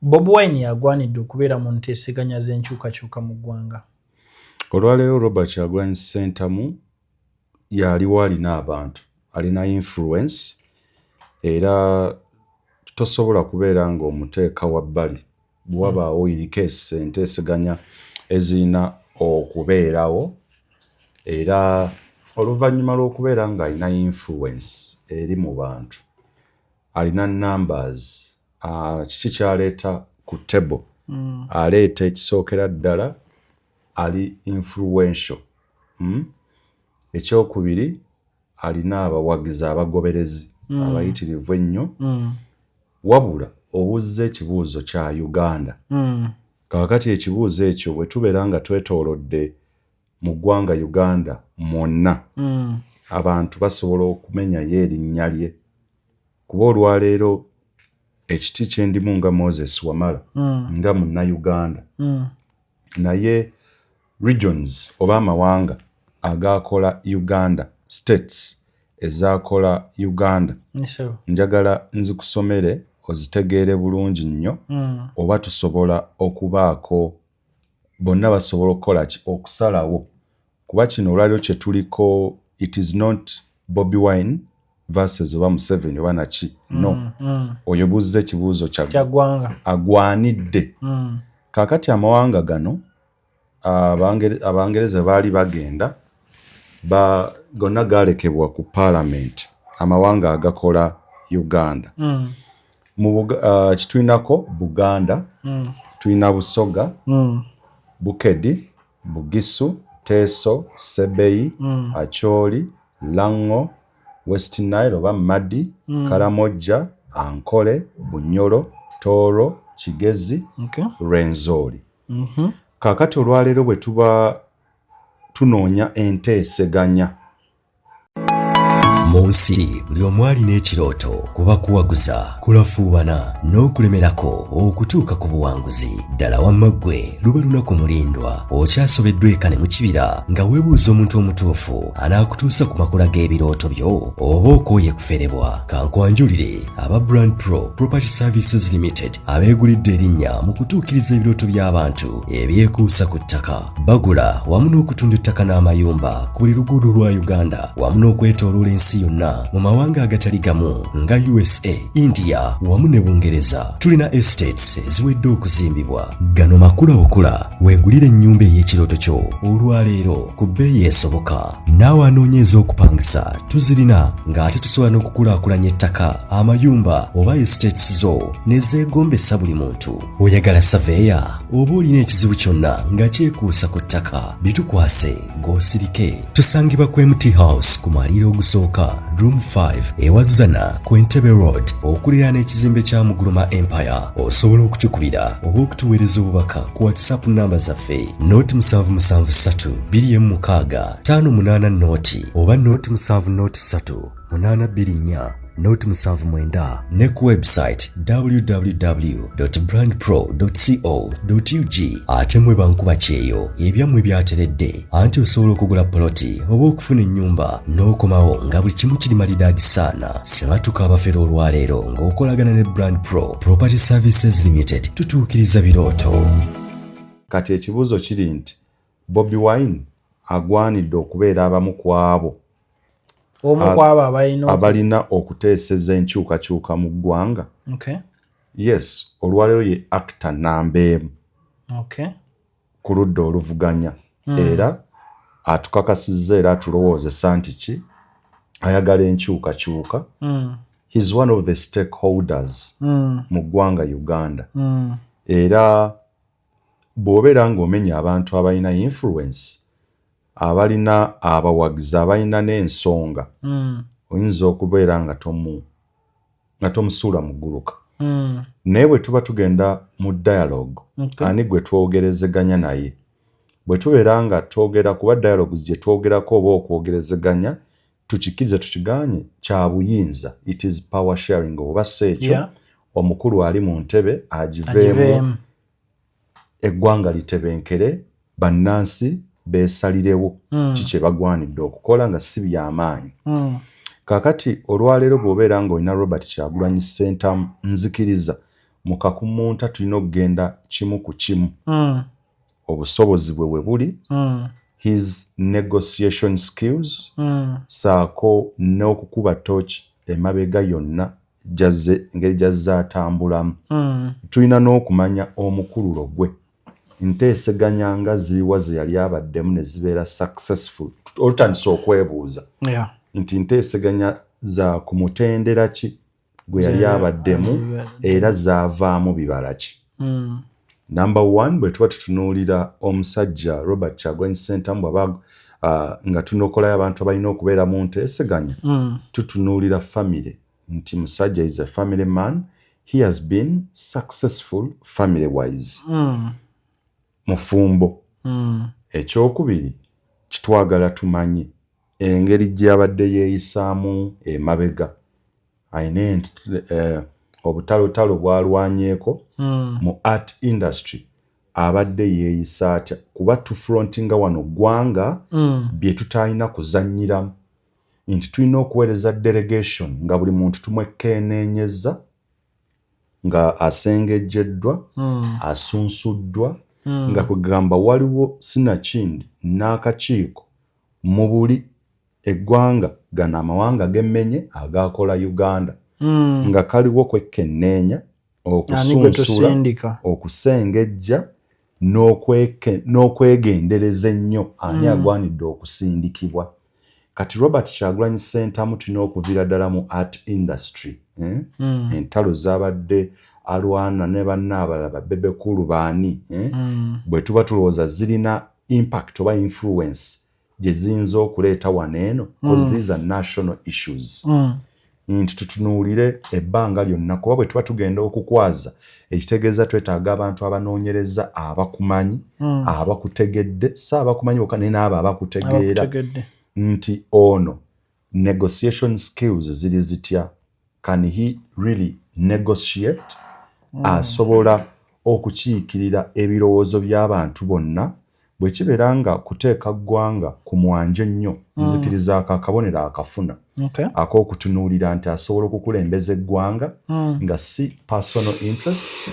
Bobi Wine agwanidde okubeera mu nteeseganya z'enkyukakyuka mu ggwanga. Olwaleero Robert Kyagulanyi Ssentamu yaliwo, alina abantu, alina influence, era tosobola kubeera ng'omuteeka wabbali bwewabaawo in case enteeseganya ezirina okubeerawo. Era oluvannyuma lw'okubeera ng'alina influence eri mu bantu, alina numbers, kiki kyaleeta ku table? Aleeta ekisookera ddala, ali influential, Ekyokubiri, alina abawagizi, abagoberezi abayitirivu ennyo. Wabula obuuzza ekibuuzo kya Uganda. Kaakati ekibuuzo ekyo, bwe tubeera nga twetoolodde mu ggwanga Uganda mwonna, abantu basobola okumenyayo erinnya lye, kuba olwaleero ekiti kyendimu nga Moses Wamala nga Munnayuganda, naye regions oba amawanga agakola Uganda, states ezakola Uganda, njagala nzikusomere ozitegeere bulungi nnyo, oba tusobola okubaako bonna basobola okukola ki, okusalawo, kuba kino olwaliro kye tuliko, it is not Bobi Wine versus oba Museveni oba naki, no. Oyo buzza ekibuuzo kyaggwanga. Agwanidde. Kaakati amawanga gano, Abangereza baali bagenda, gonna galekebwa ku parliament, amawanga agakola Uganda. Kitulinako Buganda, tulina Busoga, Bukedi, Bugisu, Teso, Sebeyi, Acholi, Lango, West Nile oba Madi, Karamojja, Ankole, Bunyoro, Tooro, Kigezi, Rwenzori. Kaakati olwaleero bwe tuba tunoonya enteeseganya, Mu nsi buli omu alina ekirooto, kuba kuwaguza, kulafuubana n'okulemerako okutuuka ku buwanguzi. Ddala wamma ggwe luba lunaku mulindwa, okyasobeddwa eka ne mu kibira nga weebuuza omuntu omutuufu anaakutuusa ku makula g'ebirooto byo, oba okooye kuferebwa. Kankwanjulire aba Brand Pro Property Services Limited, abeegulidde erinnya mu kutuukiriza ebirooto by'abantu ebyekuusa ku ttaka. Bagula wamu n'okutunda ettaka n'amayumba ku buli luguudo lwa Uganda wamu n'okwetooloola ensi yonna mu mawanga agatali gamu nga USA, India wamu ne Bungereza. Tulina estates eziwedde okuzimbibwa. Gano makula bukula, weegulire ennyumba ey'ekirooto kyo olwaleero ku bbeeyi esoboka. Naawe anoonya ez'okupangisa tuzirina, ng'ate tusobola n'okukulaakulanya ettaka, amayumba oba estates zo ne zeegombesa buli muntu. Oyagala saveeya oba olina ekizibu kyonna nga kyekuusa ku ttaka, bitukwase g'osirike. Tusangibwa ku MT House ku mwaliiro ogusooka, room 5, ewazana ku Entebbe Road, okuliraana ekizimbe kya Muguluma Empire. Osobola okutukubira oba okutuweereza obubaka ku WhatsApp namba zaffe 077 26 58 0 oba 070 3 824 079, ne ku website www.brandpro.co.ug. Ate mwe bankuba kyeyo, ebyammwe byateredde, anti osobola okugula poloti oba okufuna ennyumba n'okomawo nga buli kimu kiri malidaadi saana. Sebatuka abafera olwaleero ng'okolagana ne Brand Pro Property Services Limited, tutuukiriza birooto. Kati ekibuuzo kiri nti Bobi Wine agwanidde okubeera abamu ku abo omu ku abo abalina abalina okuteeseza enkyukakyuka mu ggwanga? Yes, olwaleero ye actor namba 1 ku ludda oluvuganya, era atukakasizza era atulowoozesa nti ki, ayagala enkyukakyuka. He's one of the stakeholders mu ggwanga Uganda. Era bw'obeera ng'omenya abantu abalina influence, abalina abawagizi, abalina n'ensonga, oyinza okubeera nga tomusuula mu gguluka. Naye bwe tuba tugenda mu dialogue, ani gwe twogerezeganya naye? Bwe tubeera nga twogera, kuba dialogues gye twogerako oba okwogerezeganya, tukikkirize tukiganye, kya buyinza, it is power sharing, oba si ekyo, omukulu ali mu ntebe agiveemu, agiveemu, eggwanga litebenkere, bannansi beesalirewo ki kye bagwanidde okukola nga si byamaanyi. Kaakati olwaleero bw'obeera ng'olina Robert Kyagulanyi Ssentamu, nzikiriza Mu kakumunta tulina okugenda kimu ku kimu. Obusobozi bwe bwe buli, his negotiation skills, saako n'okukuba tooki emabega yonna jazze, engeri gyazze atambulamu. Tulina n'okumanya omukululo gwe, nteeseganya nga ziriwa ze yali abaddemu ne zibeera successful. Olutandise okwebuuza nti nteeseganya za ku mutendera ki gwe yali abaddemu era zaavaamu bibala ki? Number one, bwe tuba tutunuulira omusajja Robert Kyagulanyi Ssentamu, bw'aba nga tunokolayo abantu abalina okubeera mu nteeseganya, tutunuulira family, nti musajja is a family man, he has been successful family wise, mufumbo. Ekyokubiri, kitwagala tumanye engeri gy'abadde yeeyisaamu emabega, ayina obutalotalo bw'alwanyeeko mu art industry, abadde yeeyisa atya, kuba tufrontinga wano ggwanga bye tutalina kuzannyiramu, nti tulina okuweereza delegation nga buli muntu tumwekkeneenyeza, nga asengejjeddwa, asunsuddwa, nga kwegamba waliwo sinakindi n'akakiiko mu buli eggwanga, gano amawanga gemmenye agakola Uganda, nga kaliwo kwekkenneenya, Ani gwe okusunsula, tusindika? okusengejja n'okwegendereza ennyo ani agwanidde okusindikibwa. Kati Robert Kyagulanyi Ssentamu tulina okuviira ddala mu art industry, eh? Entalo zabadde alwana ne banne abalala, ba Bebe Cool, baani, eh? Bwe tuba tulowooza zirina impact oba influence gye ziyinza okuleeta wano eno, because these are national issues, nti tutunuulire ebbanga lyonna, kuba bwe tuba tugenda okukwaza, ekitegeeza twetaaga abantu abanoonyereza, abakumanyi, abakutegedde, si abakumanyi bokka, naye n'abo abakutegeera, Abakutegedde. nti ono negotiation skills ziri zitya? Can he really negotiate? Asobola okukiikirira ebirowoozo by'abantu bonna? Bwe kibeera nga kuteeka ggwanga ku mwanje nnyo, nzikiriza ako akabonero akafuna ak'okutunuulira nti asobola okukulembeza eggwanga nga si personal interests,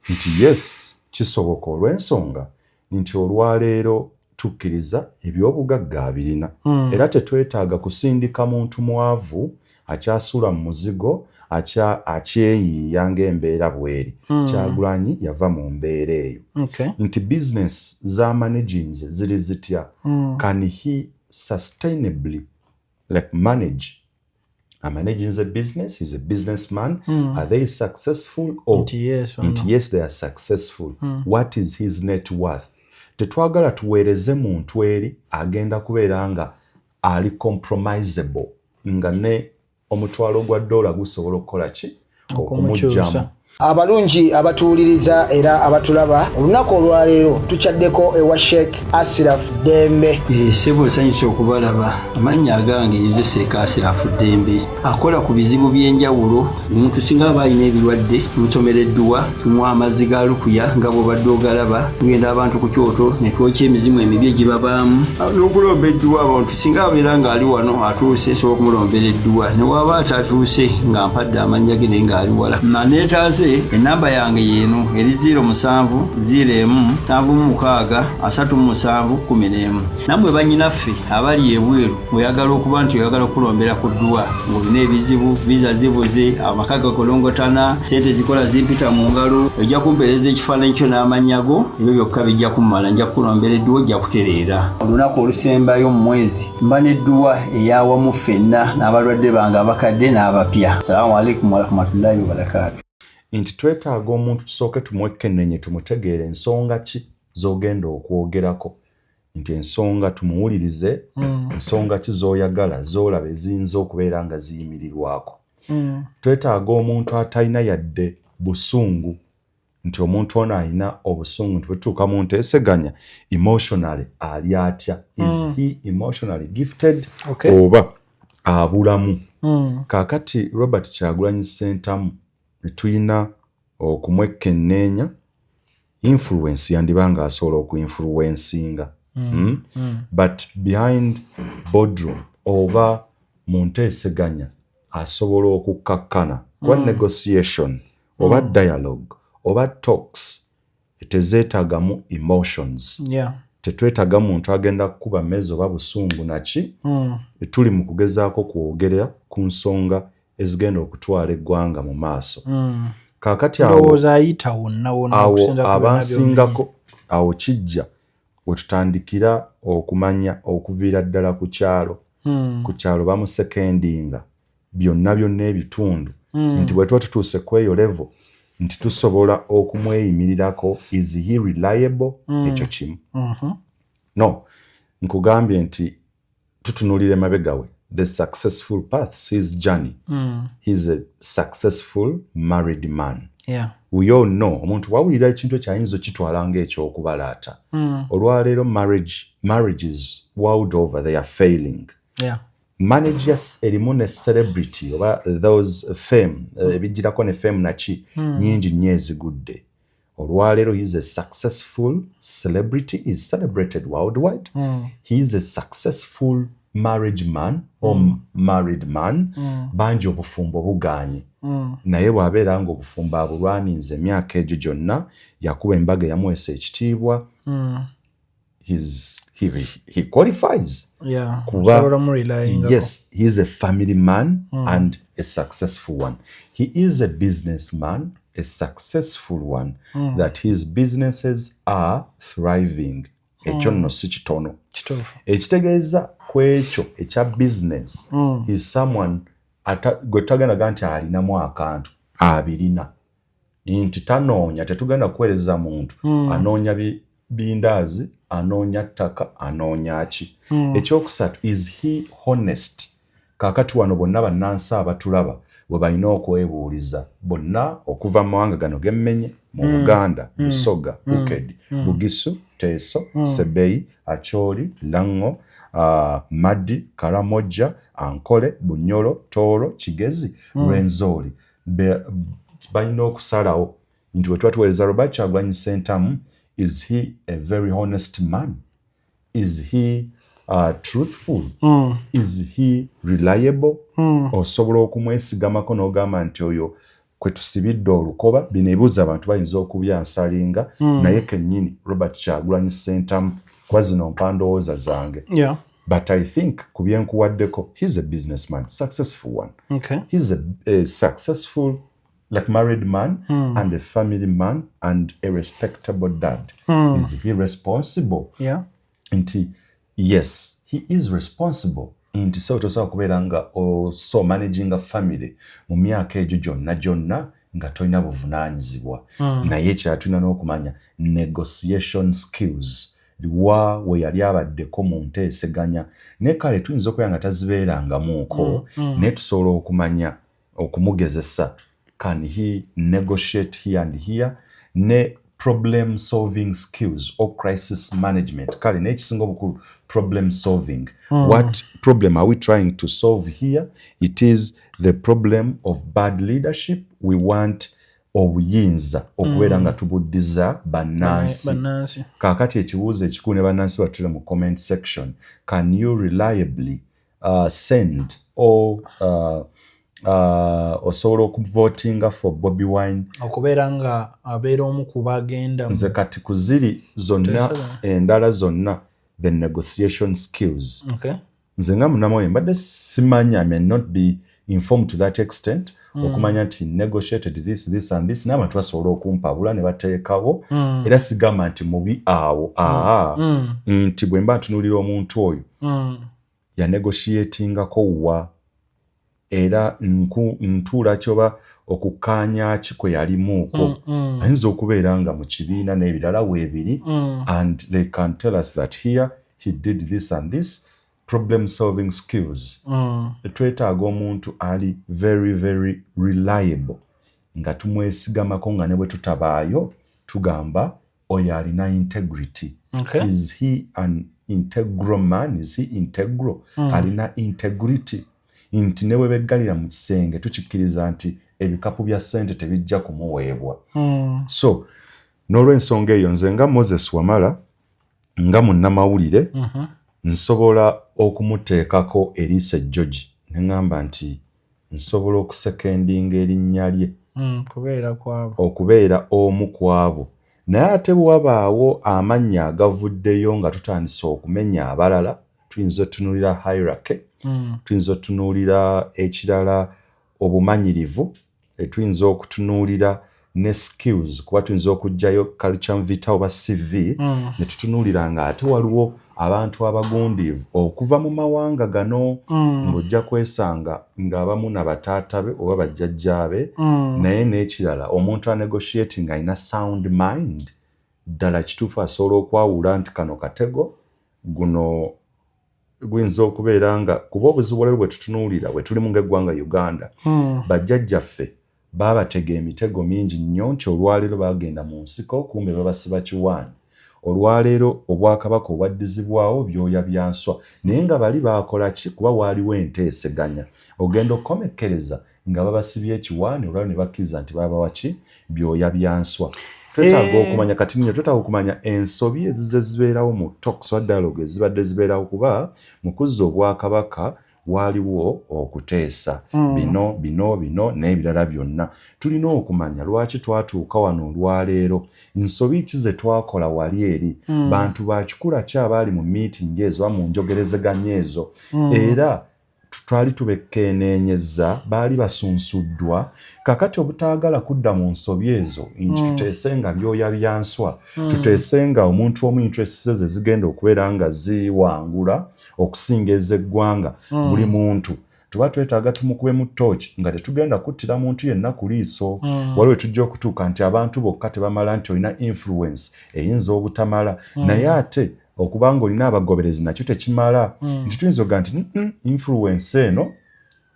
nti yes, kisoboka, olw'ensonga nti olwaleero tukkiriza ebyobugagga abirina, era tetwetaaga kusindika muntu mwavu akyasula mu muzigo, akyeyiiya ng'embeera bweri. Kyagulanyi yava mu mbeera eyo, nti business za managinze ziri zitya? Can he sustainably like manage managing the business? He's a businessman. Are they successful or Nti yes or nti no? Yes, they are successful. What is his net worth? Tetwagala tuweereze muntu eri agenda kubeera nga ali compromisable, nga ne omutwalo gwa dola gusobola okukola ki? Okumukyusa. Okumugjamu. Abalungi abatuwuliriza era abatulaba, olunaku olwaleero tukyaddeko ewa Sheikh Asiraf Ddembe. Ssebo, nsanyusa okubalaba. Amannya agange nze Sheikh Asirafu Ddembe, akola ku bizibu by'enjawulo. Omuntu singa aba alina ebirwadde, tumusomera edduwa, tumuwa amazzi ga lukuya nga bw'obadde ogalaba. Tugenda abantu ku kyoto ne twokya emizimu emibi egibabaamu n'okulomba edduwa. Abantu singa abeera ng'ali wano atuuse, sobola okumulombera edduwa, ne waba atatuuse nga mpadde amannya ge naye ng'ali wala naneetaase. Enamba yange yeeno, eri 07 01 76 37 11. Nammwe bannyinaffe abali ebweru, ng'oyagala okuba nti oyagala okulombera ku dduwa, ng'olina ebizibu, visa zibuze, amaka gakolongotana, sente zikola zimpita mu ngalo, ojja kumpeereza ekifaananyi kyo n'amannya go, ebyo byokka bijja kummala, nja kukulombera edduwa, ojja kutereera. Olunaku olusembayo mu mwezi mba n'edduwa eyawamu ffenna n'abalwadde bange abakadde n'abapya. Salaamu alaikum warahmatullahi wabarakaatu. Nti twetaaga omuntu tusooke tumwekennenye, tumutegeere ensonga ki z'ogenda okwogerako, nti ensonga tumuwulirize, ensonga ki z'oyagala, z'olaba eziyinza okubeera nga ziyimirirwako. Twetaaga omuntu atalina yadde busungu, nti omuntu ono alina obusungu, nti bwetutuuka mu nteeseganya, emotionally ali atya? Is he emotionally gifted oba abulamu? Kaakati Robert Kyagulanyi Ssentamu ne tulina okumwekkenneenya influence, yandiba nga asobola okuinfluencinga, But behind boardroom oba mu nteeseganya asobola okukkakkana, kuba negotiation. Oba dialogue oba talks tezeetagamu emotions. Tetwetaaga muntu agenda kukuba mmeeza oba busungu naki. Tuli mu kugezaako kwogera ku nsonga ezigenda okutwala eggwanga mu maaso. Kaakati awo Ndowooza ayita wonna wonna awo okusinziira ku byonna. Abansingako awo kijja wetutandikira okumanya okuviira ddala ku kyalo. Ku kyalo bamusecondinga byonna byonna ebitundu nti bwe tuba tutuuse ku eyo level nti tusobola okumweyimirirako. Is he reliable? Ekyo kimu. No nkugambye nti tutunuulira emabega we, the successful paths, his journey. He's a successful married man. We all know omuntu wawulira ekintu ekyo ayinza okitwala ng'ekyokubalaata. Olwaleero marriages world over, they are failing. Marriage erimu ne celebrity oba those fame, ebijjirako ne fame naki, nyingi nnyo ezigudde. Olwaleero he is a successful celebrity, is celebrated worldwide. He is a successful marriage man or married man. Bangi obufumbo buganye, naye bw'abeera nga obufumbo abulwaninze emyaka egyo gyonna, yakuba embaga eyamuweesa ekitiibwa. He qualifies. Kuba Osobola omurelyingako. Yes, he is a family man and a successful one. He is a businessman, a successful one, that his businesses are thriving. Ekyo nno si kitono. Ekitegeeza ku ekyo ekya business, is someone gwe tutagendaga nti alinamu akantu, abirina, nti tanoonya. Tetugenda kuweereza muntu anoonya bindaazi, anoonya ttaka, anoonya ki. Ekyokusatu, is he honest? Kaakati wano bonna bannansi abatulaba bwe balina okwebuuliza bonna okuva mu mawanga gano gemmenye mu Buganda, Busoga, Bukedi, Bugisu, Teeso, Sebeyi, Acholi, Lango, Madi, Karamoja, Ankole, Bunyoro, Tooro, Kigezi, Rwenzori, balina okusalawo nti bwe tuba tuweereza Robert Kyagulanyi Ssentamu, is he a very honest man? Is he truthful? Is he reliable? Osobola okumwesigamako n'ogamba nti oyo kwe tusibidde olukoba? Bino ebibuuzo abantu bayinza okubyansalinga, naye kennyini Robert Kyagulanyi Ssentamu, kuba zino mpa ndowooza zange, but I think ku byenkuwaddeko, he's a businessman, successful one. He's a successful, like, married man and a family man and a respectable dad. Is he responsible? Nti yes, he is responsible, nti so tosobola kubeera nga oso managing a family mu myaka egyo gyonna gyonna nga tolina buvunaanyizibwa. Naye ekirala tulina n'okumanya negotiation skills, wa we yali abaddeko mu nteeseganya. Naye kale tuyinza okubeera nga tazibeerangamuuko, naye tusobola okumanya okumugezesa, can he negotiate here and here, ne problem solving skills or crisis management. Kale n'ekisinga obukulu, problem solving. What problem are we trying to solve here? It is the problem of bad leadership. We want obuyinza okubeera nga tubuddiza bannansi. Bannansi. Kaakati ekibuuzo ekikulu, ne bannansi batule mu comment section, can you reliably send or osobola okuvotinga for Bobi Wine okubeera nga abeera omu ku bagenda Nze kati ku ziri zonna Teeseganya. endala zonna, the negotiation skills, nze nga munnamawulire mbadde simanya, I may not be informed to that extent okumanya nti negotiated this, this and this, n'abantu basobola okumpabula ne bateekawo. Era sigamba nti mubi awo, aa, nti bwe mba ntunuulira omuntu oyo yanegotiatingako wa, era ntuula ki oba okukkaanya ki kwe yalimuuko. Ayinza okubeera nga mu kibiina n'ebirala weebiri, and they can tell us that here he did this and this. Problem solving skills, twetaaga omuntu ali very, very reliable nga tumwesigamako, nga ne bwe tutabaayo tugamba oyo alina integrity. Is he an integral man? Is he integral? Alina integrity nti ne bwe beggalira mu kisenge tukikkiriza nti ebikapu bya ssente tebijja kumuweebwa. So n'olw'ensonga eyo, nze nga Moses Wamala, nga munnamawulire, nsobola okumuteekako eriiso ejjogi ne ŋŋamba nti nsobola okusecondinga erinnya lye. Okubeera omu ku abo. Naye ate bwe wabaawo amannya agavuddeyo nga tutandise okumenya abalala, tuyinza otunuulira hierarchy, tuyinza otunuulira ekirala obumanyirivu, tuyinza okutunuulira ne skills, kuba tuyinza okuggyayo curriculum vitae oba CV ne tutunuulira nga ate waliwo abantu abagundiivu okuva mu mawanga gano, ng'ojja kwesanga ng'abamu na bataata be oba bajjajjaabe. Naye n'ekirala, omuntu anegotiating alina sound mind ddala kituufu asobola okwawula nti kano katego, guno guyinza okubeera nga, kuba obuzibu olwo bwe tutunuulira bwe tulimu ng'eggwanga Uganda, bajjajjaffe baabatega emitego mingi nnyo nti olwaleero bagenda mu nsiko, kumbe babasiba kiwaani. Olwaleero obwakabaka obwaddizibwawo byoya bya nswa, naye nga bali baakola ki? Kuba waaliwo enteeseganya. Ogenda okukomekkereza nga babasibye ekiwaani, olwaleero ne bakkiriza nti babawa ki? Byoya bya nswa. Twetaaga okumanya kati nno, twetaaga okumanya ensobi ezize zibeerawo mu talks oba dialogue ezibadde zibeerawo, kuba mu kuzza obwakabaka waaliwo okuteesa bino bino bino n'ebirala byonna. Tulina okumanya lwaki twatuuka wano olwaleero, nsobi ki ze twakola wali eri, bantu bakikula ki abaali mu meeting ezo oba mu njogerezeganya ezo, era twali tubekeeneenyeza, baali basunsuddwa. Kakati obutaagala kudda mu nsobi ezo nti tuteese nga byoya bya nswa, tuteese nga omuntu omu interests ze zigenda okubeera nga ziwangula okusinga ez'eggwanga. Buli muntu tuba twetaaga tumukubemu tooki nga tetugenda kuttira muntu yenna ku liiso. Waliwo tujja okutuuka nti abantu bokka tebamala, nti olina influence eyinza obutamala, naye ate okubanga olina abagoberezi nakyo tekimala, nti tuyinza okuga nti influence eno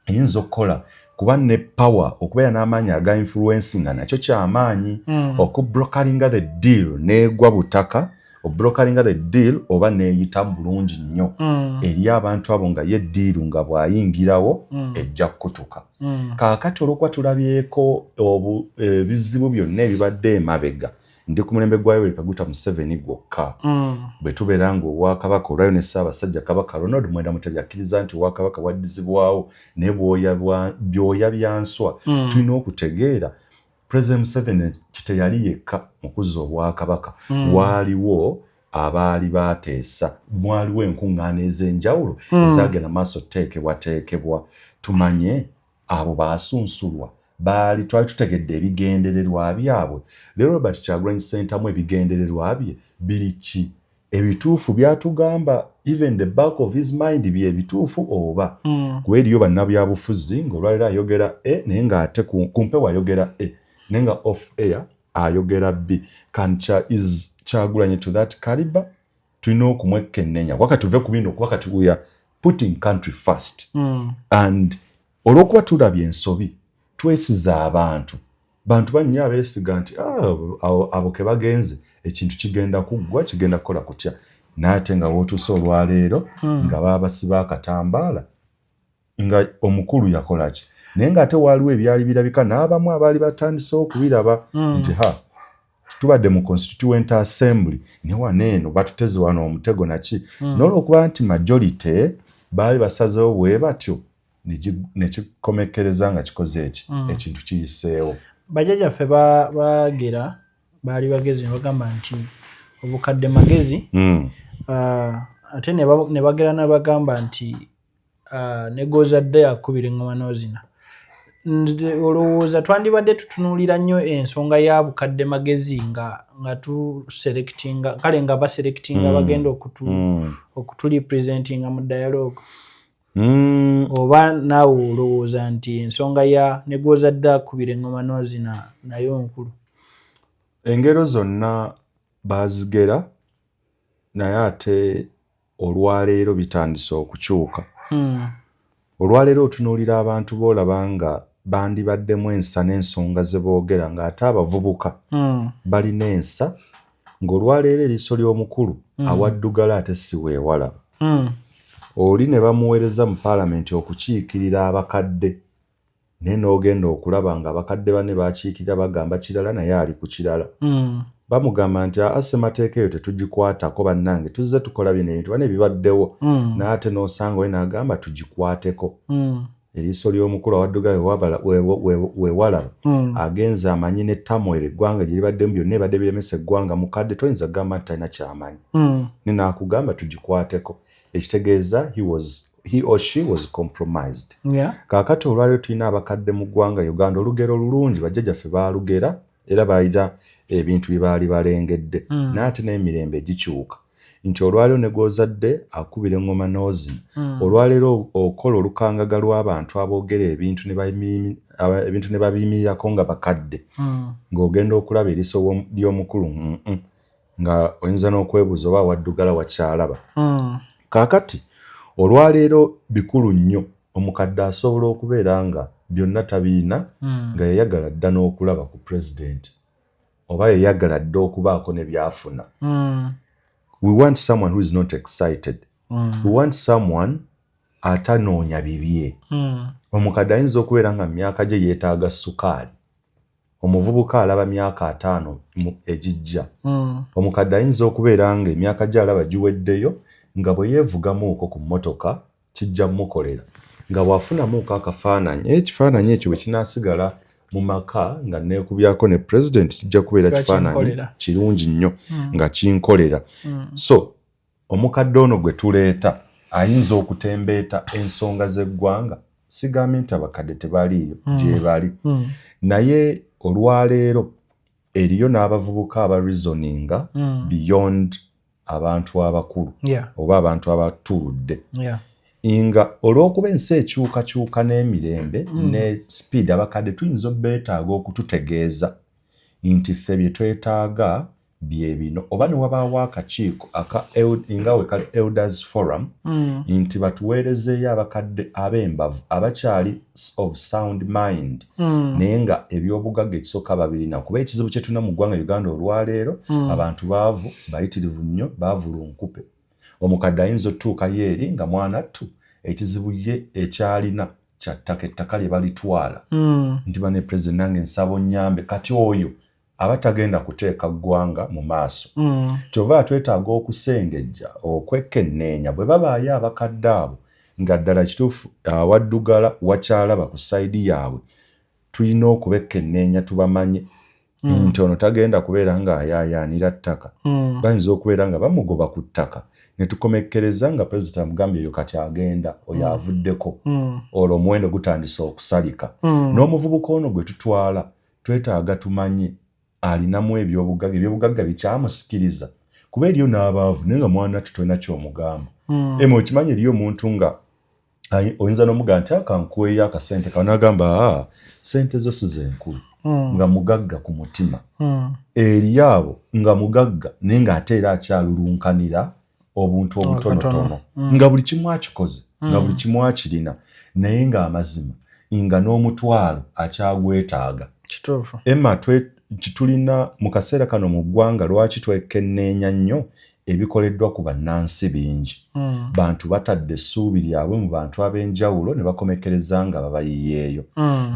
eyinza okukola kuba ne power, okubeera n'amaanyi aga influence nga nakyo kyamaanyi, okubrokeringa the deal n'egwa butaka, obrokeringa the deal oba neeyita bulungi nnyo eri abantu abo, nga ye deal nga bw'ayingirawo ejja kukutuka. Kaakati olwokuba tulabyeko ebizibu byonna ebibadde emabega, ndi ku mulembe gwa Yoweri Kaguta Museveni gwokka, bwe tubeera nga obwakabaka olwayo ne Ssaabasajja Kabaka Ronald Mwenda Mutebi akkiriza nti obwakabaka bwaddizibwawo naye byoya bya nswa, tulina okutegeera President Museveni teyali yekka mu kuzza obwakabaka. Waaliwo abaali bateesa, mwaliwo enkuŋŋaana ez'enjawulo ezagenda maaso teekebwateekebwa. Tumanye abo baasunsulwa baali twali tutegedde ebigendererwa byabwe. Leero Robert Kyagulanyi Ssentamu ebigendererwa bye biri ki ebituufu byatugamba, even the back of his mind bye bituufu oba kuba eriyo bannabyabufuzi ng'olwaleero ayogera A, naye ng'ate ku mpewo ayogera A, naye nga off air ayogera B. Can is Kyagulanyi to that caliber? Tulina okumwekennenya kuba kati tuve ku bino, kuba kati we are putting country first and olw'okuba tulabye ensobi, twesiza abantu, bantu bannyo abeesiga nti, "Ah, abo ke bagenze, ekintu kigenda kuggwa, kigenda kukola kutya?" Naye ate nga wootuuse olwaleero nga baabasiba akatambaala nga omukulu yakola ki, naye ng'ate waaliwo ebyali birabika n'abamu abaali batandise okubiraba nti ha, tubadde mu Constituent Assembly ne wano eno batuteze wano omutego naki, n'olwokuba nti majority baali basazeewo bwe batyo, nekikomekkereza nga kikoze eki, ekintu kiyiseewo. Bajjajjaffe baagera, baali bagezi, ne bagamba nti obukadde magezi. Ate ne bagera ne bagamba nti ne gw'ozadde akubira eŋŋoma n'ozina. Olowooza twandibadde tutunuulira nnyo ensonga ya bukadde magezi nga tuselectinga, kale nga baselectinga bagenda okuturepresentinga mu dialogue, oba naawe olowooza nti ensonga ya ne gw'ozadde akubira eŋŋoma n'ozina nayo nkulu? Engero zonna baazigera, naye ate olwaleero bitandise okukyuka. Olwaleero otunuulira abantu boolaba nga bandibaddemu ensa n'ensonga ze boogera, ng'ate abavubuka balina ensa, ng'olwaleero eriiso ly'omukulu awaddugala ate si weewalaba. Oli ne bamuweereza mu paalamenti okukiikirira abakadde, naye n'ogenda okulaba nga abakadde banne bakiikirira bagamba kirala, naye ali ku kirala. Bamugamba nti aa, ssemateeka eyo tetugikwatako, bannange, tuzze tukola bino ebintu bane ebibaddewo, naye ate n'osanga oli n'agamba tugikwateko. Eriiso ly'omukulu awaddugayo wewalaba agenze amanyi ne turmoil eggwanga gye libaddemu, byonna ebadde biremesa eggwanga. Mukadde toyinza kugamba nti talina kyamanyi, ne naakugamba tugikwateko, ekitegeeza he or she was compromised. Kaakati olwaleero tulina abakadde mu ggwanga Uganda. Olugero olulungi bajjajjaffe baalugera era balina ebintu bye baali balengedde, naye ate n'emirembe gikyuka nti olwaleero ne gw'ozadde akubira eŋŋoma n'ozina. Olwaleero okola olukangaga lw'abantu aboogera ebintu ebintu ne babiyimirirako nga bakadde, ng'ogenda okulaba eriiso ly'omukulu nga oyinza n'okwebuuza oba waddugala wakyalaba. Kaakati olwaleero bikulu nnyo, omukadde asobola okubeera nga byonna tabiina, nga yayagala dda n'okulaba ku pulezidenti oba yayagala dda okubaako ne byafuna. We want someone who is not excited. We want someone atanoonya bibye. Omukadde ayinza okubeera nga mu myaka gye yeetaaga sukaali, omuvubuka alaba myaka 50 egijja. Omukadde ayinza okubeera nga emyaka gye alaba giweddeyo, nga bwe yeevugamuuko ku mmotoka kijja mmukolera, nga bw'afunamuuko akafaananyi, ekifaananyi ekyo bwe kinaasigala mu maka nga neekubyako ne pulezidenti, kijja kubeera kifaananyi kirungi nnyo nga kinkolera. So omukadde ono gwe tuleeta ayinza okutembeeta ensonga z'eggwanga. Sigambye nti abakadde tebaliiyo, gye bali, naye olwaleero eriyo n'abavubuka aba reasoninga beyond abantu abakulu oba abantu abatuludde, nga olw'okuba ensi ekyukakyuka n'emirembe ne speed, abakadde tuyinza obeetaaga okututegeeza nti ffe bye twetaaga bye bino, oba ne wabaawo akakiiko aka nga we kali Elders Forum, nti batuweerezeeyo abakadde ab'embavu abakyali of sound mind, naye nga ebyobugagga ekisooka babirina. Kuba ekizibu kye tulina mu ggwanga Uganda olwaleero, abantu baavu bayitirivu nnyo, baavu lunkupe. Omukadde ayinza otutuukayo eri nga mwana ttu ekizibu ye ekyalina kyattaka, ettaka lye balitwala, nti bane president, nange nsaba onnyambe. Kati oyo aba tagenda kuteeka ggwanga mu maaso. Kyova twetaaga okusengejja, okwekenneenya bwe babaayo abakadde abo nga ddala kituufu awaddugala wakyalaba ku side yaabwe. Tulina okubekenneenya tubamanye nti ono tagenda kubeera ng'ayaayaanira ttaka. Bayinza okubeera nga bamugoba ku ttaka ne tukomekkereza nga pulezidenti amugambye oyo kati agenda, oyo avuddeko. Olwo omuwendo gutandise okusalika. N'omuvubuka ono gwe tutwala twetaaga tumanye alinamu ebyobugagga, ebyobugagga bikyamusikiriza, kuba eriyo n'abaavu naye nga mwana ttu tolina kyomugamba. Ema okimanyi, eriyo omuntu nga oyinza n'omugamba nti akankuweeyo akasente kawe, n'agamba, aa, sente zo si zenkulu, nga mugagga ku mutima. Eri abo nga mugagga naye ng'ate era akyalulunkanira obuntu obutonotono, nga buli kimu akikoze, nga buli kimu akirina, naye ng'amazima nga n'omutwalo akyagwetaaga. Emma, tulina mu kaseera kano mu ggwanga, lwaki twekenneenya nnyo ebikoleddwa ku bannansi bingi? Bantu batadde essuubi lyabwe mu bantu ab'enjawulo ne bakomekereza nga babayiyeeyo.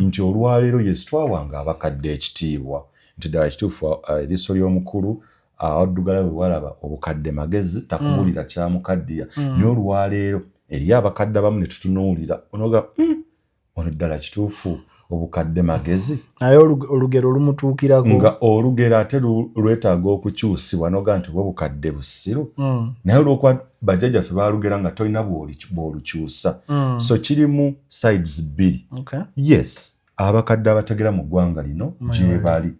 Nti olwaleero yes, twawanga abakadde ekitiibwa nti ddala kituufu, eriiso ly'omukulu awaddugala bwe walaba obukadde magezi, takubulira kyamukaddiya. Naye olwaleero eriyo abakadde abamu ne tutunuulira onoga, ono ddala kituufu obukadde magezi?" Naye olugero lumutuukirako. Nga olugero ate lwetaaga okukyusibwa, noga nti oba obukadde busiru. Naye olwokuba bajjajjaffe baalugera nga tolina bw'olukyusa. So kirimu sides bbiri. Yes, abakadde abategera mu ggwanga lino gye bali,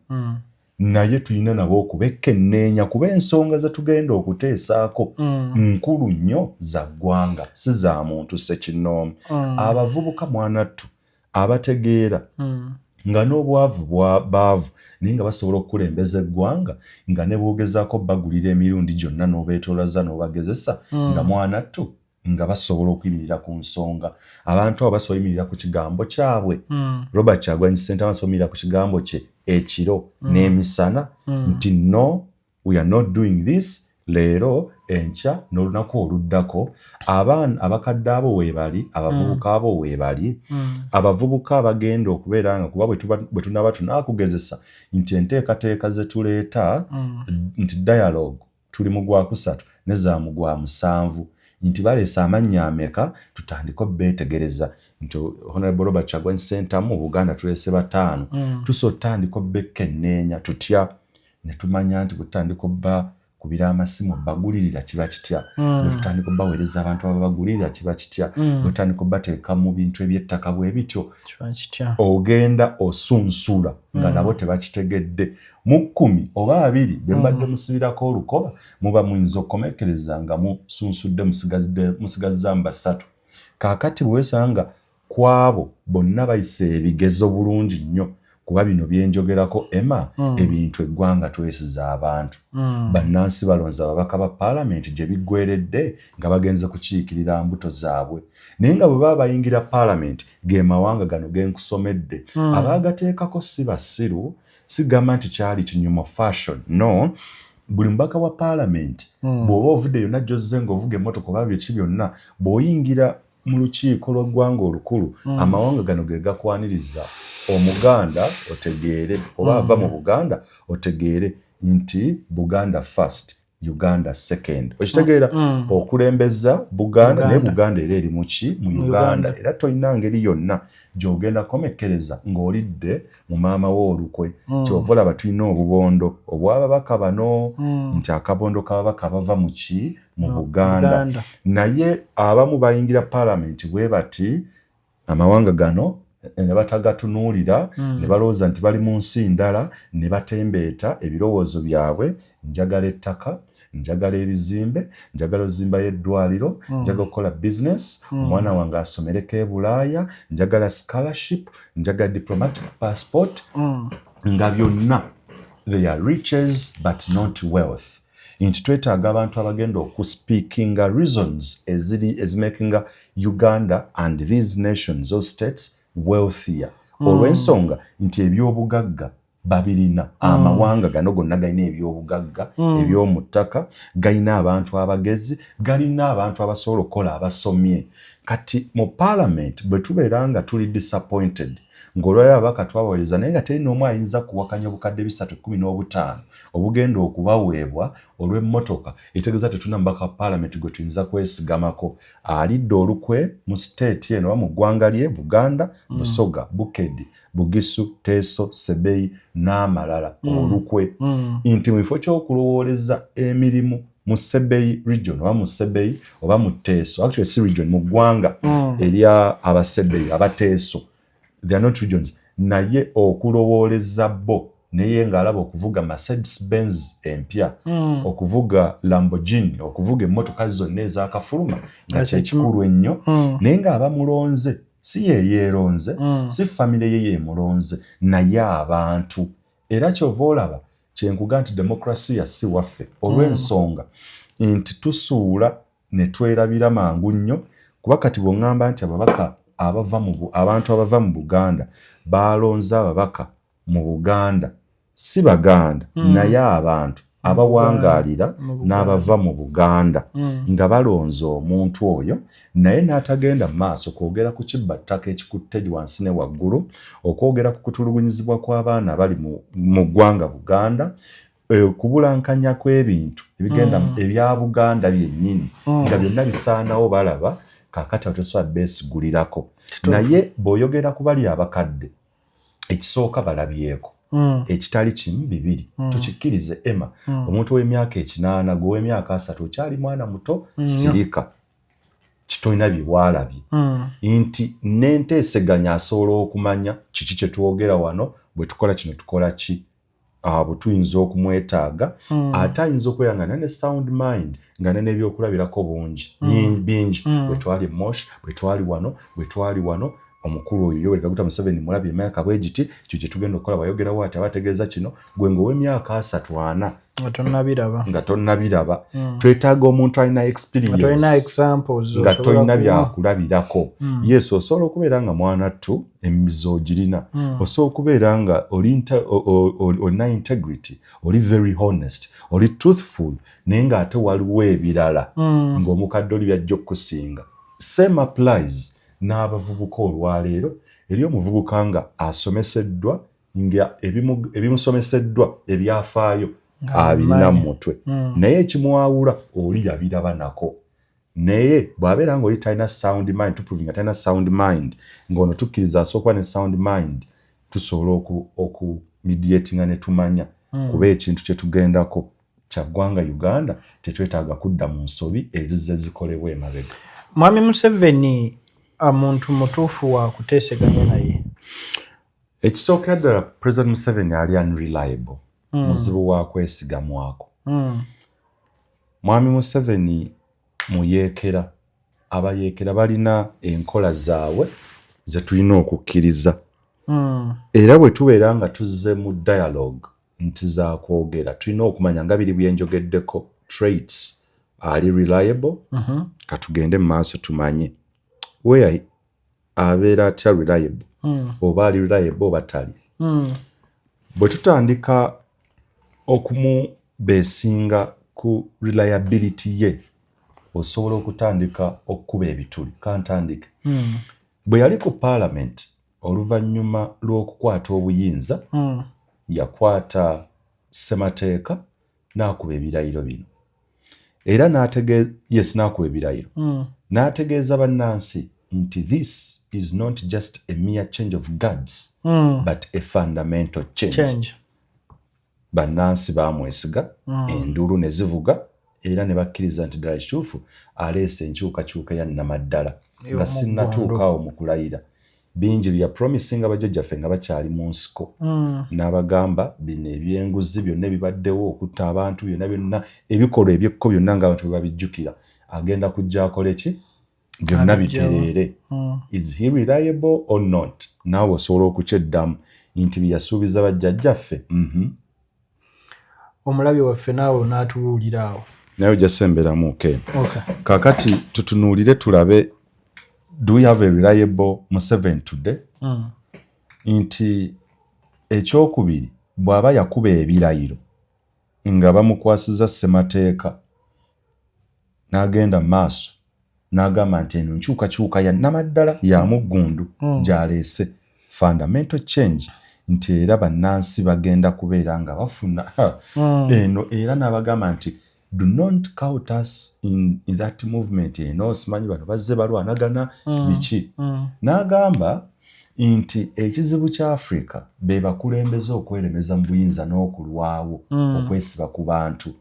naye tulina nabo okubekenneenya, kuba ensonga ze tugenda okuteesaako nkulu nnyo, za ggwanga, si za muntu ssekinnoomu. Abavubuka mwanattu abategeera nga n'obwavu bwa baavu, naye nga basobola okukulembeza eggwanga, nga ne bw'ogezaako bagulira emirundi gyonna n'obeetoolaza n'obagezesa, nga mwanattu nga basobola okuyimirira ku nsonga. Abantu abo basobola oyimirira ku kigambo kyabwe. Robert Kyagulanyi Ssentamu asobola oyimirira ku kigambo kye ekiro n'emisana nti, "No, we are not doing this leero, enkya n'olunaku oluddako." Abaana abakadde abo weebali, abavubuka abo weebali, abavubuka abagenda okubeera nga kuba bwe tunaaba tunaakugezesa nti enteekateeka ze tuleeta, nti dialogue tuli mu gwakusatu ne za mu gwa musanvu, nti baleese amannya ameka, tutandike obeetegereza. Nti Honorable Robert Kyagulanyi Ssentamu, Buganda tulese bataano. Tusobola otandika obekkenneenya tutya ne tumanya nti bwe tutandika obba kubira amasimu bagulirira kiba kitya, bwe tutandika obbaweereza abantu ababagulirira kiba kitya, bwe tutandika obbateeka mu bintu ebyettaka bwe bityo. Kiba kitya? Ogenda osunsula nga nabo tebakitegedde. Mu 10 oba 20 bwe mbadde musibirako olukoba, muba muyinza okukomekereza nga musunsudde, musigazizaamu basatu. Kaakati bwe wesanga ku abo bonna bayise ebigezo bulungi nnyo, kuba bino byenjogerako ema ebintu eggwanga twesiza abantu, bannansi balonze ababaka ba paalamenti gye biggweredde nga bagenze kukiikirira mbuto zaabwe, naye nga bwe baba bayingira paalamenti, ge mawanga gano ge nkusomedde abaagateekako si basiru. Sigamba nti kyali kinyumo fashion, no. Buli mubaka wa paalamenti, bw'oba ovudde yonna gy'ozze ng'ovuga emmotoka oba biki byonna, bw'oyingira mu lukiiko lw'eggwanga olukulu, amawanga gano ge gakwaniriza Omuganda, otegeere oba ava mu Buganda, otegeere nti Buganda first, Uganda second. Okitegeera? Okulembeza Buganda, naye Buganda era eri muki? Mu Uganda. Era tolina ngeri yonna gy'ogenda komekkereza ng'olidde mu maama wo olukwe. Kyova olaba tulina obubondo obw'ababaka bano, nti akabondo k'ababaka bava mu ki? Mu Buganda. Naye abamu bayingira paalamenti bwe bati, amawanga gano ne batagatunuulira, ne balowooza nti bali mu nsi ndala, ne batembeeta ebirowoozo byabwe: njagala ettaka, njagala ebizimbe, njagala ozimbayo eddwaliro, njagala okukola bizinesi, omwana wange asomereko e Bulaaya, njagala scholarship, njagala diplomatic passport, nga byonna they are riches but not wealth. Nti twetaaga abantu abagenda okuspeakinga reasons eziri ezimakinga Uganda and these nations or states wealthier, olw'ensonga nti ebyobugagga babirina. Amawanga gano gonna galina ebyobugagga eby'omu ttaka, galina abantu abagezi, galina abantu abasobola okukola, abasomye. Kati mu parliament bwe tubeera nga tuli disappointed ng'olwaliro ababaka twabaweereza, naye nga teri n'omu ayinza kuwakanya obukadde 315 obugenda okubaweebwa olw'emmotoka, etegeeza tetulina mubaka wa parliament gwe tuyinza kwesigamako alidde olukwe mu state eno oba mu ggwanga lye Buganda, Busoga, Bukedi, Bugisu, Teeso, Sebeyi n'amalala olukwe, nti mu kifo ky'okulowooleza emirimu mu Sebeyi region oba mu Sebeyi oba mu Teeso, actually si region, mu ggwanga erya Abasebeyi, Abateeso, they are not regions, naye okulowooleza bo, naye ng'alaba okuvuga Mercedes Benz empya, okuvuga Lamborghini, okuvuga emmotoka zonna ezakafuluma nga kyekikulu ennyo, naye ng'abamulonze si ye yeeronze, si famire ye yeemulonze, naye abantu. Era kyova olaba kyenkuga nti demokrasiya si waffe, olw'ensonga nti tusuula ne twerabira mangu nnyo. Kuba kati bw'oŋŋamba nti ababaka abava mu abantu abava mu Buganda balonze ababaka mu Buganda, si Baganda, naye abantu abawangaalira n'abava mu Buganda, nga balonze omuntu oyo, naye n'atagenda mu maaso kwogera ku kibba ttaka ekikutte wansi ne waggulu, okwogera ku kutulugunyizibwa kw'abaana abali mu ggwanga Buganda, okubulankanya kw'ebintu ebigenda ebya Buganda byennyini, nga byonna bisaanawo. Balaba kaakati awo tosobola beesigulirako. Naye bw'oyogera ku bali abakadde, ekisooka balabyeko ekitali kimu bibiri. Tukikkirize, Emma, omuntu ow'emyaka 80, gwe ow'emyaka 30 okyali mwana muto, sirika kitolina bye waalabye, nti n'enteeseganya asobola okumanya kiki kye twogera wano, bwe tukola kino tukola ki. Abo tuyinza okumwetaaga. Ate ayinza okubeera nga nane sound mind, nga nene ebyokulabirako bungi, bingi, bwe twali Moshi, bwe twali wano, bwe twali wano, omukulu oyo Yoweri Kaguta Museveni mulabye emyaka bwe giti, kyo kye tugenda okukola, bwayogerawo ati aba ategeeza kino. Gwe ng'ow'emyaka 30, 40, nga tonnabiraba, nga tonnabiraba, twetaaga omuntu alina experience, tolina examples, nga tolina byakulabirako. Yes, osobola okubeera nga mwana ttu emizo ogirina, osobola okubeera nga olina integrity, oli very honest, oli truthful, naye ng'ate waliwo ebirala ng'omukadde oli byajja okukusinga. Same applies n'abavubuka olwaleero. Eri omuvubuka nga asomeseddwa, nga ebimusomeseddwa ebyafaayo abirina mu mutwe, naye ekimwawula oli yabiraba nako. Naye bw'abeera ng'oli talina sound mind, tuprovinga talina sound mind, ng'ono tukkiriza asooka kuba ne sound mind, tusobola oku mediatinga ne tumanya kuba ekintu kye tugendako kya ggwanga Uganda, tetwetaaga kudda mu nsobi ezizze zikolebwa emabega. Mwami Museveni muntu mutuufu wa kuteeseganya naye? Ekisookera ddala, President Museveni ali unreliable, muzibu wa kwesigamwako. Mwami Museveni muyeekera. Abayeekera balina enkola zaabwe ze tulina okukkiriza, era bwe tubeera nga tuzze mu dialogue nti zakwogera, tulina okumanya nga biri byenjogeddeko, traits, ali reliable. Katugende mu maaso tumanye where abeera atya reliable, oba ali reliable oba tali. Bwe tutandika okumubeesinga ku reliability ye, osobola okutandika okukuba ebituli. Kantandike bwe yali ku parliament oluvannyuma lw'okukwata obuyinza, yakwata ssemateeka n'akuba ebirayiro bino, era yes, n'akuba ebirayiro, n'ategeeza bannansi nti this is not just a mere change of guards, but a fundamental change. Change. Bannansi baamwesiga, enduulu ne zivuga, era ne bakkiriza nti ddala kituufu aleese enkyukakyuka ya nnamaddala. Nga sinnatuuka awo mu kulayira, bingi bya promisinga bajjajjaffe nga bakyali mu nsiko, n'abagamba bino ebyenguzi byonna ebibaddewo, okutta abantu, byonna byonna, ebikolwa ebyekko byonna ng'abantu bwe babijjukira, agenda kujja akole ki? Byonna bitereere. Is he reliable or not? Naawe osobola okukyeddamu nti byeyasuubiza bajjajjaffe. Omulabi waffe naawe n'atubuulira awo. Naye ojja semberamu ke. Okay. Kakati tutunuulire tulabe, do we have a reliable Museveni today? Nti ekyokubiri, bw'aba yakuba ebirayiro nga bamukwasiza ssemateeka, n'agenda mu maaso n'agamba nti eno nkyukakyuka ya nnamaddala, ya muggundu, gy'aleese fundamental change, nti era bannansi bagenda kubeera nga bafuna eno, era n'abagamba nti do not count us in that movement eno, simanyi bano bazze balwanagana biki. N'agamba nti ekizibu kya Africa be bakulembeze okweremeza mu buyinza n'okulwawo okwesiba ku bantu.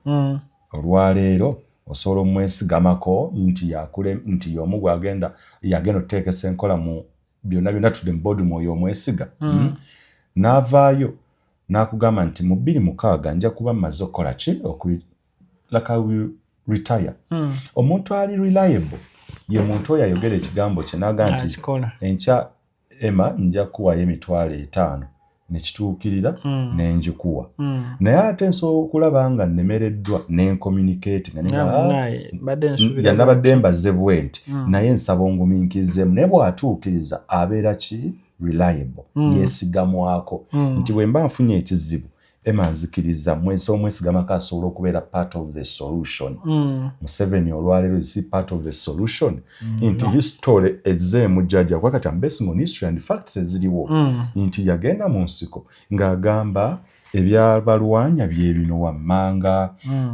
Olwaleero osobola omwesigamako nti nti y'omu gwagenda yagenda okuteekesa enkola mu byonna byonna tudde mu boardroom, oyo omwesiga? N'avaayo n'akugamba nti mu 2006 nja kuba mmaze okukola ki, like I will retire. Omuntu ali reliable ye muntu oyo ayogera ekigambo kye n'agamba nti Akikola. enkya Emma nja kuwayo 50,000, nekituukirira, nenjikuwa. Naye ate nsobola okulaba nga nnemereddwa nencommunicate nga Yeah, nenga, munaye, mbadde nsuubira yanabadde mbaze bwe nti, naye nsaba ongumiikirizeemu. Naye bw'atuukiriza abeera ki? Reliable, yeesigamwako nti bwe mba nfunye ekizibu, Emma nzikiriza mwese omwesigamako asobola okubeera part of the solution. Museveni olwaleero is he part of the solution? Nti history ezzeemu jjajja, kuba kati am basing on history and facts eziriwo, nti yagenda mu nsiko ng'agamba ebyabalwanya bye bino wammanga.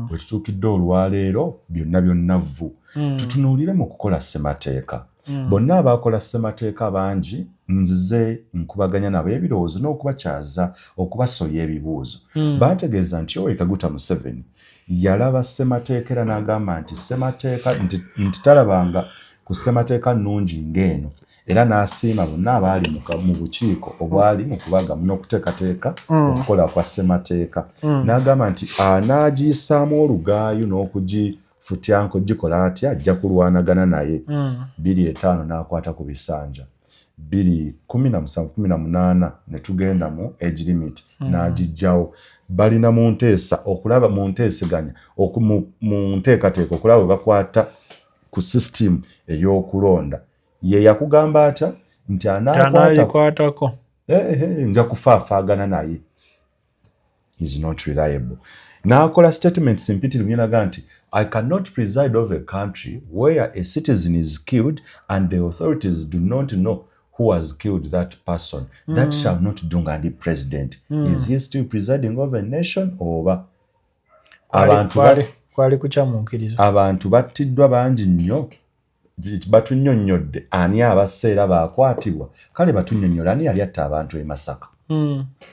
Bwe tutuukidde olwaleero, byonna byonna vvu. Tutunuulire mu kukola ssemateeka. Bonna abaakola ssemateeka bangi nzize nkubaganya nabo ebirowoozo n'okubakyaza, okubasoya ebibuuzo, bantegeeza nti Yoweri Kaguta Museveni yalaba ssemateeka era n'agamba nti ssemateeka nti talabanga ku ssemateeka nnungi ng'eno, era n'asiima bonna abaali mu bukiiko obwali mu kubagamu n'okuteekateeka okukola kwa ssemateeka, n'agamba nti anaagiyisaamu olugaayu n'okugifutyanko gikola atya, ajja kulwanagana naye. 2005 n'akwata ku bisanja, 2017, 18 ne tugenda mu age limit, n'agijjawo. Balina mu nteesa okulaba mu nteeseganya mu nteekateeka okulaba bwe bakwata ku system ey'okulonda. Ye yakugamba atya nti anaakwata Anaagikwatako. Nja kufaafaagana naye. Is not reliable. N'akola statements mpitirivu nnyo, naga nti I cannot preside over a country where a citizen is killed and the authorities do not know who has killed that person. That shall not do nga ndi president. Is he still presiding over a nation oba abantu Kwali kukyamuukiriza. Abantu battiddwa bangi nnyo. Batunnyonnyodde ani abasse era baakwatibwa. Kale batunnyonnyola ani yali atta abantu e Masaka.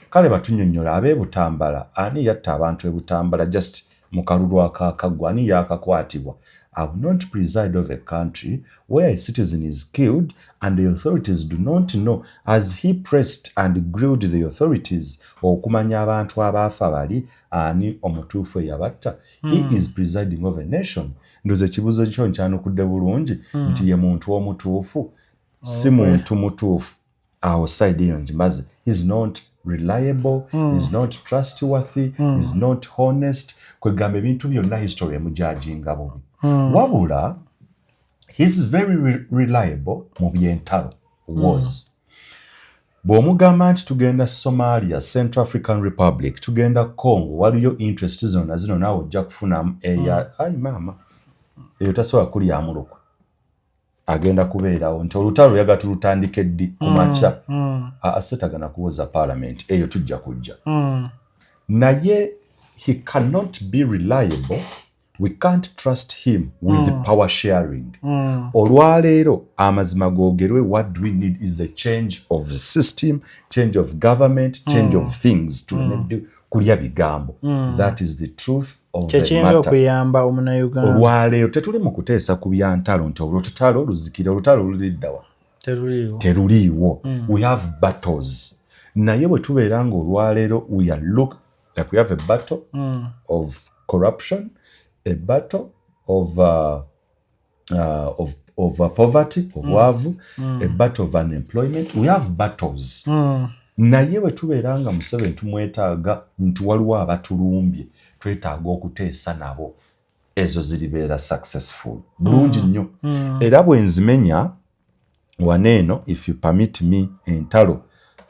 Kale batunnyonnyola ab'e Butambala, ani yatta abantu e Butambala just mu kalulu akakaggwa, ani yaakakwatibwa. I will not preside over a country where a citizen is killed and the authorities do not know, as he pressed and grilled the authorities okumanya abantu abaafa bali ani omutuufu eyabatta. He is presiding over a nation. Ndoza ekibuuzo kyo nkyanukudde bulungi nti ye muntu omutuufu, si muntu mutuufu. Awo side eyo ngimaze. He is not reliable, is not trustworthy, is not honest. Kwegamba ebintu byonna history emujajinga bubi. Wabula he's very reliable mu byentalo was. Bw'omugamba nti tugenda Somalia, Central African Republic, tugenda Congo, waliyo interest zonna zino, naawe ojja kufunamu eya. Ai maama, eyo tasobola kulyamu lukwe. Agenda kubeerawo nti olutalo yaga tulutandike ddi? Ku makya. Aa, setagana kuwoza parliament, eyo tujja kujja. Naye he cannot be reliable, we can't trust him with power sharing. Olwaleero amazima googerwe, what do we need is a change of the system, change of government, change of things. Tuleme kulya bigambo. That is the truth of the Kyekiyinza matter. okuyamba omunauganda. Olwaleero tetuli mu kuteesa ku byantalo nti olutalo luzikire, olutalo luliddawa? Teruliiwo. Teruliiwo. We have battles, naye bwe tubeera nga olwaleero we are look like we have a battle of corruption, a battle of poverty, obwavu, a battle of unemployment. We have battles, naye bwe tubeera nga Museveni tumwetaaga nti waliwo abatulumbye, twetaaga okuteesa nabo, ezo ziribeera successful bulungi nnyo. Era bwe nzimenya waneeno, if you permit me, entalo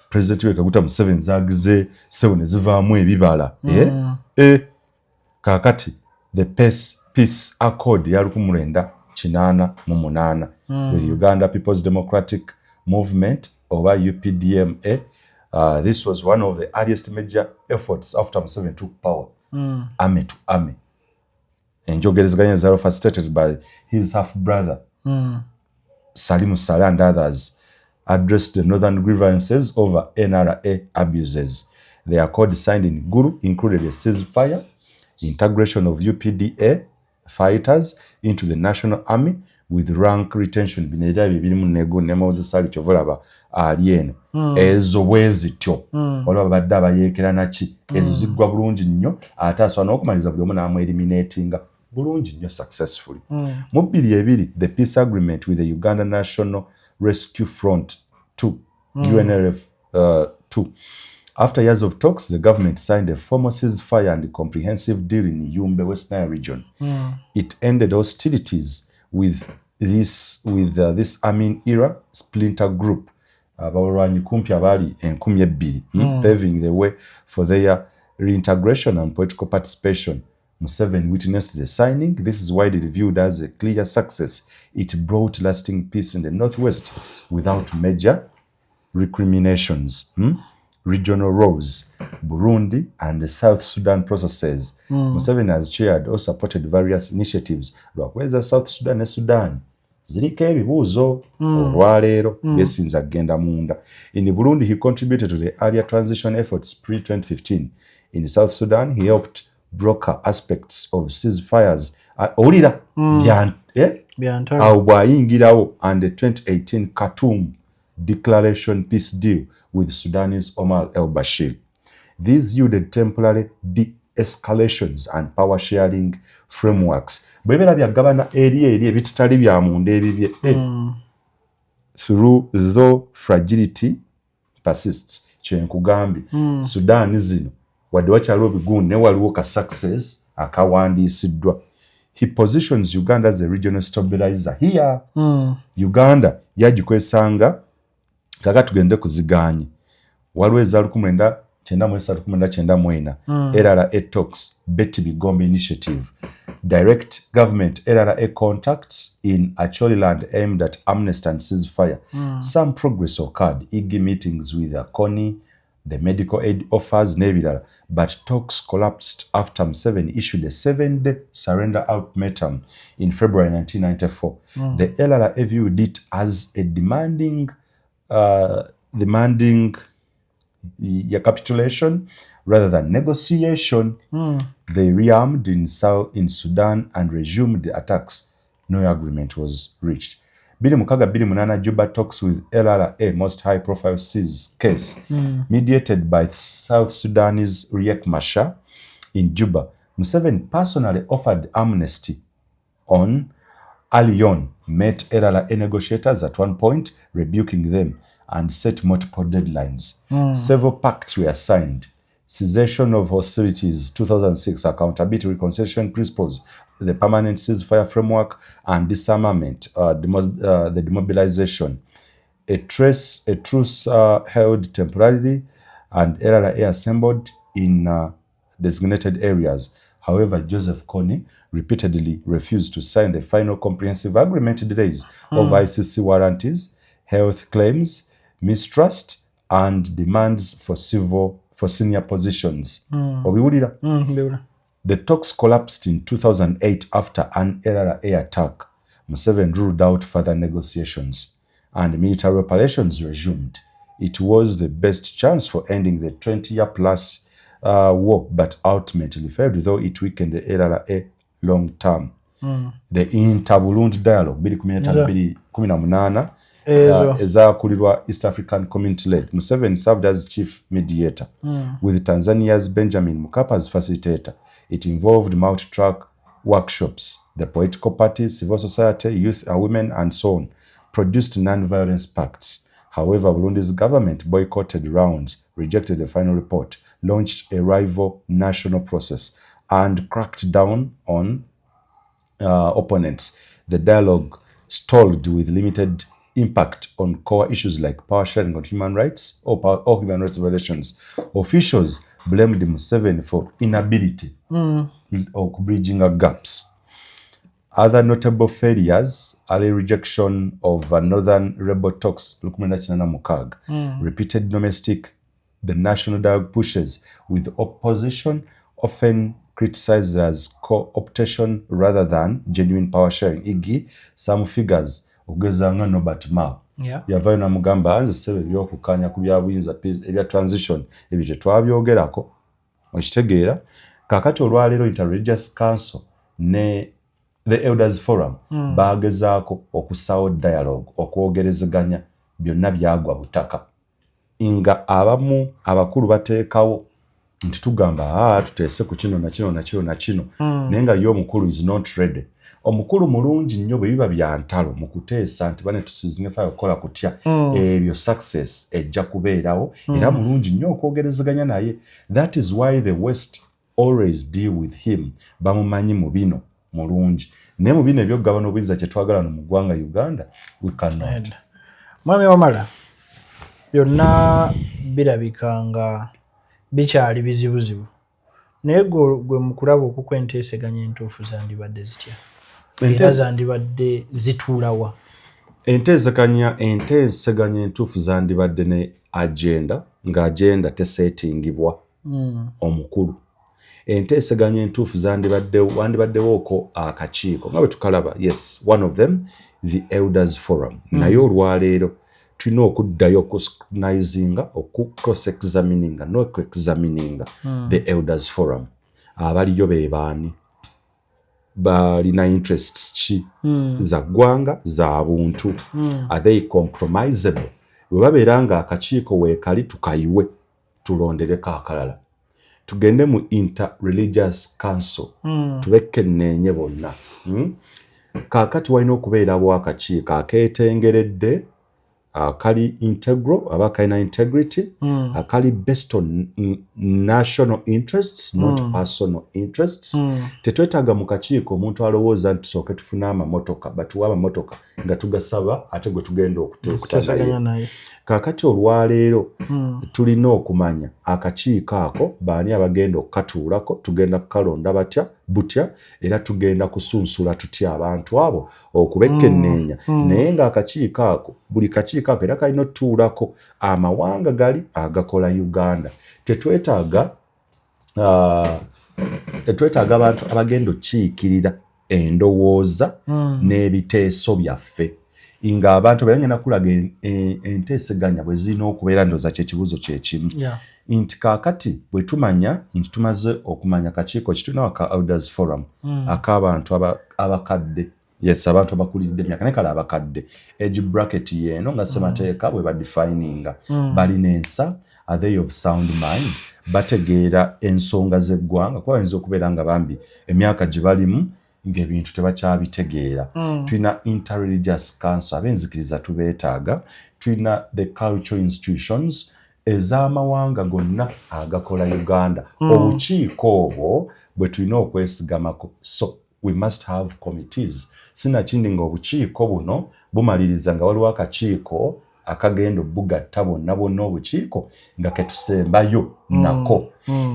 President we Kaguta Museveni zagize sewo ne zivaamu ebibala. Eh? Eh, kaakati the peace accord ya 1988 with Uganda People's Democratic Movement oba UPDMA. This was one of the earliest major efforts after Museveni took power, army to army enjogerezeganya zalo facilitated by his half brother Salimu Saleh and others, addressed the northern grievances over NRA abuses. The accord signed in Gulu included a ceasefire, integration of UPDA fighters into the national army with rank retention. Bino era bye birimu nego ne Moses Ali, kyova olaba ali eno. Ezo bwe zityo. Waliwo babadde abayeekera naki, ezo ziggwa bulungi nnyo, ate asobola n'okumaliriza buli omu n'amweliminatinga bulungi nnyo successfully. Mu 20, the peace agreement with the Uganda National Rescue Front 2, UNLF 2. After years of talks, the government signed a formal ceasefire and comprehensive deal in Yumbe, West Nile region. It ended hostilities with this Amin era splinter group, abalwanyi kumpi abaali 2000, paving the way for their reintegration and political participation. Museveni witnessed the signing. This is widely viewed as a clear success. It brought lasting peace in the northwest without major recriminations. Regional roles, Burundi and the South Sudan processes. Museveni has chaired or supported various initiatives. Lwakweza South Sudan ne Sudan ziriko ebibuuzo olwaleero byesinza kugenda munda. In Burundi, he contributed to the earlier transition efforts pre-2015. In South Sudan, he helped broker aspects of ceasefires. Owulira eh? Byantalo. Awo bw'ayingirawo and the 2018 Khartoum Declaration peace deal with Sudanese Omar El Bashir. These yielded temporary de-escalations and power sharing frameworks. Bwebeera byagabana eri eri ebitutali bya munda ebibye, eh, through though fragility persists. Kyenkugambye, Sudan zino wadde wakyaliwo bigundi, naye waliwo ka success akawandiisiddwa. He positions Uganda as a regional stabilizer here. Uganda yagikwesanga. Kaka tugende kuziganye, waliwo eza 1993, 1994 LRA talks, Betty Bigombe initiative, direct government LRA contacts in Acholiland aimed at amnesty and ceasefire. Some progress occurred, e.g. meetings with Kony. The medical aid offers n'ebirala, but talks collapsed after Museveni issued a 7-day surrender ultimatum in February 1994. The LRA viewed it as a demanding ya capitulation rather than negotiation. They rearmed in Sudan and resumed the attacks. No agreement was reached. 2628 Juba talks with LRA, most high profile case, mediated by South Sudanese Riek Machar in Juba. Museveni personally offered amnesty on early on, met LRA negotiators at one point, rebuking them, and set multiple deadlines. Several pacts were signed: cessation of hostilities 2006, accountability, reconciliation principles, the permanent ceasefire framework, and disarmament, the demobilization. A truce held temporarily and LRA assembled in designated areas. However, Joseph Kony repeatedly refused to sign the final comprehensive agreement, delays of ICC warranties, health claims, mistrust, and demands for senior positions. Obiwulira? Mbiwulira. The talks collapsed in 2008 after an LRA attack. Museveni ruled out further negotiations and military operations resumed. It was the best chance for ending the 20-year plus war, but ultimately failed, though it weakened the LRA long term. The Inter-Burundi Dialogue, 2015, Ezo. Ezakulirwa East African Community led. Museveni served as chief mediator, with Tanzania's Benjamin Mkapa as facilitator. It involved multi-track workshops, the political parties, civil society, youth and women, and so on, produced non-violence pacts. However, Burundi's government boycotted rounds, rejected the final report, launched a rival national process, and cracked down on opponents. The dialogue stalled with limited impact on core issues like power sharing on human rights or human rights violations. Officials blamed Museveni for inability of bridging gaps. Other notable failures: early rejection of Northern Rebel talks, 1986, repeated domestic, the national dialogue pushes with opposition often criticized as co-optation rather than genuine power sharing. E.g., some figures, okugeza nga Norbert Mao, yavayo namugamba, "Nze ssebe, ebyokukanya ku byabuyinza ebya transition ebyo tetwabyogerako." Okitegeera? Kaakati olwaleero Interreligious Council ne the Elders Forum bagezaako okussawo dialogue, okwogerezeganya, byonna byagwa butaka, nga abamu abakulu bateekawo nti tugamba, "Ah, tuteese ku kino nakino nakino nakino," naye nga ye omukulu is not ready. Omukulu mulungi nnyo bwe biba bya ntalo mu kuteesa nti bane tusizingefayo okukola kutya, ebyo success ejja kubeerawo. Era mulungi nnyo okwogerezeganya naye. That is why the West always deal with him. Bamumanyi mu bino mulungi, naye mu bino ebyokugabana obuyinza kyetwagala no mu ggwanga Uganda, we cannot. Mwami Wamala, byonna birabika nga bikyali bizibuzibu, naye gwe mu kulaba okukwa, enteeseganya entuufu zandibadde zitya era zandibadde zituulawa? Enteeseganya entuufu zandibadde ne agenda, nga agenda teseetingibwa omukulu. Enteeseganya entuufu zandibadde, wandibaddewooko akakiiko nga bwe tukalaba, yes, one of them, the Elders Forum. Naye olwaleero tulina okuddayo okuscrutinizinga, okucross examininga n'okuexamininga the Elders Forum. Abaliyo be baani? Balina interests ki? Za ggwanga, za buntu? Are they compromisable? Bwe babeera nga akakiiko weekali, tukayiwe, tulondereko akalala, tugende mu Interreligious Council, tubekenneenye bonna. Kaakati walina okubeerawo akakiiko akeetengeredde, akali integral aba kalina integrity, akali based on national interests, not personal interests. Tetwetaaga mu kakiiko omuntu alowooza nti tusooke tufune amamotoka, batuwe amamotoka nga tugasaba ate gwe tugenda okuteesa naye. Naye. Kaakati olwaleero tulina okumanya akakiiko ako baani abagenda okukatuulako, tugenda kukalonda batya, Butya era tugenda kusunsula tutya abantu abo okubekkenneenya? Naye ng'akakiiko ako, buli kakiiko ako era kalina otutuulako amawanga gali agakola Uganda. Tetwetaaga abantu abagenda okukiikirira endowooza n'ebiteeso byaffe, ng'abantu era ngenda kulaga enteeseganya bwe zirina okubeera. Ndowooza kyekibuuzo kyekimu nti kaakati bwe tumanya nti tumaze okumanya kakiiko kitulina aka Elders Forum, ak'abantu abakadde, yes, abantu abakuliridde emyaka, naye kale abakadde age bracket yeeno nga ssemateeka bwe badefininga. Balina ensa? Are they of sound mind? Bategeera ensonga z'eggwanga? Kuba bayinza okubeera nga bambi emyaka gye balimu ng'ebintu tebakyabitegeera. Tulina Interreligious Council, ab'enzikiriza tubeetaaga. Tulina the cultural institutions ez'amawanga gonna agakola Uganda. Obukiiko obwo bwe tulina okwesigamako. So we must have committees, sinakindi nga obukiiko buno bumaliriza nga waliwo akakiiko akagenda obugatta bonna bonna, obukiiko nga ketusembayo nako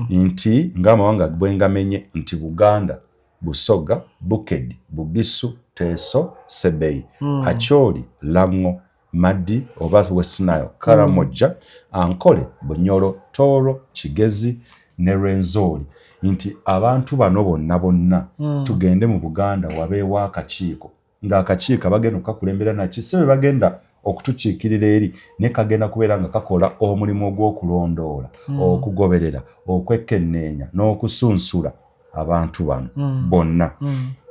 nti ng'amawanga bwengamenye nti Buganda, Busoga, Bukedi, Bugisu, Teeso, Sebei, Acholi, Lango, Madi oba West Nile, Karamoja, Ankole, Bunyoro, Toro, Kigezi ne Rwenzori, nti abantu bano bonna bonna tugende mu Buganda wabeewo akakiiko, ng'akakiiko abagenda okukakulembera naki si be bagenda okutukiikirira eri, naye kagenda kubeera nga kakola omulimu ogw'okulondoola, okugoberera, okwekenneenya n'okusunsula abantu bano bonna.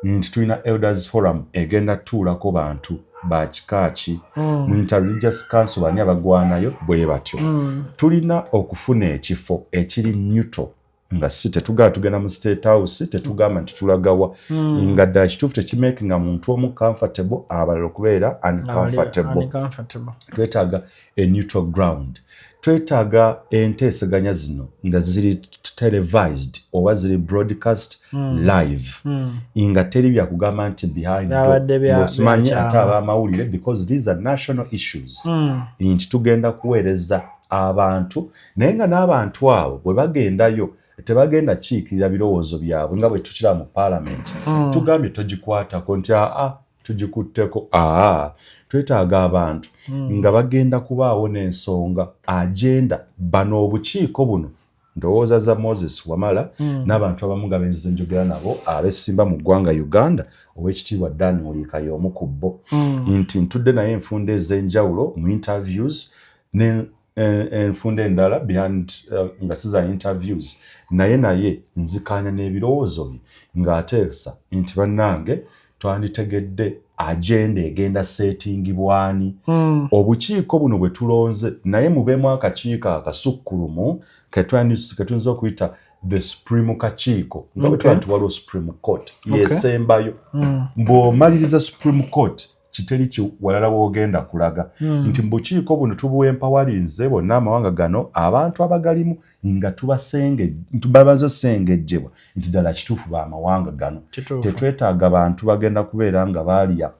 Nti tulina Elders Forum egenda tutuulako bantu bakika ki? Mu Interreligious Council bani abagwanayo? Bwe batyo. Tulina okufuna ekifo ekiri neutral, nga si tetugamba tugenda mu State House, tetugamba nti tulagawa, nga ddala kituufu tekimakinga muntu omu comfortable, abalala okubeera uncomfortable. Uncomfortable. Twetaaga a neutral ground. Twetaaga enteeseganya zino nga ziri televised oba ziri broadcast live, nga teri byakugamba nti behind door, Byabadde ng'osimanyi byakyama. Ate abamawulire, because these are national issues, nti tugenda kuweereza abantu, naye nga n'abantu abo bwe bagendayo tebagenda kiikirira birowoozo byabwe nga bwe tukira mu Parliament. Tugambye togikwatako nti aa tugikutteko. Aa, twetaaga abantu nga bagenda kubaawo n'ensonga agenda. Bano obukiiko buno, ndowooza za Moses Wamala n'abantu abamu nga benzize njogera nabo abesimba mu ggwanga Uganda, Owekitiibwa Dan Muliika y'omu ku bo, nti ntudde naye enfunda ez'enjawulo mu interviews ne enfunda endala behind, nga si za interviews, naye nzikanya n'ebirowoozo bye ng'ateesa nti bannange twanditegedde agenda egenda seetingibwani. Obukiiko buno bwe tulonze, naye mubeemu akakiiko akasukkulumu ketuyinza okuyita the supreme kakiiko, nga bwe tuba nti waliwo Supreme Court yesembayo. Bw'omaliriza Supreme Court, kiteri kiwalala w'ogenda kulaga nti mu bukiiko buno tubuempawalinze bonna amawanga gano, abantu abagalimu nga tubabaza osengejjebwa nti ddala kituufu b'amawanga gano. Tetwetaaga bantu bagenda kubeera nga baalya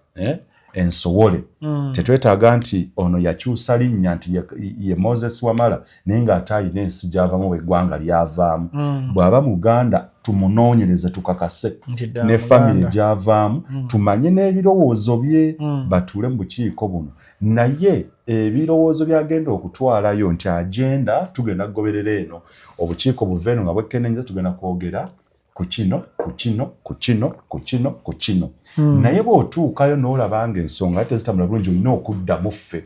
ensowole. Tetwetaaga nti ono yakyusa linnya nti ye Moses Wamala, naye ng'ate alina ensi gy'avamu, eggwanga lyavaamu. Bw'aba Muganda, tumunoonyereze tukakase ne famire gy'avaamu, tumanye n'ebirowoozo bye. Batuule mu bukiiko buno, naye ebirowoozo byagenda okutwalayo nti agenda tugenda kugoberera eno, obukiiko buve eno nga bwekkenenyeza, tugenda kwogera ku kino, ku kino, ku kino, ku kino, ku kino. Naye bw'otuukayo n'olaba nga ensonga tezitambula bulungi, olina okuddamu ffe.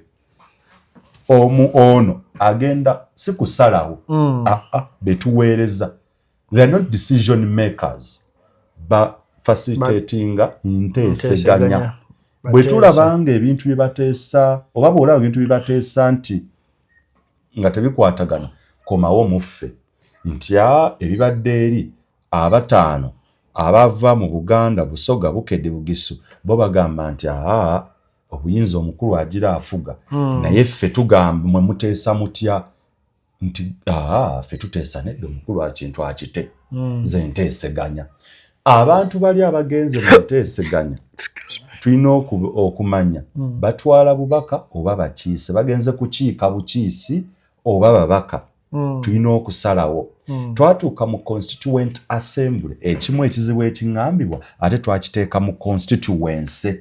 Omu ono agenda si kusalawo. Aa, betuweereza, they are not decision makers, ba facilitatinga nteeseganya. Bwe tulaba nga ebintu bye bateesa, oba bw'olaba ebintu bye bateesa nti nga tebikwatagana, komawo muffe nti a ebibadde eri abataano abava mu Buganda, Busoga, Bukedi, Bugisu, bo bagamba nti aa obuyinza omukulu agira afuga, naye ffe tugamba mwe muteesa mutya? Nti aa ffe tuteesa nedda, omukulu akintu akite. Ze nteeseganya. Abantu bali abagenze mu nteeseganya tulina okumanya batwala bubaka oba bakiise, bagenze kukiika bukiisi oba babaka. Tulina okusalawo. Twatuuka mu Constituent Assembly, ekimu ekizibu ekiŋŋambibwa ate twakiteeka mu constituency.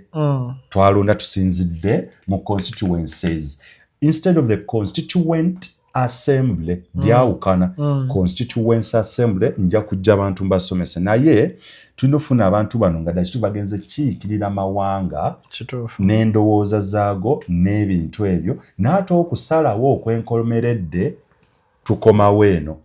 Twalonda tusinzidde mu constituencies instead of the Constituent Assembly. Byawukana. Constituency Assembly, nja kujja abantu mbasomese, naye tulina ofuna abantu bano nga ddala kitu bagenze kiikirira mawanga n'endowooza zaago n'ebintu ebyo, n'ate okusalawo okwenkomeredde tukomawo eno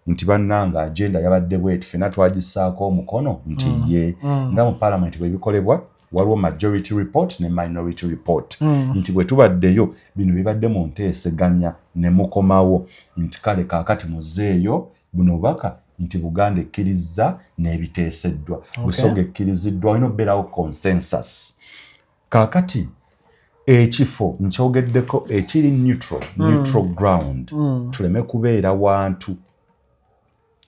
nti bannanga agenda yabadde bweti, fena twagisaako omukono nti ye. Nga mu Parliament bwe bikolebwa, waliwo majority report ne minority report, nti bwe tubaddeyo bino bibadde mu nteeseganya ne mukomawo nti kale kaakati muzeeyo buno bubaka nti Buganda ekkiriza n'ebiteeseddwa, Busoga ekkiriziddwa, olina okubeerawo consensus. Kaakati ekifo nkyogeddeko ekiri neutral, neutral ground, tuleme kubeera wantu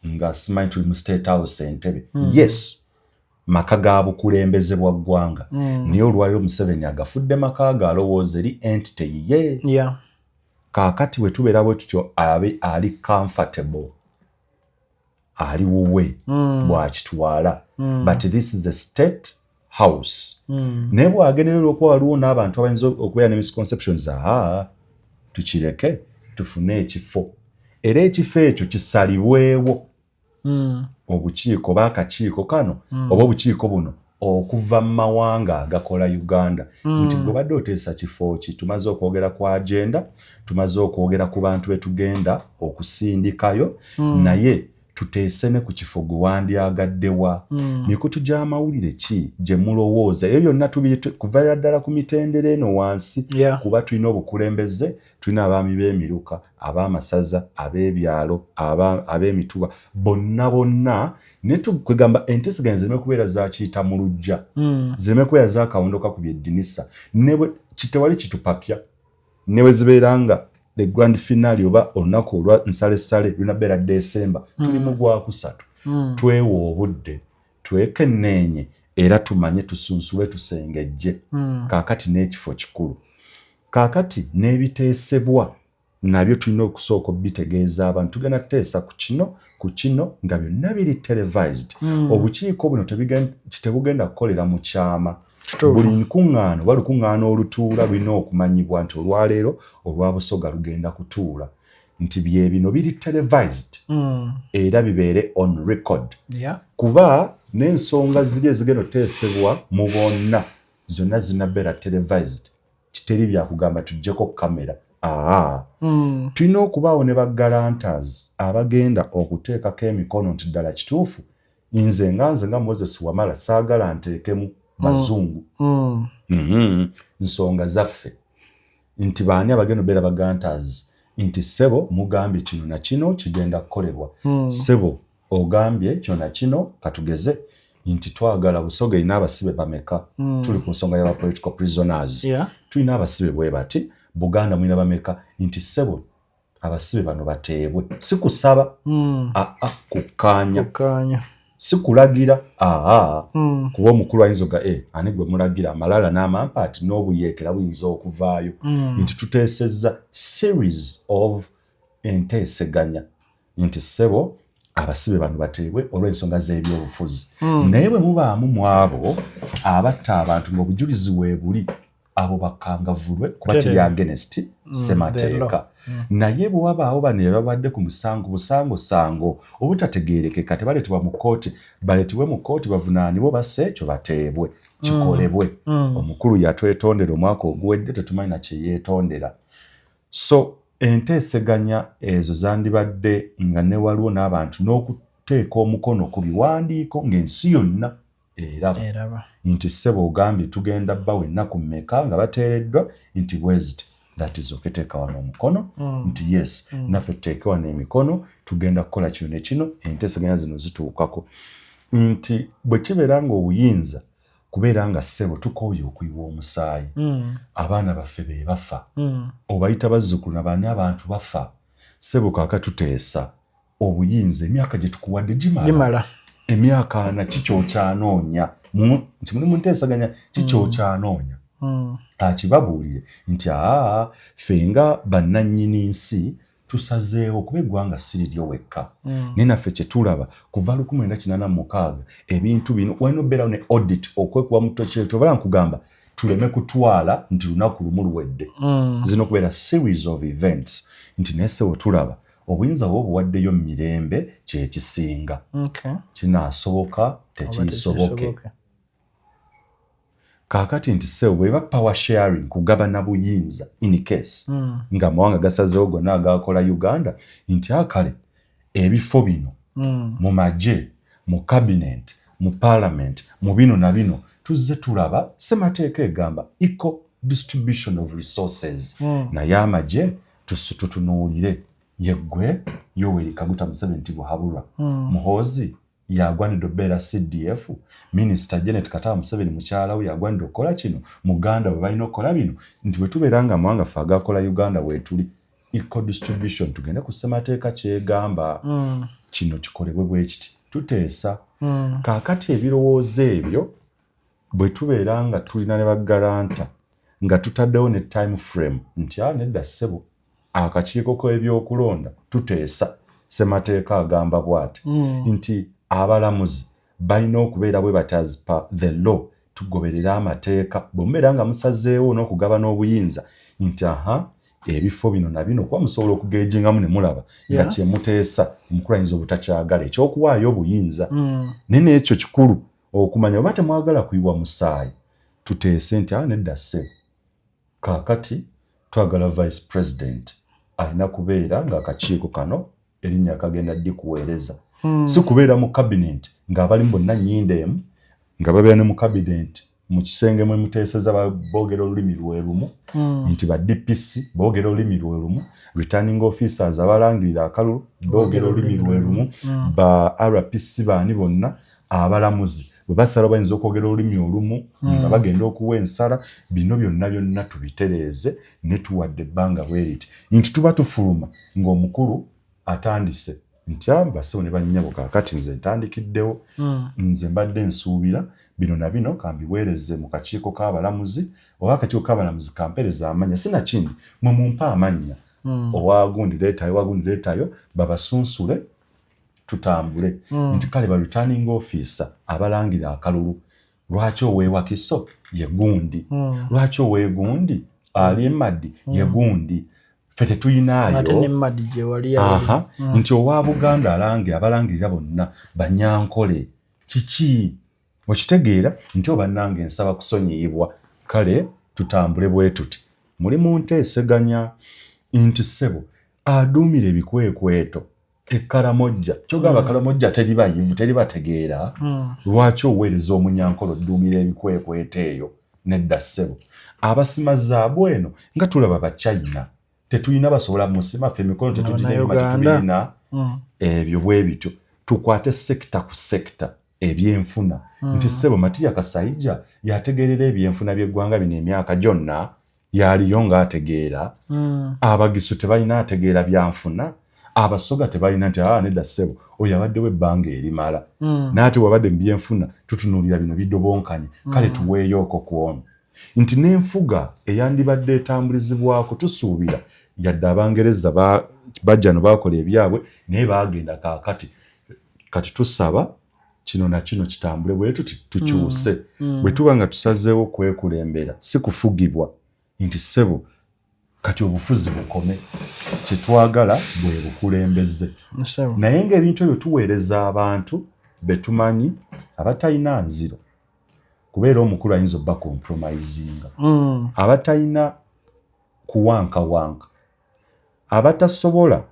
nga simanyi tuli mu State House, Entebe. Yes, maka ga bukulembeze bwa ggwanga, naye olwaliro Museveni agafudde maka ge, alowooza eri entity yiye. Kaakati bwe tubeera bwe tutyo, abe ali comfortable, ali wuwe, bw'akitwala, but this is a State House. Naye bw'agenderera, olwokuba waliwo n'abantu abayinza okubeera ne misconceptions, aa tukireke tufune ekifo, era ekifo ekyo kisalibwewo obukiiko oba akakiiko kano oba obukiiko buno okuva mu mawanga agakola Uganda, nti gwe badde oteesa kifo ki? Tumaze okwogera ku agenda, tumaze okwogera ku bantu betugenda okusindikayo, naye tuteese ne ku kifo gwe wandyagaddewa. Mikutu gy'amawulire ki gye mulowooza? Ebyo byonna kuvaira ddala ku mitendera eno wansi, kuba tulina obukulembeze, tulina abaami b'emiruka, ab'amasaza, ab'ebyalo, ab'emituba, bonna bonna ne kwegamba enteeseganya zireme kubeera zakiyita mu luggya, zireme kubeera zakawundo kakubye eddinisa, ne tewali kitupapya, ne bwe zibeera nga the grand finale oba olunaku olwa nsalesale lulina beera Desemba, tuli mu gwakusatu. Twewa obudde, twekenneenye era tumanye, tusunsule, tusengejje. Kaakati n'ekifo kikulu, kaakati n'ebiteesebwa nabyo tulina okusooka obitegeeza abantu. Tugenda kuteesa ku kino, ku kino, nga byonna biri televised. Obukiiko buno tebugenda kukolera mu kyama. Buli nkuŋŋaana oba lukuŋŋaana olutuula lulina okumanyibwa nti olwaleero olwa Busoga lugenda kutuula, nti bye bino biri televised era bibeere on record, kuba n'ensonga ziri ezigenda oteesebwa mu bonna zonna zinabeera televised. Kiteri byakugamba tuggyeko kamera, aa tulina okubaawo ne ba guarantors abagenda okuteekako emikono nti ddala kituufu, nze nga nze nga Moses Wamala saagala nteekemu bazungu. Nsonga zaffe nti baani abagenda obeera ba guarantors, nti ssebo mugambye kino na kino kigenda kukolebwa, ssebo ogambye kino na kino, katugeze nti twagala Busoga erina abasibe bameka? Tuli ku nsonga y'aba political prisoners. Tulina abasibe bwe bati, Buganda mulina bameka? Nti ssebo abasibe bano bateebwe, si kusaba, aa kukkaanya, Kukkaanya. Si kulagira, aa kuba omukulu ayinza oga e ani gwe mulagira, amalala n'amampaati n'obuyeekera buyinza okuvaayo, nti tuteesezza series of enteeseganya nti ssebo abasibe bano bateebwe olw'ensonga z'ebyobufuzi. Naye bwe mubaamu mu abo abatta abantu ng'obujulizi weebuli, abo bakkangavulwe kuba kiri against ssemateeka. Naye bwe wabaawo bano ebabadde ku musango busangosango obutategeerekeka, tebaleetebwa mu kkooti, baleetebwe mu kkooti, bavunaanibwe, basse ekyo bateebwe, kikolebwe. Omukulu yatwetondera omwaka oguwedde, tetumanyi na kye yeetondera. So enteeseganya ezo zandibadde nga ne waliwo n'abantu n'okuteeka omukono ku biwandiiko ng'ensi yonna eraba Eraba. nti ssebo ogambye tugenda bbawa ennaku mmeka nga bateereddwa, nti bweziti, that is okay, teeka wano omukono nti yes, naffe tuteeke wano emikono, tugenda kukola kino ne kino. Enteeseganya zino zituukako nti bwe kibeera nga obuyinza kubeera nga ssebo tukooye okuyiwa omusaayi, abaana baffe be bafa, obayita bazzukulu nabaani, abantu bafa, ssebo kaaka tuteesa obuyinza, emyaka gye tukuwadde gimala. Gimala. Emyaka 40 kikyokyanoonya nti muli mu nteesaganya, kikyokyanoonya? Akibabuulire nti aa ffe nga bannannyini nsi. Tusazeewo kuba eggwanga si liryo wekka, naye naffe kyetulaba kuva 1986 ebintu bino walina obeerawo ne audit, okwekuba mu tokyetobala. Nkugamba tuleme kutwala nti lunaku lumu luwedde. Zirina okubeera series of events nti naye sewe tulaba obuyinza bwe obuwaddeyo mu mirembe kyekisinga. Kinaasoboka tekiisoboke? Tekisoboke. Kaakati nti sewe bweba power sharing, kugabana buyinza, in case nga amawanga gasazeewo gonna agakola Uganda nti akale ebifo bino mu magye, mu cabinet, mu parliament, mu bino na bino, tuzze tulaba semateeka egamba equal distribution of resources, naye amagye tutunuulire yeggwe Yoweri Kaguta Museveni Tibuhaburwa, Muhoozi yagwanidde okubeera CDF, Minisita Janet Kataaha Museveni mukyala we yagwanidde okukola kino, muganda we balina okukola bino, nti bwe tubeera nga amawanga ffe agakola Uganda weetuli, equal distribution, tugende ku ssemateeka kyegamba, kino kikolebwe bwe kiti, tuteesa. Kaakati ebirowoozo ebyo bwe tubeera nga tulina ne ba guarantor, nga tutaddewo ne time frame nti a nedda ssebo, akakiiko k'ebyokulonda tuteesa, ssemateeka agamba bw'ati nti abalamuzi balina okubeera bwe bati as per the law, tugoberere amateeka. Bwe mubeera nga musazeewo n'okugabana obuyinza nti aha, ebifo bino na bino, kuba musobola okugejingamu ne mulaba nga kyemuteesa omukulu ayinza obutakyagala ekyokuwaayo obuyinza, naye n'ekyo kikulu okumanya oba temwagala kuyiwa musaayi, tuteese nti a nedda ssebo, kaakati twagala vice president alina kubeera ng'akakiiko kano erinnya kagenda ddi kuweereza, si kubeera mu cabinet ng'abalimu bonna nnyindo emu, nga babeera ne mu cabinet mu kisenge mwe muteeseza boogera olulimi lwe lumu, nti ba DPC boogera olulimi lwe lumu, returning officers abalangirira akalulu boogera olulimi lwe lumu, ba RPC baani bonna, abalamuzi bwe basala bayinza okwogera olulimi olumu nga bagenda okuwa ensala. Bino byonna byonna tubitereeze ne tuwadde ebbanga bwe riti nti tuba tufuluma ng'omukulu atandise nti bassebo ne bannyabo, kaakati nze ntandikiddewo, nze mbadde nsuubira bino na bino, kambiweereze mu kakiiko k'abalamuzi oba akakiiko k'abalamuzi kampeereza amannya, sinakindi mwe mumpe amannya, owagundi leetayo, owagundi leetayo, babasunsule tutambule, nti kale ba returning officer abalangira akalulu, lwaki oweewakiso ye gundi, lwaki oweegundi ali emaddi ye gundi, ffe Ate tetuyinaayo. Ne Madi gye wali ali. Aha, nti owa Buganda alange abalangirira bonna Banyankole, kiki okitegeera nti obannange nsaba kusonyiyibwa, kale tutambule bwe tuti muli mu nteeseganya nti ssebo aduumira ebikwekweto Ekkalamojja, kyogamba Kalamojja teri bayivu, teri bategeera, lwaki oweereza Omunyankole odduumira ebikwekweto eyo? Nedda ssebo, abasima zaabu eno nga tulaba Bachina tetulina basobola musima, ffe emikono tetugina, ebyuma Bannayuganda. tetubirina. Ebyo bwe bityo tukwate sector ku sector, ebyenfuna, nti ssebo Matiya Kasaija yategeerera ebyenfuna by'eggwanga bino emyaka gyonna yaliyo ng'ategeera, Abagisu tebalina ategeera byanfuna, Abasoga tebalina, nti aa nedda ssebo, oyo abaddewo ebbanga erimala, n'ate wabadde mu byenfuna, tutunuulira bino bidobonkanye, kale tuweeyo okwo kwono nti n'enfuga eyandibadde etambulizibwako tusuubira yadde Abangereza bajja no baakola ebyabwe naye baagenda, kaakati kati tusaba kino na kino kitambule bwe tuti tukyuse. Bwe tuba nga tusazeewo kwekulembera si kufugibwa, nti ssebo kati obufuzi bukome, kyetwagala bwe bukulembeze. Ssebo. Naye ng'ebintu ebyo tuweereza abantu be tumanyi abatalina nziro, kubeera omukulu ayinza obba compromisinga, abatalina kuwankawanka, abatasobola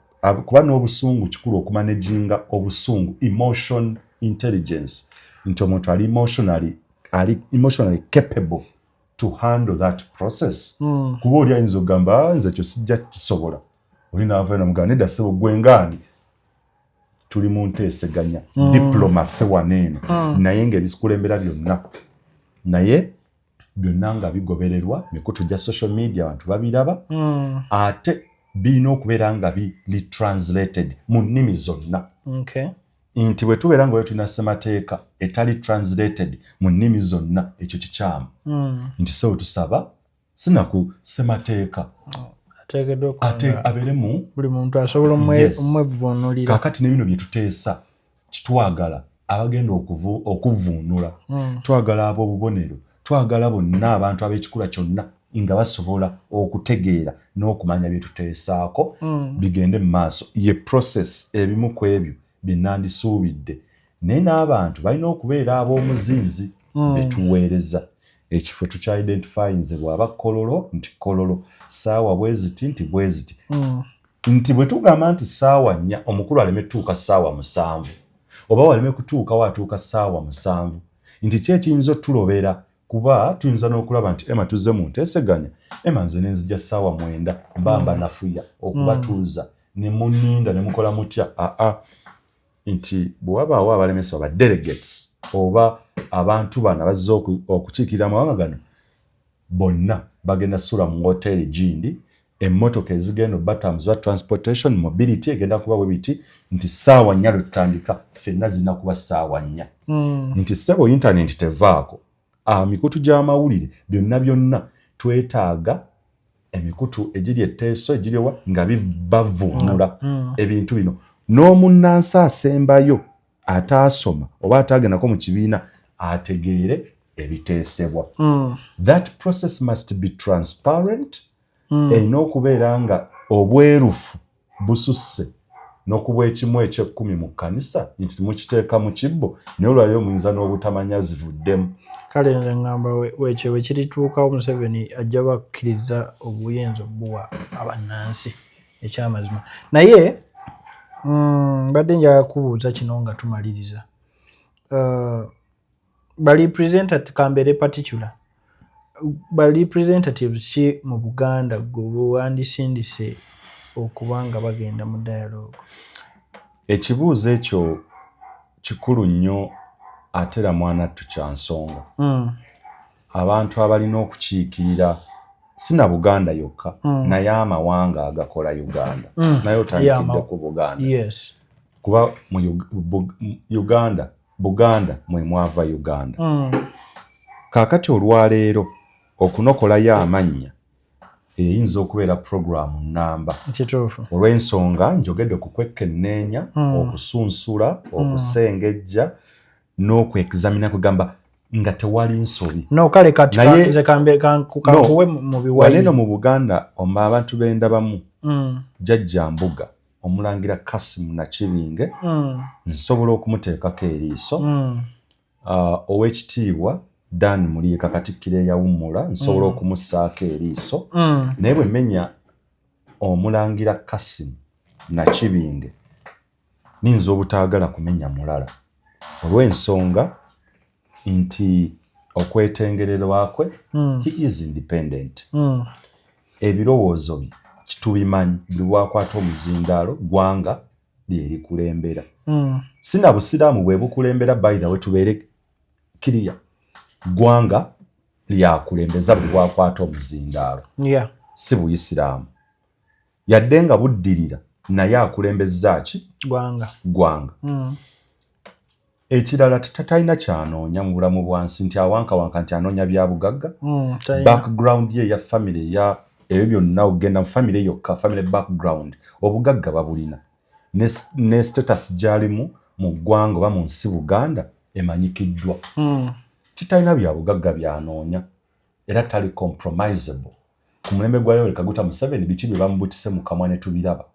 kuba n'obusungu. Kikulu okumanaginga obusungu, emotion intelligence, nti omuntu ali emotionally capable to handle that process, kuba oli ayinza okugamba, "Ah, nze ekyo sijja kisobola." Oli naavayo namugamba, "Nedda ssebo, gwe ngaani?" Tuli mu nteeseganya, diplomacy wano eno, naye ng'ebikulembera byonna, naye byonna nga bigobererwa mikutu gya social media, abantu babiraba, ate birina okubeera nga biri translated mu nnimi zonna, nti bwe tubeera nga tulina ssemateeka etali translated mu nnimi zonna, ekyo kikyamu, nti sewe tusaba sinaku ssemateeka. Ate abeere mu buli muntu asobola omwevvuunulira. Kaakati ne bino bye tuteesa, kitwagala abagenda okuvvuunula, twagala ab'obubonero, twagala bonna abantu ab'ekikula kyonna nga basobola okutegeera n'okumanya bye tuteesaako, bigende mu maaso. Ye process ebimu ku ebyo bye nandisuubidde, naye n'abantu balina okubeera ab'omuzinzi betuweereza. Ekifo tukyaidentifyinze, bw'aba Kololo nti Kololo, saawa bwe ziti nti bwe ziti, nti bwe tugamba nti ssaawa 4, omukulu aleme tutuuka ssaawa 7, oba waleme kutuukawo atuuka ssaawa 7, nti ki ekiyinza otulobera? Kuba tuyinza n'okulaba nti ema tuzze mu nteeseganya, ema nze nenzija ssaawa 9, mba mbanafuya okubatuuza ne muninda ne mukola mutya. Aa, nti bwe wabaawo abalemesa oba delegates oba abantu bano abazze okukiikirira amawanga gano, bonna bagenda sula mu woteeri gindi, emmotoka ezigenda obatambuza, transportation, mobility egenda kuba bwe biti, nti ssaawa 4 lwe tutandika, ffenna zirina kuba ssaawa 4, nti ssebo internet tevaako, mikutu gy'amawulire byonna byonna, twetaaga emikutu egiri etteeso egiriwa nga bavuunula ebintu bino, n'omunnansi asembayo ataasoma oba ataagendako mu kibiina ategeere ebiteesebwa. That process must be transparent. Erina okubeera nga obwerufu bususse n'okuba ekimu ekyekumi mu kkanisa, nti mukiteeka mu kibbo, naye olwaliro muyinza n'obutamanya zivuddemu. Kale nze ŋŋamba wekyo bwe kirituukawo, Museveni ajja bakkiriza obuyinza obuwa abannansi ekyamazima. Naye mbadde njagala kubuuza kino nga tumaliriza. Ba representative, kambeere particular, ba representatives ki mu Buganda gwe wandisindise okuba nga bagenda mu dialogue? Ekibuuzo ekyo kikulu nnyo, ate era mwanattu kya nsonga. Abantu abalina okukiikirira si na Buganda yokka, naye amawanga agakola Uganda, naye otandikidde ku Buganda, kuba mu Uganda, Buganda mwe mwava Uganda. Kaakati olwaleero okunokolayo amannya eyinza okubeera puroguramu nnamba, olw'ensonga njogedde ku kwekkenneenya, okusunsula, okusengejja n'okwexamina, kugamba nga tewali nsobi. No, kale kati nze kankuwe mu biwayi. Eno mu Buganda omba abantu bendabamu, Jjajja Mbuga Omulangira Kasimu Nakibinge, nsobola okumuteekako eriiso. Owekitiibwa Dan Muliika, Katikkiro eyawummula, nsobola okumussaako eriiso. Naye bwe menya Omulangira Kasimu Nakibinge, ninza obutaagala kumenya mulala, olw'ensonga nti okwetengererwa kwe, he is independent. Ebirowoozo bye kitubimanyi, buli lwakwata omuzindaalo gwanga lyerikulembera. Sina busiraamu bwe bukulembera, by the way, tubeere clear, gwanga lyakulembeza buli lwakwata omuzindaalo, si buyisiraamu yadde nga buddirira, naye akulembeza ki? Gwanga. Gwanga. Ekirala, talina kyanoonya mu bulamu bwansi nti awankawanka nti anoonya bya bugagga. Background ye eya family, eya ebyo byonna, okugenda mu family yokka, family background, obugagga babulina, ne status gyalimu mu ggwanga oba mu nsi Buganda emanyikiddwa. Titalina bya bugagga byanoonya, era tali compromisable. Ku mulembe gwa Yoweri Kaguta Museveni, biki bye bamubutise mu kamwa ne tubiraba?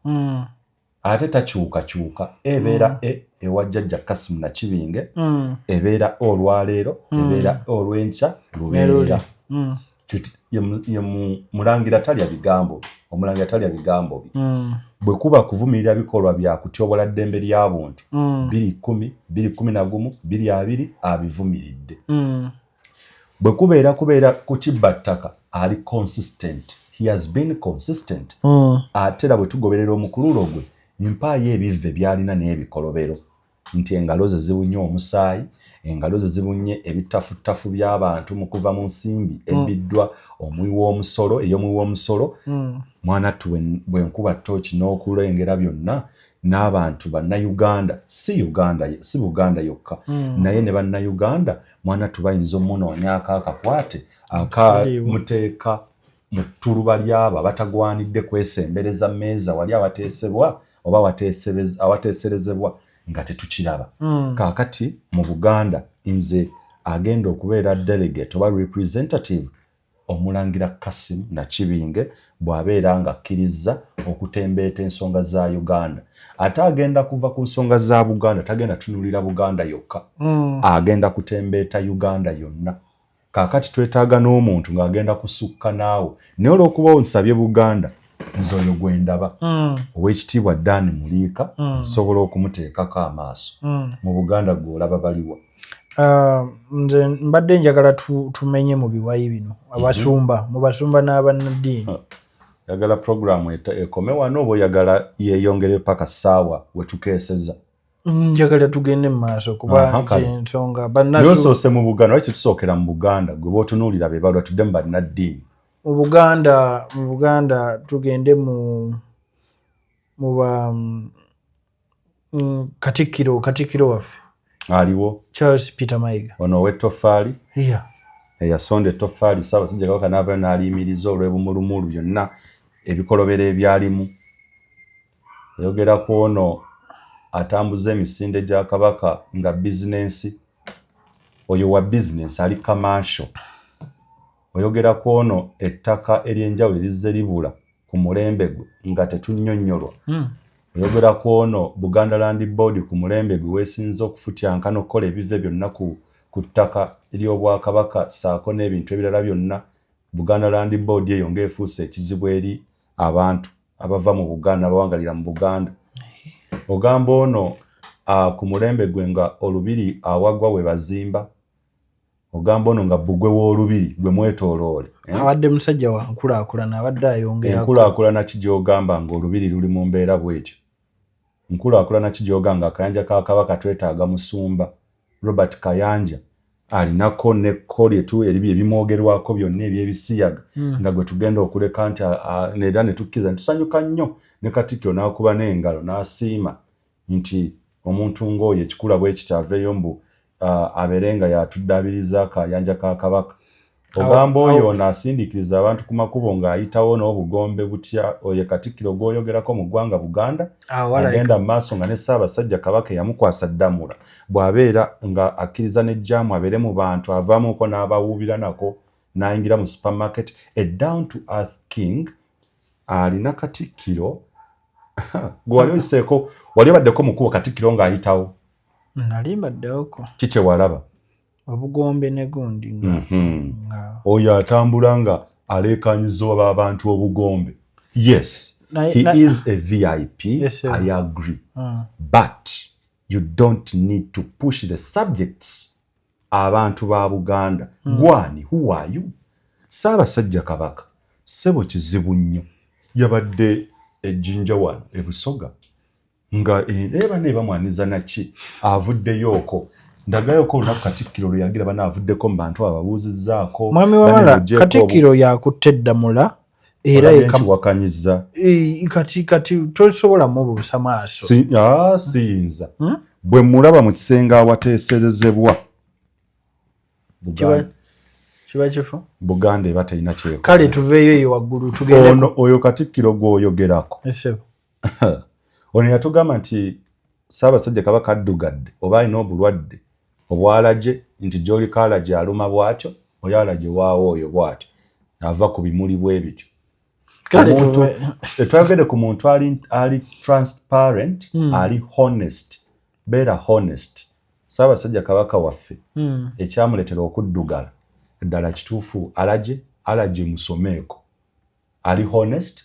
Ate takyukakyuka, ebeera e ewa Jjajja Kasimu Nakibinge, ebeera olwaleero, ebeera olw'enkya, lubeerera. Ye mulangira talya bigambo bye, omulangira talya bigambo bye. Bwe kuba kuvumirira bikolwa bya kutyobola ddembe lya buntu, 2010, 2011, 2020 abivumiridde. Bwe kubeera kukibba ttaka, ali consistent, he has been consistent. Ate era bwe tugoberera omukululo gwe, mpaayo ebivve byalina n'ebikolobero, nti engalo ze zibunye omusaayi, engalo ze zibunye ebitafuttafu by'abantu mu kuva mu nsimbi ebbiddwa omuwi w'omusolo, ey'omuwi w'omusolo. Mwanattu, bwe nkuba ttooki n'okulengera byonna n'abantu Bannayuganda, si Uganda, si Buganda yokka, naye ne Bannayuganda, mwanattu, bayinza omunoonyaako akakwate akamuteeka. Mu ttuluba ly'abo abatagwanidde kwesembereza mmeeza wali awateesebwa oba awateeserezebwa nga tetukiraba. Kaakati mu Buganda, nze agenda okubeera delegate oba representative, Omulangira Kasim Nakibinge, bw'abeera nga akkirizza okutembeeta ensonga za Uganda. Ate agenda kuva ku nsonga za Buganda, tagenda tunulira Buganda yokka, agenda kutembeeta Uganda yonna. Kaakati twetaaga n'omuntu ng'agenda kusukka naawe, naye olw'okuba onsabye Buganda, nze oyo gwe ndaba, Owekitiibwa Dan Muliika, nsobola okumuteekako amaaso. Mu Buganda gwe olaba baliwa? Nze mbadde njagala tumenye mu biwayi bino abasumba, mu basumba n'abannaddiini. Oyagala programu ekome wano oba oyagala yeeyongere paka ssaawa wetukeeseza? Njagala tugende mu maaso kuba ensonga Yosoose mu Buganda, lwaki tusookera mu Buganda? Gwe bootunuulira be balwa, tudde mu bannaddiini. Mu Buganda tugende mu ba katikkiro waffe. Aliwo. Charles Peter Mayiga. Ono ow'ettofaali? Eyasonda ettoffaali, Ssaabasajja Kabaka n'avayo n'aliyimiriza olw'ebumulumulu byonna ebikolobero ebyalimu. Oyogera ku ono atambuza emisinde gya Kabaka nga bizinensi, oyo wa bizinensi, ali commercial. Oyogera ku ono ettaka ery'enjawulo erizze libula ku mulembe gwe nga tetunnyonnyolwa. Oyogera ku ono Buganda Land Board ku mulembe gwe weesinze okufutyanka n'okukola ebive byonna ku ttaka ery'Obwakabaka ssaako n'ebintu ebirala byonna. Buganda Land Board eyo ng'efuuse ekizibu eri abantu abava mu Buganda, abawangalira mu Buganda. Ogamba ono ku mulembe gwe nga olubiri awagwa we bazimba. Ogamba ono nga bbugwe w'olubiri gwe mwetooloole, eh? Abadde musajja wa nkulaakulana, abadde ayongerako. Enkulaakulana ki gy'ogamba ng'olubiri luli mu mbeera bw'etyo? Nkulaakulana ki gy'ogamba nga akayanja ka Kabaka twetaaga musumba Robert Kayanja alinako nekko lyetu eribi ebimwogerwako byonna ebyebisiyaga, nga gwe tugenda okuleka nti era ne tukkiriza ne tusanyuka nnyo ne Katikkiro n'akuba n'engalo n'asiima nti omuntu ng'oyo ekikula bwe kiti aveeyo mbu abeere nga yatuddaabiriza akayanja ka Kabaka? Ogamba oyo ono asindiikiriza abantu ku makubo ng'ayitawo n'obugombe butya? Oyo Katikkiro gw'oyogerako mu ggwanga Buganda agenda mu maaso nga ne Ssaabasajja Kabaka eyamukwasa ddamula bw'abeera nga akkiriza n'ejjaamu abeere mu bantu, avaamuko n'abawuubira nako n'ayingira mu supermarket. A down to earth king alina Katikkiro gwe wali oyiseeko, wali obaddeko mu kkubo Katikkiro ng'ayitawo? Nali mbaddewoko. Ki kye walaba? Obugombe ne gundi nga, nga Oyo atambula nga aleekanyiza oba abantu obugombe, yes, he is a VIP. Yes, sir. I agree, but you don't need to push the subjects, abantu ba Buganda. Gwani, who are you? Ssaabasajja Kabaka, ssebo, kizibu nnyo. Yabadde ejjinja wano ebusoga nga era ne bamwaniza naki avuddeyooko. Ndagayoko olunaku Katikkiro lwe yagira bana avuddeko mu bantu ababuuzizzaako. Mwami Wamala, Katikkiro yakutte eddamula era nkiwakanyiza. Kati tosobola mubuusa maaso. Siyinza. Bwe mulaba mu kisenge awateeserezebwa, kiba kifo. Buganda eba terina kyekoze. Kale tuveeyo eyo waggulu tugende. Ono oyo Katikkiro gw'oyogerako, Essebo. ono yatugamba nti Ssaabasajja Kabaka addugadde oba alina obulwadde obwalaje, nti gy'oliko alaje aluma bw'atyo, oyo alaje waawo oyo bw'atyo ava ku bimuli bwe bityo. Kale Omuntu twayogedde ku muntu ali transparent, ali honest. Beera honest. Ssaabasajja Kabaka waffe, ekyamuleetera okuddugala ddala kituufu alaje alaje, musomeeko, ali honest.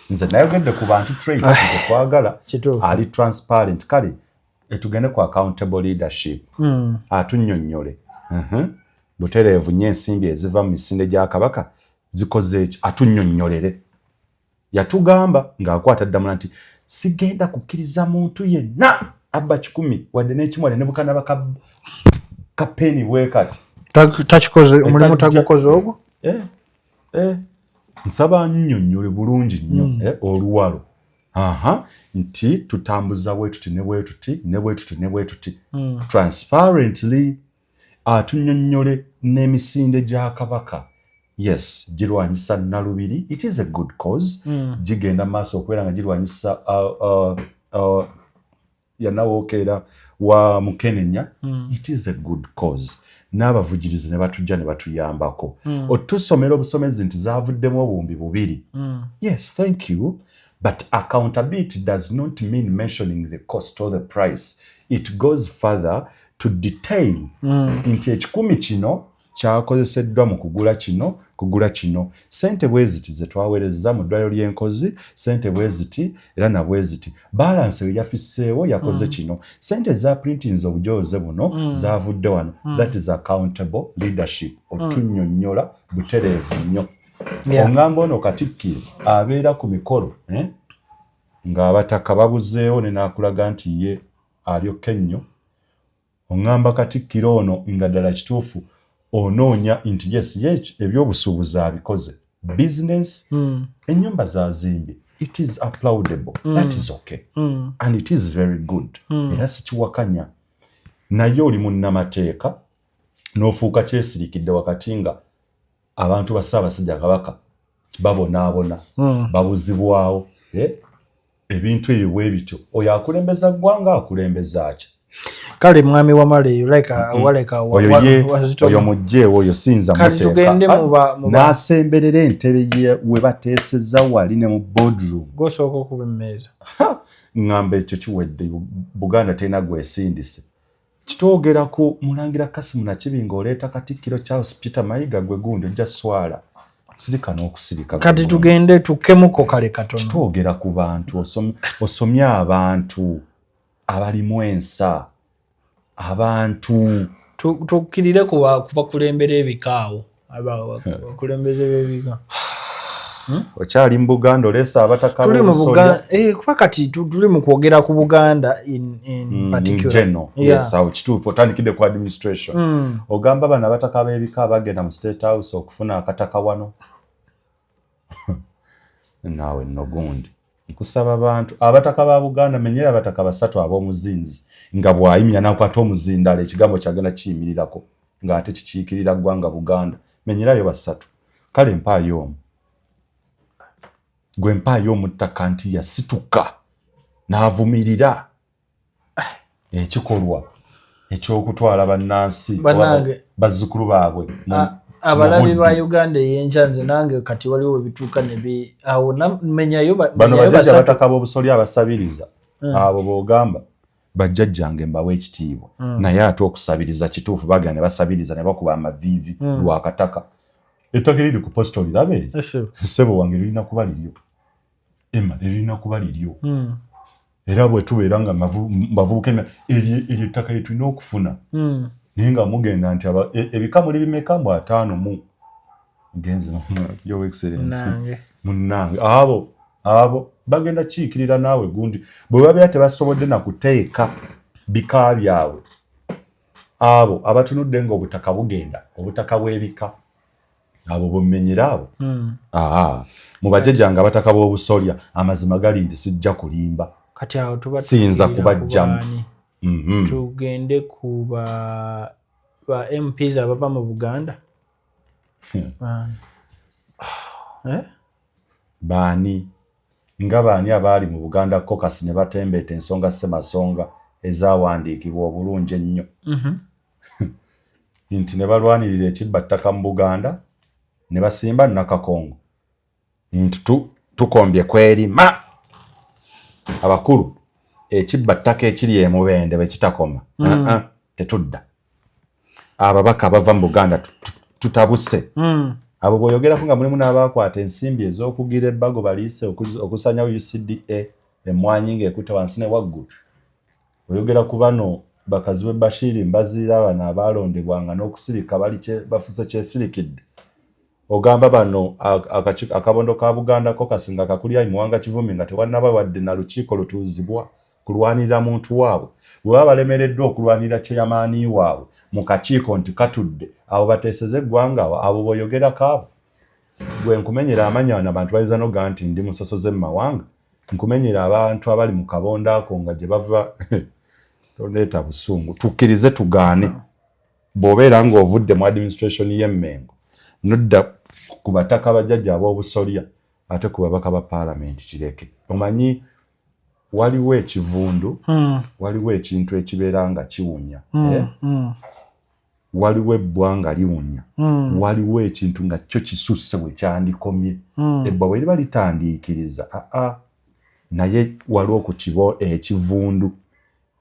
Nze nayogedde ku bantu, traits ze twagala. Kituufu. Ali transparent. Kale etugende ku accountable leadership. Atunnyonnyole butereevu nnyo ensimbi eziva mu misinde gya Kabaka zikoze eki. Atunnyonnyolere. Yatugamba ng'akwata ddamula nti sigenda kukkiriza muntu yenna abba 100 wadde n'ekimu wadde ne bukanaba ka penny bwe kati. Takikoze omulimu, tagukoze ogwo. Eh, eh. Nsaba nnyonnyole bulungi nnyo, oluwalo aha nti tutambuza bwe tuti ne bwe tuti ne bwe tuti ne bwe tuti transparently. Atunnyonnyole n'emisinde gya Kabaka. Yes, girwanyisa Nalubiri, it is a good cause. Gigenda maaso okubeera nga girwanyisa yanawookeera wa Mukenenya. It is a good cause. N'abavugirizi ne batujja ne batuyambako. Otusomera obusomezi nti zaavuddemu 2000. Yes, thank you, but accountability does not mean mentioning the cost or the price. It goes further to detail nti ekikumi kino kyakozeseddwa mu kugula kino, kugula kino, sente bwe ziti ze twaweereza mu ddwaliro ly'enkozi, sente bwe ziti era na bwe ziti, balance we yafisseewo yakoze kino, sente za printinze obujooze buno zavudde wano. That is accountable leadership. Otunnyonnyola butereevu nnyo. Oŋŋamba ono Katikkiro abeera ku mikolo, eh? Ng'abataka babuzeewo ne naakulaga nti ye alyoka ennyo. Oŋŋamba Katikkiro ono nga ddala kituufu onoonya nti yes, ye ebyobusuubuzi abikoze, business, ennyumba zazimbye, it is applaudable. That is okay and it is very good, era sikiwakanya. Naye oli munnamateeka n'ofuuka kyesirikidde wakati nga abantu ba Ssaabasajja Kabaka babonaabona, babuzibwawo, eh? Ebintu ebyo bwe bityo, oyo akulembeza ggwanga akulembeza ki? Kale mwami Wamala, eyo like waleka Oyo ye oyo mugjeewo, oyo siyinza. Kati tugende N'asemberera entebe ye we bateeseza wali ne mu boardroom. Gosooka okuba emmeeza. Ŋŋamba ekyo kiwedde. Buganda terina gwesindise. Kitwogera ku Mulangira Kasimu Nakibi ng'oleeta Katikkiro Charles Peter Mayiga, gwe gundi ojja swala, sirika n'okusirika. Kati tugende tukkemuko kale katono. Kitwogera ku bantu, osomye abantu abalimu ensa, abantu. Tukkirire ku bakulembera ebikaawo, abakulembeze b'ebika. Okyali mu Buganda, oleesa abataka. Tuli mu Buganda, eh, kuba kati tuli mu kwogera ku Buganda in particular. General. Yes, awo kituufu otandikidde ku administration. Ogamba bano abataka b'ebika bagenda mu State House okufuna akataka wano. Naawe nno gundi nkusaba bantu abataka ba Buganda, menyera abataka basatu ab'omuzinzi nga bw'ayimira nakwata omuzindalo, ekigambo kyagenda kiyimirirako ng'ate kikiikirira ggwanga Buganda. Menyerayo basatu. Kale mpaayo omu, gwe mpaayo omuttaka nti yasituka n'avumirira ekikolwa ekyokutwala bannansi, Bannange. bazzukulu baabwe Abalabi ba mu buddu. Uganda ey'enkya, nze nange kati waliwo webituuka ne awo menyayo Bano menyayo bajjajja basatu. abataka b'obusolya abasabiriza, abo b'ogamba bajjajjange mbawe ekitiibwa, naye ate okusabiriza kituufu, bagenda ne basabiriza ne bakuba amaviivi lwakataka. Ettaka eriri ku posita oliraba eryo? Ese. Ssebo wange, lirina kuba liryo, emma lirina kuba liryo. Era bwe tubeera nga bavubuka eryo ettaka lye tulina okufuna. Naye nga mugenda nti ebika muli bimeka? Mbu ataano mu genze, Your Excellence. Nange. Munnange, abo bagenda kiikirira naawe gundi bwe babeera tebasobodde na kuteeka bika byabwe, abo abatunudde nga obutaka bugenda, obutaka bw'ebika, abo bwemenyera abo. Aa, mu bajjajjange abataka b'obusolya, amazima gali nti sijja kulimba. Kati awo tuba Siyinza tukkirira ku kubajjamu. baani? Tugende ku ba MPs abava mu Buganda. Baani? Eh? Baani nga baani abaali mu Buganda Caucus ne batembeeta ensonga ssemasonga ezaawandiikibwa obulungi ennyo nti ne balwanirira ekibba ttaka mu Buganda ne basimba Nakakongo nti tukombye kwerima abakulu, ekibba ttaka ekiri emubende bwe kitakoma. Uh-uh, tetudda. Ababaka bava mu Buganda tutabuse. Abo bw'oyogerako nga mulimu n'abaakwata ensimbi ez'okugira ebbago baliise okusanyawo UCDA, emmwanyi ng'ekutte wansi ne waggulu. Oyogera ku bano bakazi bwe Bashiri Mbaziira, bano abaalondebwanga n'okusirika bali bafuuse kyesirikidde. Ogamba bano akabondo ka Buganda Caucus nga kakulya Muwanga Kivumbi nga tewannaba wadde na lukiiko lutuuzibwa kulwanirira muntu waabwe, bwe baba balemereddwa okulwanirira kyeyamaani waabwe mu kakiiko nti katudde, abo bateeseze eggwanga? Abo bw'oyogerako abo, gwe nkumenyera amannya wano, abantu bayinza nogaa nti ndi musosoze mu mawanga. Nkumenyera abantu abali mu kabondo ako nga gye bava. Toleeta busungu, tukkirize tugaane. Bw'obeera ng'ovudde mu administration y'Emmengo nodda Ku bataka bajjajja ab'obusolya, ate ku babaka ba paalamenti kireke. Omanyi waliwo ekivundu, waliwo ekintu ekibeera nga kiwunya, eh? Waliwo ebbwa nga liwunya, waliwo ekintu nga kyo kisusse bwe kyandikomye. Ebbwa bwe liba litandiikiriza, aa, naye waliwo ku kibo ekivundu.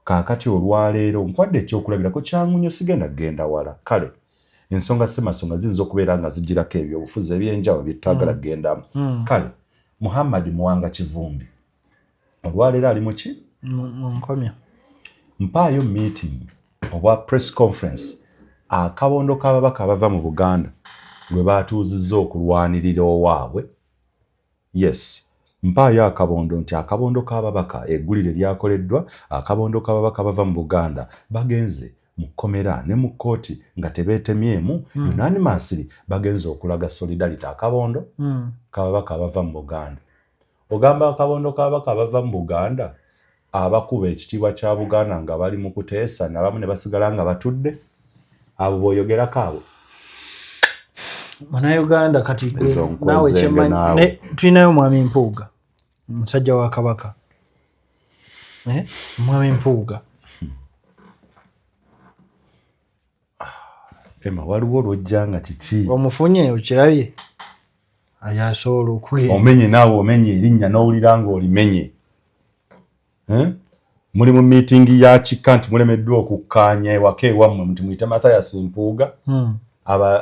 Kaakati olwaleero nkwadde ekyokulabirako kyangu nnyo, sigenda kugenda wala. Kale ensonga semasonga ziyinza okubeera nga zigirako ebyobufuzi ebyenjawulo byetutagala kugendamu. Kale Muhammad Muwanga Kivumbi olwaleero ali muki? Mu nkomyo. Mpaayo meeting oba press conference akabondo k'ababaka abava mu Buganda lwe batuuzizza okulwanirira owaabwe. Yes, mpaayo akabondo nti akabondo k'ababaka, eggulire lyakoleddwa, akabondo k'ababaka bava mu Buganda bagenze mu kkomera ne mu kkooti nga tebeetemyemu, unanimously bagenze okulaga solidarity. Akabondo k'ababaka abava mu Buganda, ogamba akabondo k'ababaka abava mu Buganda abakuba ekitiibwa kya Buganda nga bali mu kuteesa, nabamu ne basigala nga batudde, abo bw'oyogerako abo? Munnayuganda, kati gwe Ezo naawe nkwezenge kyemmanyi naawe. Tulinayo Mwami Mpuuga, musajja wa Kabaka, eh? Mwami Mpuuga. Ema, waliwo lwojja nga kiki? Omufunye, okirabye, asobola okugenda. Omenye naawe, omenye erinnya n'owulira ng'olimenye. Eh? Muli mu meeting ya kika nti mulemeddwa okukkaanya ewaka ewammwe, nti muyite Mathias Mpuuga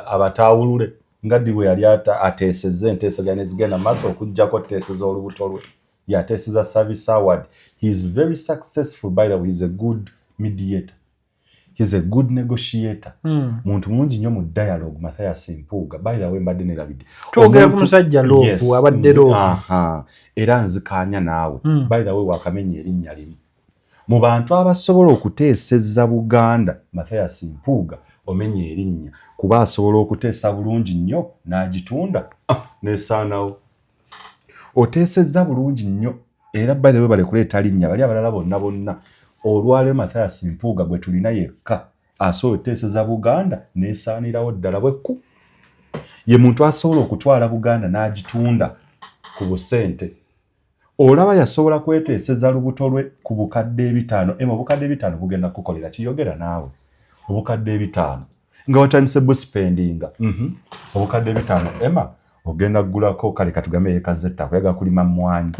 abataawulule nga ddi bwe yali ateesezza enteeseganya ne zigenda mu maaso, okuggyako oteeseza olubuto lwe yateeseza service award. He is very successful, by the way. He is a good mediator, he is a good negotiator. Muntu mulungi nnyo mu dialogue, Mathias Mpuuga. By the way, mbadde nerabidde. Twogera ku musajja LOP, abadde LOP. Aha, era nzikaanya naawe. By the way, wakamenya erinnya limu mu bantu abasobola okuteeseza Buganda. Mathias Mpuuga omenya erinnya kuba asobola okuteesa bulungi nnyo n'agitunda, ah, nesaanawo. Oteesezza bulungi nnyo era, by the way, bale kuleeta linnya bali abalala bonna bonna. Olwaleero Mathias Mpuuga gwe tulina yekka asobola oteeseza Buganda nesaanirawo ddala bwekku. Ye muntu asobola okutwala Buganda n'agitunda ku busente. Olaba yasobola kweteeseza lubuto lwe ku 5,000. Ema, 5,000 bugenda kukolera kiyogera naawe. 5,000 nga watandise buspendinga. 5,000, ema, ogenda kugulako, kale katugambe yekaza ettaka, oyagala kulima mmwanyi.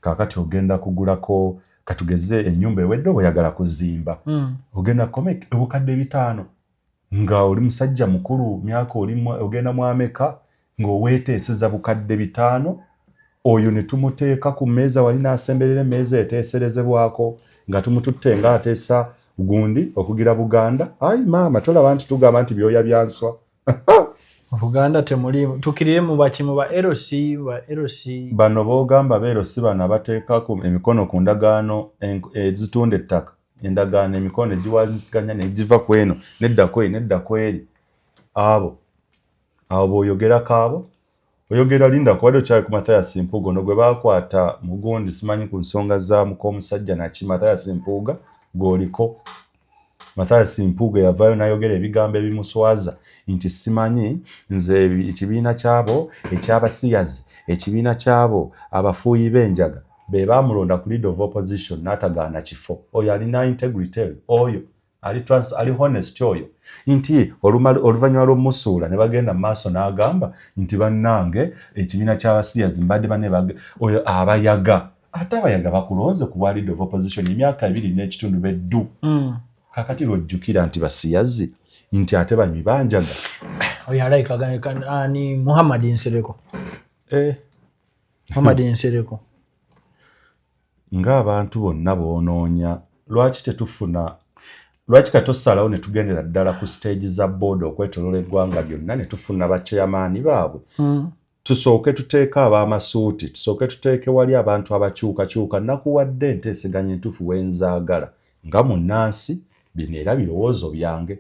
Kaakati ogenda kugulako, katugeze ennyumba ewedde oba oyagala kuzimba, ogenda kukoma 5,000 nga oli musajja mukulu, myaka oli ogenda mu ameka, ng'oweeteeseza 5,000. Oyo ne tumuteeka ku mmeeza wali n'asemberera emmeeza eteeserezebwako nga tumututte ng'ateesa gundi okugira Buganda. Ayi maama, tolaba nti tugamba nti byoya bya nswa? Buganda temuli, tukirire mu baki, mu ba LC, ba LC. Bano boogamba ba LC, bano abateeka emikono ku ndagaano ezitunda ettaka, endagaano emikono egiwanyisiganya negiva ku eno nedda ku eri nedda ku eri, abo abo bw'oyogerako, abo oyogera. Linda, kubadde okyali ku Mathias Mpuuga ono gwe baakwata mugundi, simanyi ku nsonga za muk'omusajja naki. Mathias Mpuuga gw'oliko, Mathias Mpuuga yavaayo n'ayogera ebigambo ebimuswaza nti simanyi nze ekibiina kyabo ekyabasiyazi, ekibiina kyabo abafuuyi b'enjaga be baamulonda ku leader of opposition n'atagaana kifo. Oyo alina integrity, oyo ali trans, ali honest oyo, nti oluvannyuma lw'omusuula ne bagenda mu maaso n'agamba nti bannange ekibiina ky'abasiyazi mbadde banne oyo abayaga, ate abayaga bakulonze ku bwa leader of opposition emyaka 2 n'ekitundu beddu. Kakati lwojjukira nti basiyazi, nti ate banywi banjaga. Oyo alayika ani? Muhammad Nsereko. Eh. Muhammad Nsereko. Ng'abantu bonna boonoonya, lwaki tetufuna, lwaki katosalawo ne tugendera ddala ku stage za board okwetoloola eggwanga lyonna ne tufuna bachairman baabwe? Tusooke tuteeke ab'amasuuti, tusooke tuteeke wali abantu abakyukakyuka. Nakuwadde enteeseganya entuufu wenzaagala nga munnansi, bino era birowoozo byange.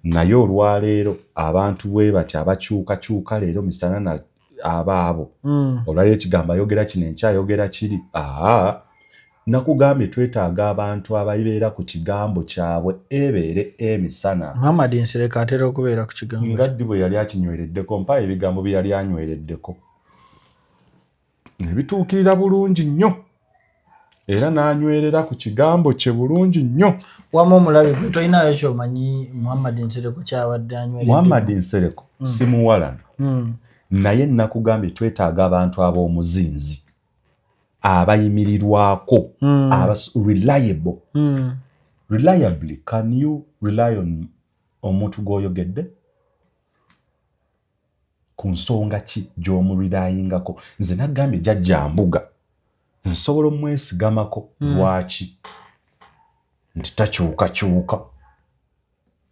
Naye olwaleero abantu bwe bati abakyukakyuka leero misana na abaabo, olwaleero ekigambo ayogera kino, enkya ayogera kiri. Aa, Nakugambye twetaaga abantu ababeera ku kigambo kyabwe ebeere emisana. Muhammad Nsereko atera okubeera ku kigambo. Nga ddi bwe yali akinywereddeko? Mpa ebigambo bye yali anywereddeko ne bituukirira bulungi nnyo, era n'anywerera ku kigambo kye bulungi nnyo. Wamma omulabi, gwe tolinayo kyomanyi Muhammad Nsereko kyabadde anyweredde? Muhammad Nsereko simuwalana, naye nakugambye twetaaga abantu ab'omuzinzi, abayimirirwako, reliable. Reliably, can you rely on omuntu gw'oyogedde ku nsonga ki gy'omurelyingako? Nze nagambye Jjajja Mbuga nsobola omwesigamako. Lwaki? Nti takyukakyuka.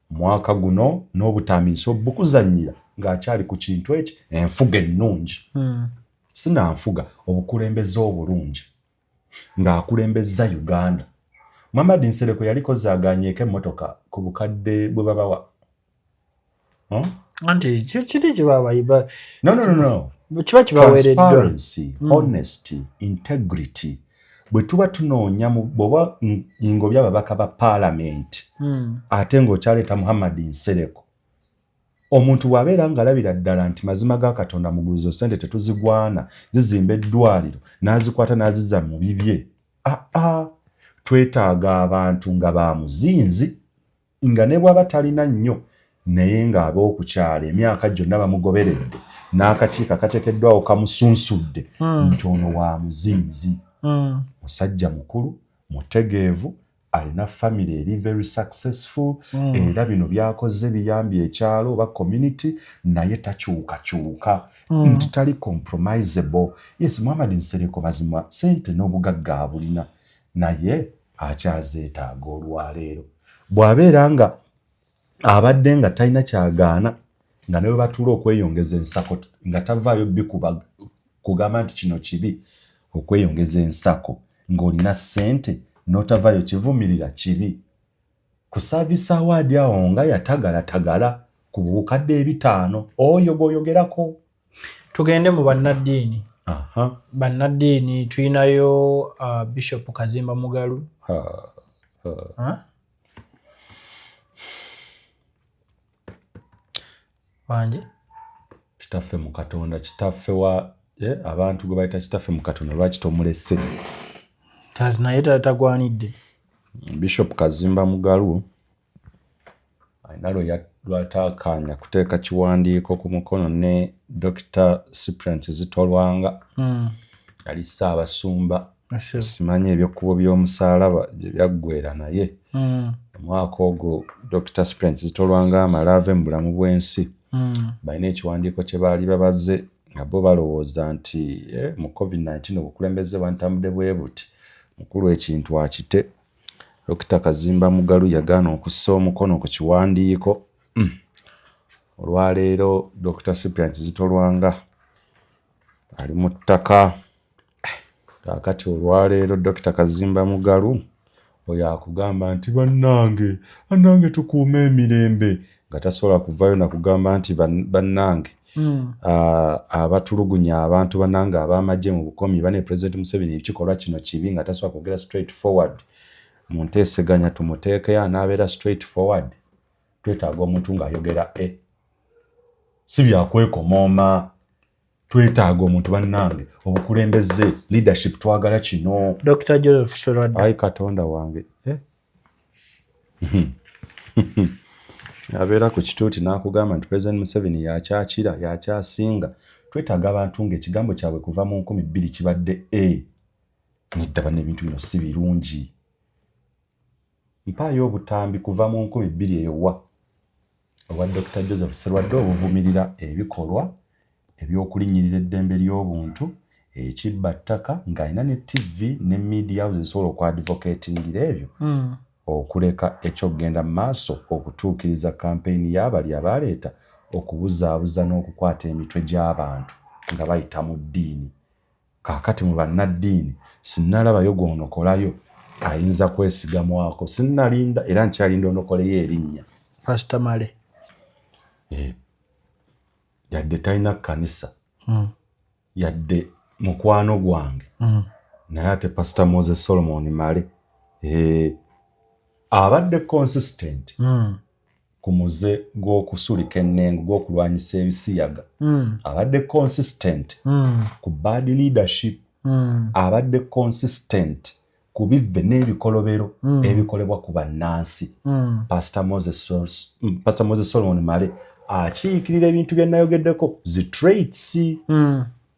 Mwaka guno n'obutambi nsobola bukuzannyira ng'akyali ku kintu eki, enfuga ennungi. Sinanfuga, obukulembeze obulungi, ng'akulembeza Uganda. Muhammad Nsereko yaliko zaaganyeeko emmotoka ku bukadde bwe babawa? Huh? Anti kiri kibabayiba. No, no, no, no. Kiba kibaweereddwa. Transparency, honesty, integrity. Bwe tuba tunoonya bw'oba ngobya ababaka ba paalamenti, ate ng'okyaleeta Muhammad Nsereko, omuntu bw'abeera ng'alabira ddala nti mazima ga Katonda muguluzo, sente tetuzigwana zizimba eddwaliro, n'azikwata n'azizza mu bibye. Aa, twetaaga abantu nga ba muzinzi, nga ne bw'aba talina nnyo, naye ng'ab'okukyala emyaka gyonna bamugoberedde, n'akakiiko akateekeddwawo kamusunsudde nti ono wa muzinzi, musajja mukulu, mutegeevu, alina family eri very successful, era bino byakoze biyambye ekyalo oba community, naye takyukakyuka, nti tali compromisable. Yes, Muhammad Nsereko mazima sente n'obugagga abulina, naye akyazeetaaga olwaleero. Bw'abeera nga abadde nga talina kyagaana, nga ne bwe batuula okweyongeza ensako nga tavaayo bikuba kugamba nti kino kibi, okweyongeza ensako ng'olina ssente n'otavaayo kivumirira kibi. Ku service award awo nga yatagalatagala ku bukadde 500, oyo gw'oyogerako. Tugende mu bannaddiini. Aha. Bannaddiini tulinayo Bishop Kazimba Mugalu. Ha, ha. Huh? Wange. Kitaffe mu Katonda, kitaffe wa abantu gwe bayita kitaffe mu Katonda, lwaki tomulese? Naye tagwanidde. Bishop Kazimba Mugalu alina lwe lwataakaanya kuteeka kiwandiiko ku mukono ne Dr Cyprian Kizito Lwanga, yali Ssaabasumba. Simanyi ebyokkubo by'omusaalaba gye byaggwera, naye omwaka ogwo Dr Cyprian Kizito Lwanga amala ave mu bulamu bw'ensi, balina ekiwandiiko kye baali babaze nga bo balowooza nti mu COVID-19 obukulembeze bwantambudde bwe buti, mukulu ekintu akite. Dr Kazimba Mugalu yagaana okussa omukono ku kiwandiiko. Olwaleero Dr Cyprian Kizito Lwanga ali mu ttaka. Kaakati olwaleero Dr Kazimba Mugalu oyo akugamba nti bannange, bannange, tukuume emirembe, nga tasobola kuvaayo nakugamba nti bannange, abatulugunya abantu, bannange ab'amagye mu bukomi, bane President Museveni ekikolwa kino kibi, nga tasobola kwogera straight forward. Mu nteeseganya tumuteekeyo anaabeera straight forward. Twetaaga omuntu ng'ayogera e si byakwekomooma. Twetaaga omuntu, bannange, obukulembeze, leadership, twagala kino. Dr Joseph Serwadda. Ayi Katonda wange, eh? Abeera ku kituuti n'akugamba nti President Museveni yakyakira, yakyasinga. Twetaaga abantu ng'ekigambo kyabwe kuva mu 2000 kibadde e nedda, banna, ebintu bino si birungi. Mpaayo obutambi kuva mu 2000 eyo wa obwa Dr Joseph Serwadde obuvumirira ebikolwa ebyokulinnyirira eddembe ly'obuntu, ekibba ttaka, ng'alina ne TV ne media house ezisobola okuadvocatingira ebyo, okuleka ekyokugenda mu maaso okutuukiriza kampeyini y'abali abaleeta okubuzaabuza n'okukwata emitwe gy'abantu nga bayita mu ddiini. Kaakati mu bannaddiini sinnalabayo gw'onokolayo ayinza kwesigamwako. Sinnalinda era nkyalinda onokoleyo erinnya. Pastor Male. Yadde talina kkanisa, yadde mukwano gwange, Naye ate Pastor Moses Solomon Male abadde consistent ku muze gw'okusulika ennengo, gw'okulwanyisa ebisiyaga. Abadde consistent ku bad leadership. Abadde consistent ku bivve n'ebikolobero ebikolebwa ku bannansi. Pastor Moses Solomon Male akiikirira ebintu bye nayogeddeko, zi traits.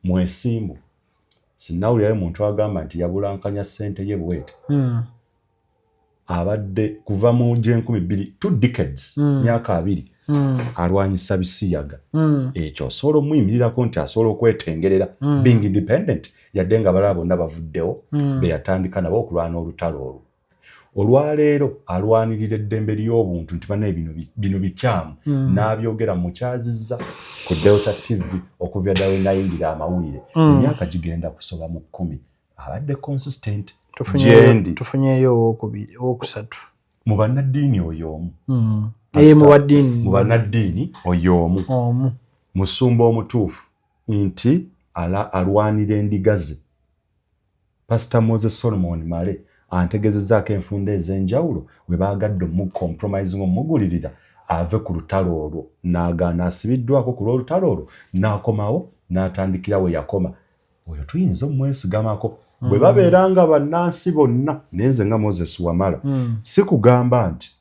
Mwesimbu, sinnawulirayo muntu agamba nti yabulankanya ssente ye bwete. Abadde kuva mu gy'enkumi bbiri, 2 decades, myaka 20, alwanyisa bisiyaga. Ekyo osobola omuyimirirako nti asobola okwetengerera, being independent, yadde nga balala bonna bavuddewo be yatandika nabo okulwana olutalo olwo. Olwaleero alwanirira eddembe ly'obuntu nti banaye bino bikyamu, n'abyogera mukyazizza ku Delta TV okuva ddala we nayingira amawulire. Emyaka gigenda kusoba mu 10 abadde consistent. Gyendi. Tufunyeyo owokubiri, owokusatu. Mu bannaddiini oyo omu. Mu baddiini. Mu bannaddiini oyo omu. Omu. Musumba omutuufu nti alwanira endiga ze. Pastor Moses Solomon Male antegezezaako enfunda ez'enjawulo we baagadde omucompromising, omugulirira ave ku lutalo olwo, n'agaana. Asibiddwako ku lw'olutalo olwo, n'akomawo n'atandikira we yakoma. Oyo tuyinza omwesigamako bwe babeera nga bannansi bonna. Naye nze nga Moses Wamala, si kugamba nti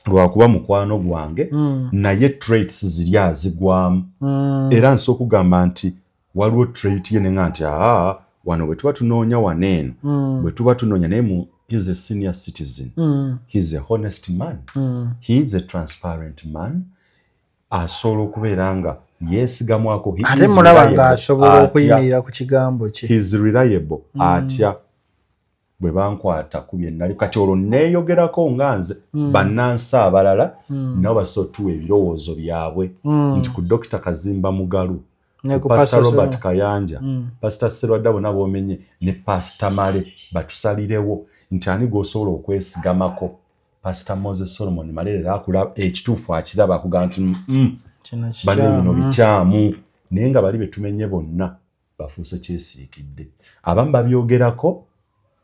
lwakuba mukwano gwange, naye traits ziri azigwamu. Era nsobola okugamba nti waliwo trait ye nenga nti aa, wano bwe tuba tunoonya, wano eno bwe tuba tunoonya, naye mu he's a senior citizen, he's a honest man, he is a transparent man, asobola okubeera nga yeesigamwako. Ate mulaba ng'asobola okuyimirira ku kigambo kye. He's reliable. Atya bwe bankwata ku bye nali kati olwo neeyogerako nga nze. Bannansi abalala nabo basobola otuwa ebirowoozo byabwe nti ku Dr Kazimba Mugalu, ku Pastor Robert Kayanja, Pastor Serwadda, bonna bomenye ne Pastor Male, batusalirewo nti ani gw'osobola okwesigamako. Pastor Moses Solomon Male era akula ekituufu akiraba, akugamba nti banne bino bikyamu, naye nga bali betumenye bonna bafuuse kyesiikidde. Abamu babyogerako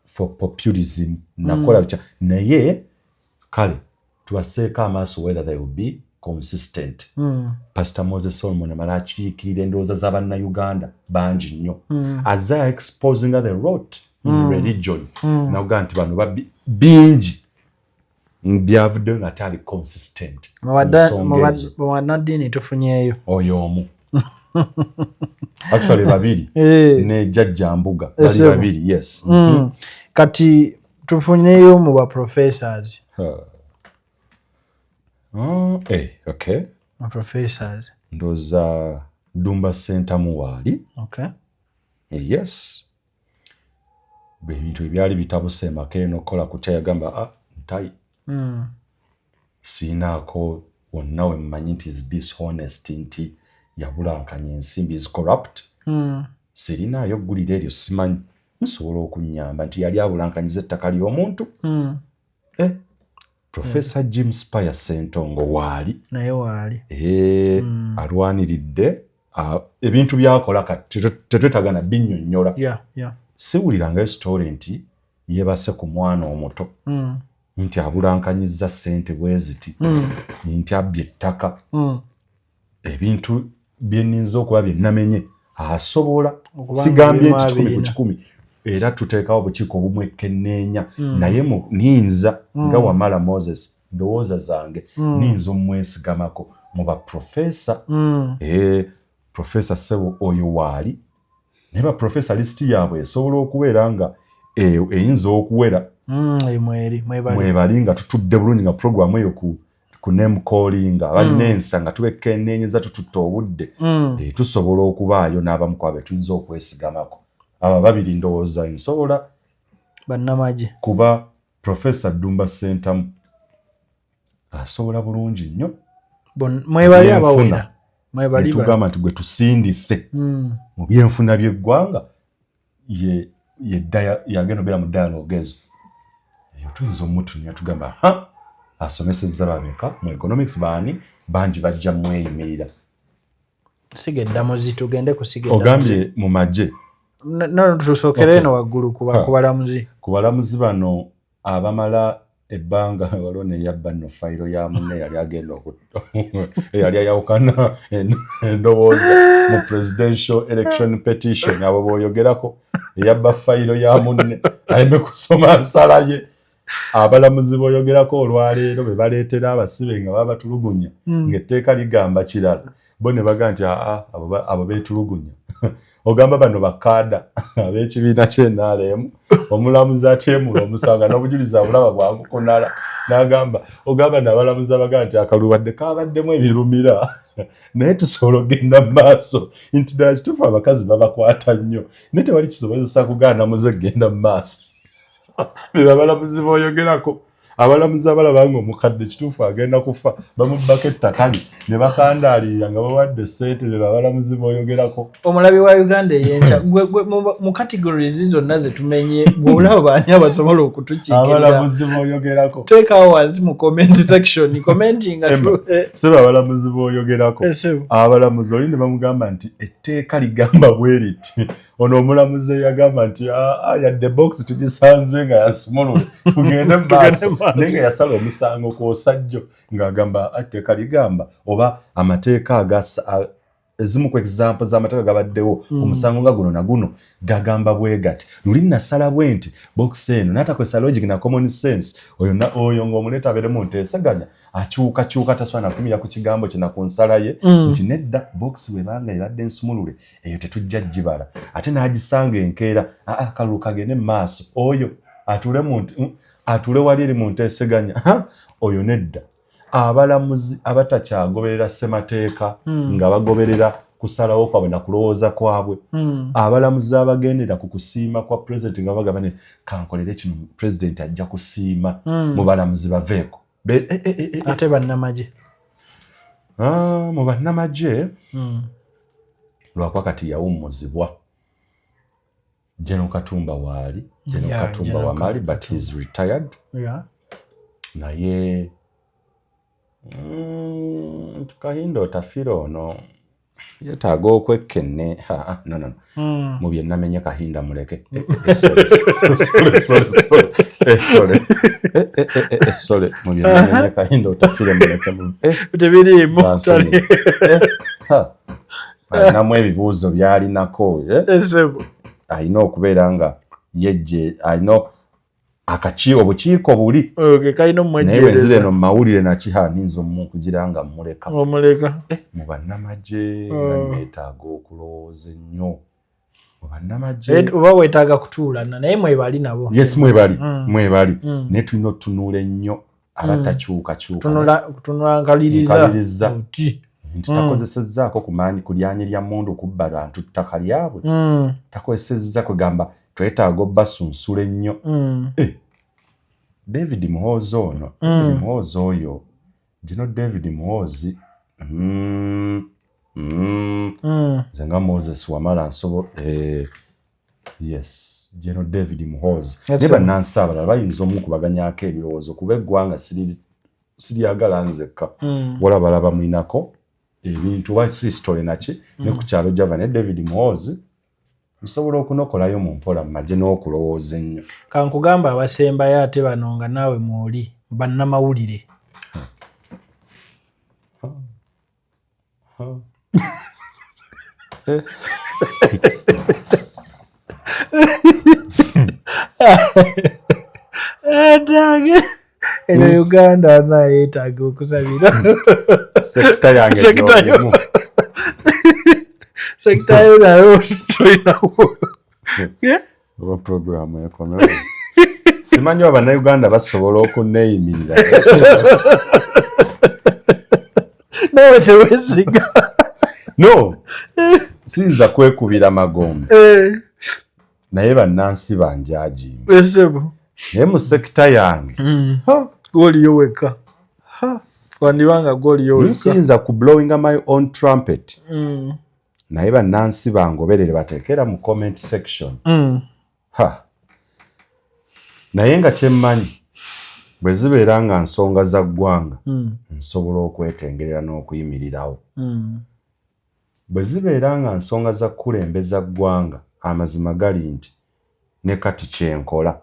for populism nakola naye kale tubaseeko amaaso whether they will be consistent. Pastor Moses Solomon amala akiikirira endowooza z'abannayuganda bangi nnyo. Aza exposing the rot in religion, nakugaa nti bano babbi bingi byavuddeyo nga tali consistent. Mu bannaddiini tufunyeeyo oyo omu, actually babiri, ne Jjajja Mbuga, bali babiri, yes. Kati tufunyeyo mu ba professors. Okay. Ba professors. Ndowooza Dumba Sentamu waali. Yes, bwe ebintu ebyali bitabuse emaka eno okukola kutya, yagamba, "Ah, ntayi siinaako wonna we mmanyi nti is dishonest, nti yabulankanya ensimbi, is corrupt. Sirinaayo ggulire eryo, simanyi musobola okunnyamba nti yali abulankanyiza ettaka ly'omuntu." Professor Jim Spire Sentongo waali. Naye waali. Alwaniridde ebintu byakola kati tetwetaaga na binnyonnyola. Siwulirangayo story nti yeebase ku mwana omuto, nti abulankanyizza ssente bwe ziti, nti abbye ettaka. Ebintu byenninza okuba bye namenye asobola Okuba nga sigambye ebimu nti 100 ku abirina. 100, era tuteekawo obukiiko obumwekkenneenya, naye niyinza nga Wamala Moses, ndowooza zange, niyinza omwesigamako mu baprofesa. Profesa sebo oyo waali, naye baprofesa list yaabwe esobola okubeera nga eyinza okuwera. Mweri mwebali. Mwebali nga tutudde bulungi nga programu eyo ku name calling, abalina ensa nga tubekenneenyeza, tututte obudde. Tusobola okubaayo n'abamu ku abo tuyinza okwesigamako. Abo babiri ndowooza nsobola Bannamagye. kuba Profesa Ddumba Sentamu asobola bulungi nnyo. Mwebali Ebyenfuna. abawera mwebali. Netugamba nti gwe tusindise mu byenfuna by'eggwanga ye yagenda obeera mu dialogue ezo, eyo tuyinza omutunya tugamba, ha, asomesezza bameka mu economics, baani bangi bajja mweyimirira. Siga eddamuzi, tugende kusiga eddamuzi. Ogambye mu magye. No, tusookere eno waggulu ku balamuzi. Ku balamuzi bano abamala ebbanga, waliwo neyabba nno fayiro ya munne yali agenda eyali ayawukana endowooza mu presidential election petition. Abo booyogerako, eyabba fayiro ya munne aleme kusoma nsala ye. Abalamuzi booyogerako olwaleero be baleetera abasibe nga babatulugunya, ng'etteeka ligamba kirala, bo ne baga nti aa, abo beetulugunya. Ogamba bano bakaada ab'ekibiina ky'NRM, omulamuzi atyemula omusanga n'obujulizi abulaba bwamukunala n'agamba, ogamba nabalamuzi abagaa nti akalulu wadde kabaddemu ebirumira naye tusobola okugenda mu maaso, nti ddala kituufu abakazi babakwata nnyo naye tewali kisobozesa kugaana muze kugenda mu maaso. Be abalamuzi b'oyogerako. Abalamuzi abalaba nga omukadde kituufu agenda kufa, bamubbako ettaka lye ne bakandaalirira nga bawadde ssente, be abalamuzi b'oyogerako. Omulabi wa Uganda Eyenkya, gwe mu categories zonna zetumenye, gwe olaba baani abasobola okutukiikirira? Abalamuzi b'oyogerako. Teekawo wansi mu comment section, commenting. Emma, sebo, abalamuzi b'oyogerako. Sebo. Abalamuzi oli ne bamugamba nti etteeka ligamba bwe riti, ono omulamuzi eyagamba nti "Ah, ah, yadde box tugisanze nga yasumulule, tugende mu maaso," Tugende mu maaso. Naye nga yasala omusango kwosajjo ng'agamba, "Ah, etteeka ligamba," oba amateeka agasa ezimu ku example z'amateeka gabaddewo ku musango nga guno na guno gagamba bwe gati, luli nasala bwe nti box eno, n'atakozesa logic na common sense. Oyo oyo ng'omuleeta abeere mu nteeseganya, akyukakyuka, tasobola nakumira ku kigambo kye na ku nsala ye, nti nedda, box bwebanga ebadde ensumulule eyo tetujja gibala, ate n'agisanga enkeera, aa, kalulu kagende mu maaso. Oyo atuule mu atuule wali eri mu nteeseganya. Ha, oyo nedda. Abalamuzi abatakyagoberera ssemateeka, nga bagoberera kusalawo kwabwe na kulowooza kwabwe, abalamuzi abagendera ku kusiima kwa pulezidenti, nga bagamba ne kankolere kino pulezidenti ajja kusiima, mu balamuzi baveeko. Ate bannamagye? Ah, mu bannamagye, lwakuba kati yawummuzibwa, General Katumba waali, General Katumba General wamali, but he's retired. Naye Kahinda Otafiire ono yeetaaga okwekkenne. Ha, no, no, no. Mu bye namenye, Kahinda muleke. Sorry, sorry, sorry, sorry. Sorry. Sorry. Mu bye namenye, Kahinda Otafiire muleke. Tebiriimu. Bansonyiwe. Ha. Alinamu ebibuuzo by'alinako, eh? Esebo. Alina okubeera nga yejje, alina obukiiko buli. Okay, kalina Naye bwe nzira omwejjeereza. eno mu mawulire nakiha, ninza omu kugira nga mmuleka. Omuleka. Mu bannamagye nga neetaaga okulowooza ennyo mu bannamagye. Oba weetaaga kutuulana naye, mwebali nabo. Yes, mwebali, mwebali, naye tulina otutunuula ennyo abatakyukakyuka. Tunula nkaliriza. Nkaliriza. Oti. Nti takozesezzaako ku maanyi ku lyanyi lya mmundu kubba bantu ttaka lyabwe, takozesezza, kwegamba twetaaga obbasunsula ennyo. Eh, David Muhoozi ono, David Muhoozi oyo, gino David Muhoozi, nze nga Moses Wamala nsobo, yes, General David Muhoozi. Naye bannansi abalala bayinza omukubaganyako ebirowoozo, kuba eggwanga siryagala nzekka. Wala balaba mwinako ebintu oba history naki ne ku kyalo java, ne David Muhoozi nsobola okunokolayo mu mpola mu magye n'okulowooza ennyo. Kankugamba abasembayo ate bano nga naawe mwoli, bannamawulire. Ha. Eh. Etage eno Uganda naye yeetaaga okusabira. Sector yange Sector yo. gy'olimu. Sector yo nayo tolinawo. Oba programu ekomewo, simanyi oba bannayuganda basobola okuneeyimirira. Nawe tewesiga. No, siyinza kwekubira magombe, naye bannansi banjajinga. Esebo. Naye mu sector yange, Gwoliyo wekka, wandibanga gwoliyo wekka. Siyinza ku blowing my own trumpet, naye bannansi bangoberere, bateekera mu comment section. Ha, naye nga kyemmanyi, bwe zibeera nga nsonga za ggwanga, nsobola okwetengerera n'okuyimirirawo. Bwe zibeera nga nsonga za kukulembeza ggwanga, amazima gali nti ne kati kyenkola,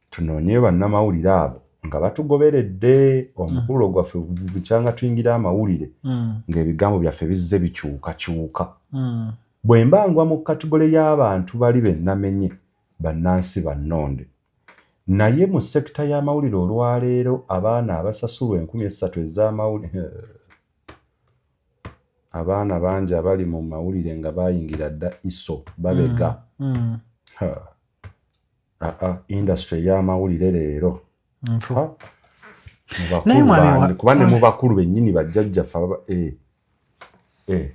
tunoonyeyo bannamawulire abo nga batugoberedde omukululo gwaffe bukyanga tuyingira amawulire, ng'ebigambo byaffe bizze bikyukakyuka. Bwe mba ngwa mu category y'abantu bali be namenye, bannansi bannonde. Naye mu sector y'amawulire olwaleero, abaana abasasulwa 3000 ez'amawulire, abaana bangi abali mu mawulire nga bayingira dda ISO babega. Aa, industry ey'amawulire leero Nfu. Ha. Mu bakulu Naye mwami kuba ne mu bakulu bennyini bajjajjaffe eh. Eh.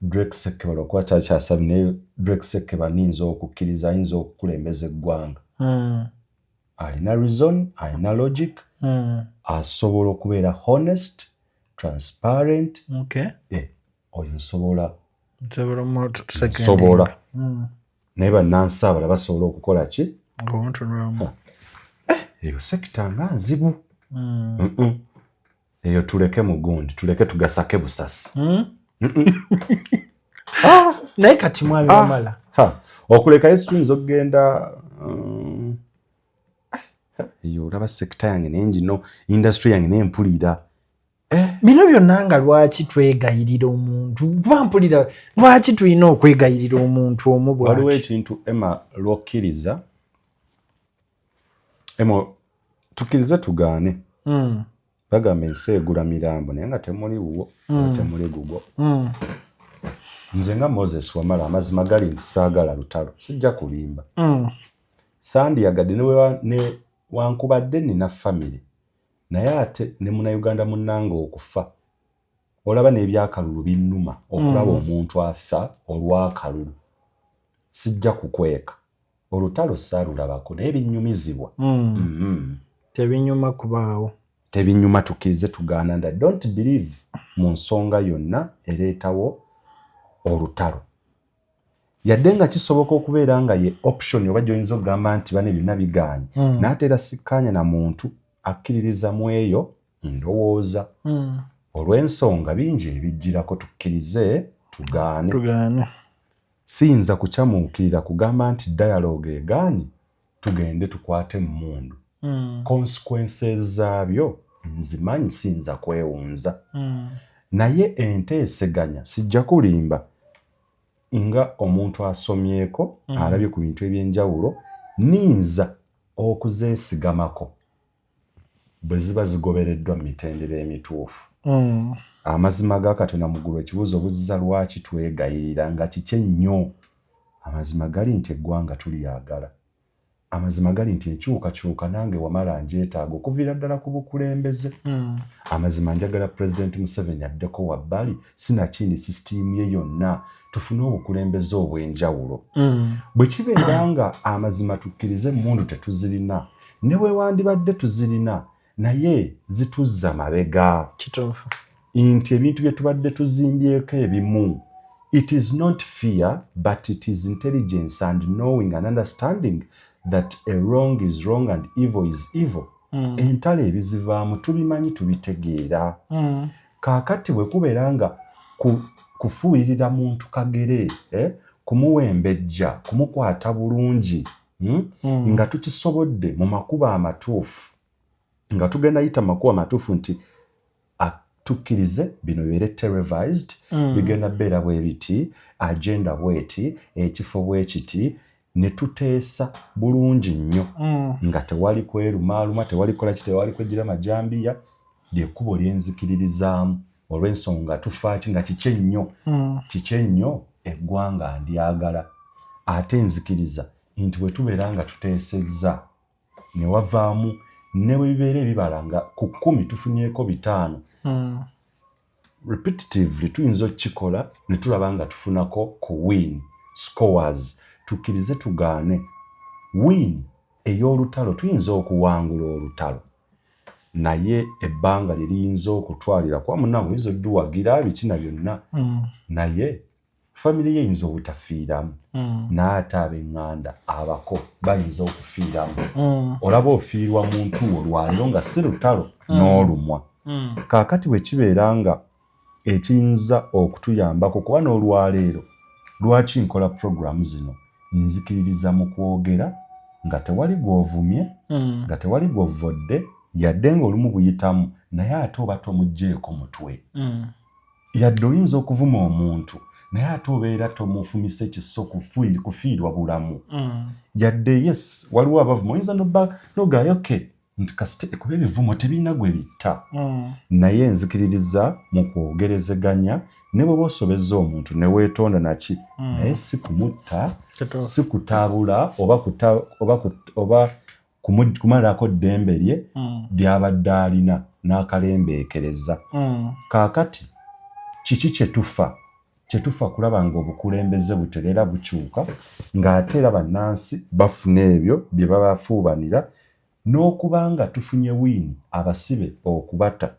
Drake Sekeba, lwakuba kyakyasabye, naye Drake Sekeba niyinza okukkiriza ayinza okukulembeza eggwanga. Alina reason, alina logic, asobola okubeera honest, transparent. Eh, oyo nsobola. Nsobola Nsobola. Naye bannansi abalala basobola okukola ki? Omutunulamu. Eyo sector nga nzibu. Eyo tuleke mugundi, tuleke tugasake busasi. Naye kati mwami Wamala, Ha, okulekayo situyinza okugenda eyo olaba sector yange naye ngino industry yange naye mpulira. Bino byonna nga lwaki twegayirira omuntu? Kuba mpulira lwaki tulina okwegayirira omuntu omu Waliwo bwati? ekintu, Emma, lwokkiriza, Emma, tukkirize tugaane, bagamba ensi egula mirambo naye nga temuli wuwo oba temuli gugwo. Nze nga Moses Wamala, amazima gali nti saagala lutalo, sijja kulimba. Sandiyagadde ne wankubadde nina famire, naye ate ne Munnayuganda munnange okufa, olaba n'ebyakalulu binnuma okulaba omuntu afa olw'akalulu. Sijja kukweka, olutalo saalulabako, naye binnyumizibwa. Tebinyuma kubaawo. Tebinyuma, tukkirize tugaana, and I don't believe mu nsonga yonna ereetawo olutalo, yadde nga kisoboka okubeera nga ye option oba gy'oyinza okugamba nti bane byonna bigaanye. Naye ate era sikkaanya na muntu akkiririza mu eyo ndowooza, olw'ensonga bingi ebijjirako. Tukkirize tugaane, Tugaane. siyinza kukyamuukirira kugamba nti dialogue egaanye, tugende tukwate emmundu. Consequences zaabyo nzimanyi, siyinza kwewunza. Naye enteeseganya, sijja kulimba, nga omuntu asomyeko, alabye ku bintu ebyenjawulo, niyinza okuzeesigamako bwe ziba zigobereddwa mu mitendera emituufu. Amazima ga Katonda mu ggulu, ekibuuzo obuziza lwaki twegayirira nga kiki ennyo, amazima gali nti eggwanga tulyagala. Amazima gali nti enkyukakyuka nange Wamala ngyetaaga okuviira ddala ku bukulembeze. Amazima njagala Pulezidenti Museveni addeko wabbali, sinakindi sisitiimu ye yonna, tufune obukulembeze obw'enjawulo. Bwe kibeera nga amazima tukkirize emmundu tetuzirina, ne bwe wandibadde tuzirina, naye zituzza mabega. Nti ebintu bye tubadde tuzimbyeko ebimu, it is not fear, but it is intelligence and knowing and understanding that a wrong is wrong and evil is evil. Entalo ebizivaamu tubimanyi, tubitegeera. Kaakati bwe kubeera nga kufuuyirira muntu kagere, kumuwembejja, kumukwata bulungi, Nga tukisobodde mu makubo amatuufu, nga tugenda yita mu makubo amatuufu nti tukkirize bino bibeere televised, bigenda beera bwe biti, agenda bweti, ekifo bwe kiti, ne tuteesa bulungi nnyo, nga tewali kwerumaaluma, tewali kola ki, tewali kwejjira majambiya, lyekkubo lyenzikiririzaamu olw'ensonga tufaaki nga kiki ennyo. Kiki ennyo? Eggwanga ndyagala, ate nzikiriza nti bwe tubeera nga tuteesezza ne wavaamu, ne bwe bibeera ebibala nga ku 10 tufunyeeko 5, repetitively tuyinza okukikola ne tulaba nga tufunako ku win scores. Tukkirize tugaane, win ey'olutalo tuyinza okuwangula olutalo, naye ebbanga lye liyinza okutwalira, kuba munnange oyinza odduwagira biki na byonna, naye famire ye eyinza obutafiiramu, n'ate ab'eŋŋanda abako bayinza okufiiramu. Olaba ofiirwa muntu wo lwaleero nga si lutalo n'olumwa. Kaakati bwe kibeera nga Ekiyinza okutuyambako, kuba n'olwaleero lwaki nkola puroguramu zino, nzikiririza mu kwogera nga tewali gw'ovumye, nga tewali gw'ovvodde, yadde ng'olumu buyitamu, naye ate oba tomuggyeeko mutwe. Yadde oyinza okuvuma omuntu, naye ate obeera tomufumise kiso kufiirwa bulamu. Yadde yes, waliwo abavuma, oyinza nogayo ke nti kasite kuba ebivumo tebirina gwe bitta. Naye nzikiririza mu kwogerezeganya, ne bw'oba osobezza omuntu ne weetonda naki, naye si kumutta, si kutaabula oba kumalako ddembe lye lyabadde alina n'akalembeekereza. Kaakati kiki kyetufa? Kyetufa kulaba ng'obukulembeze butereera, bukyuka, ng'ate era bannansi bafuna ebyo bye babafuubanira, n'okuba nga tufunye win abasibe okubata.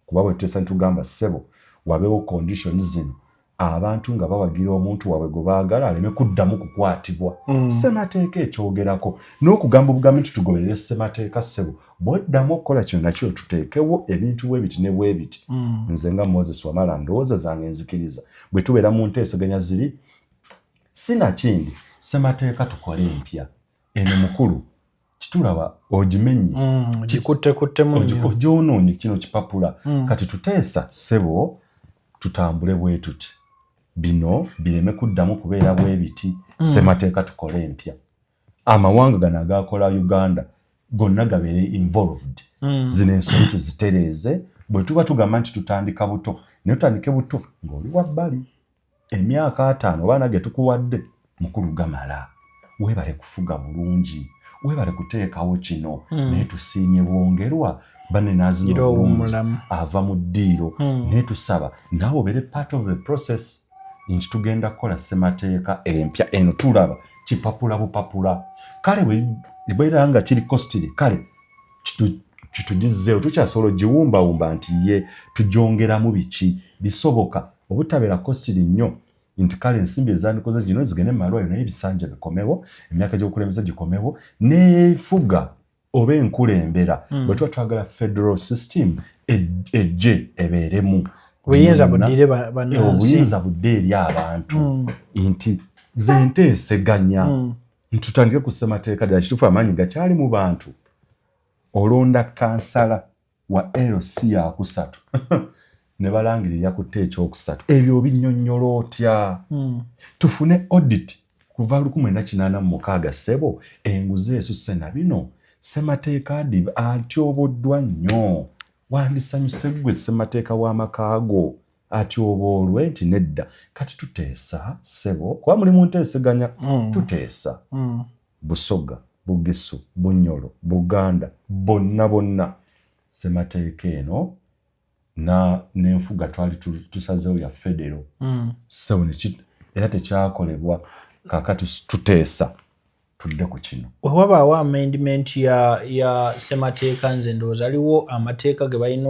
Kuba bwe tuteesa nitugamba, "Ssebo, wabeewo conditions zino," abantu nga bawagira omuntu waabwe gwe baagala aleme kuddamu kukwatibwa. Ssemateeka ekyogerako n'okugamba obugambi nti tugoberere ssemateeka, ssebo, bwoddamu okukola kino nakyo, tuteekewo ebintu bwe biti ne bwe biti. Nze nga Moses Wamala, ndowooza zange nzikiriza bwe tubeera mu nteeseganya ziri, sinakindi ssemateeka tukole empya eno. Mukulu, kitulaba ogimenye. Gikuttekuttemu nnyo. Ogyonoonye kino kipapula. Kati tuteesa, ssebo, tutambule bwe tuti, bino bireme kuddamu kubeera bwe biti. Ssemateeka tukole empya, amawanga gano agakola Uganda gonna gabeere involved. Zino ensobi tuzitereeze. Bwe tuba tugamba nti tutandika buto, naye tutandike buto ng'oli wabbali. Emyaka 50 oba nage tukuwadde, mukulu, gamala. Weebale kufuga bulungi, weebale kuteekawo kino, naye tusiimye bwongerwa banne n'azina Gira obulungi owummulamu. Ava mu ddiiro. Naye tusaba naawe obeere part of the process nti tugenda kukola ssemateeka empya. Eno tulaba kipapula bupapula. Kale bwera nga kiri costly, kale kitugizeewo, tukyasobola ogiwumbawumba nti ye tugyongeramu biki bisoboka obutabeera costly nnyo, nti kale ensimbi ezandikoze gino zigende mu malwaliro, naye ebisanja bikomewo, emyaka gy'obukulembeze gikomewo, n'efuga oba enkulembera. Bwe tuba twagala federal system ejje ebeeremu. Obuyinza Byonna- buddire bannansi. Obuyinza budde eri abantu, nti ze nteeseganya ntutandike ku ssemateeka ddala kituufu. Amaanyi gakyali mu bantu. Olonda kansala wa LC yakusatu ne balangirira yakutte ekyokusatu, ebyo obinnyonnyola otya? Tufune audit kuva 1986, ssebo, enguzi esusse na bino. Ssemateeka adi atyoboddwa nnyo. Wandisanyuse ggwe ssemateeka w'amaka go atyoboolwe? Nti nedda. Kati tuteesa, ssebo, kuba muli mu nteeseganya. Tuteesa Busoga, Bugisu, Bunyoro, Buganda, bonna bonna, ssemateeka eno na n'enfuga twali tusazeewo ya federo. Ssebo, era tekyakolebwa. Kaakati tuteesa tudde ku kino. Wewabaawo amendment ya ssemateeka, nze ndowooza aliwo amateeka ge balina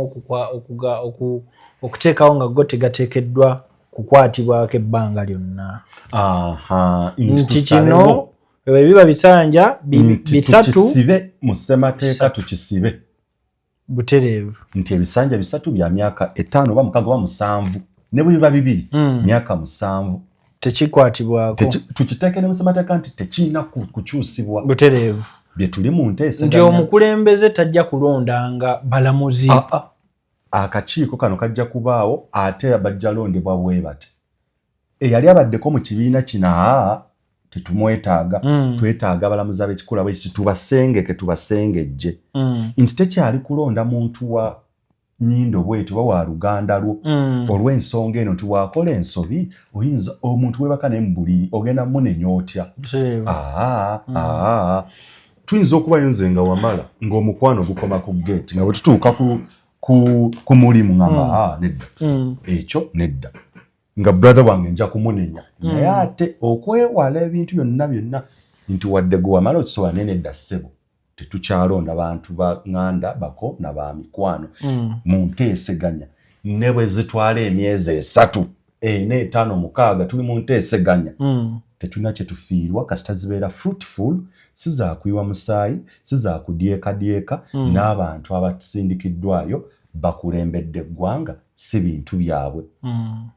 okuteekawo nga go tegateekeddwa kukwatibwako ebbanga lyonna. Aha, nti tusalewo. Kino bwe biba bisanja nti bisatu tukisibe mu ssemateeka, tukisibe butereevu. Nti ebisanja 3 bya myaka 5 oba 6 oba 7, ne bwe biba 2, myaka 7. Tekikwatibwako. Tukiteeke ne mu ssemateeka nti tekirina kukyusibwa. Butereevu. Bye tuli mu Nti nteeseganya. omukulembeze tajja kulondanga balamuzi. Ah, ah. Akakiiko kano kajja kubaawo, ate bajja londebwa bwe bati: eyali abaddeko mu kibiina kino, aa, tetumwetaaga. Twetaaga abalamuzi ab'ekikula bwe kiti, tubasengeke, tubasengejje, nti tekyali kulonda muntu wa nyindo bweti oba wa luganda lwo. Olw'ensonga eno nti waakola ensobi, oyinza omuntu webaka naye mu buliri, ogenda munenya otya? Butereevu. Aa, aa, tuyinza okubayo nze nga Wamala, ng'omukwano gukoma ku gate, nga bwe tutuuka ku mulimu ngamba, "Ah, nedda, ekyo nedda," nga brother wange nja kumunenya. Naye ate okwewala ebintu byonna byonna, nti wadde gwe Wamala okisobola, naye nedda, ssebo, tetukyalonda bantu ba ŋŋanda bako na ba mikwano. Mu nteeseganya, ne bwe zitwala emyezi 3, 4, 5, 6, tuli mu nteeseganya. Tetulina kye tufiirwa kasita zibeera fruitful, si zaakuyiwa musaayi, si zaakudyekadyeka. N'abantu abasindikiddwayo bakulembedde eggwanga, Si bintu byabwe.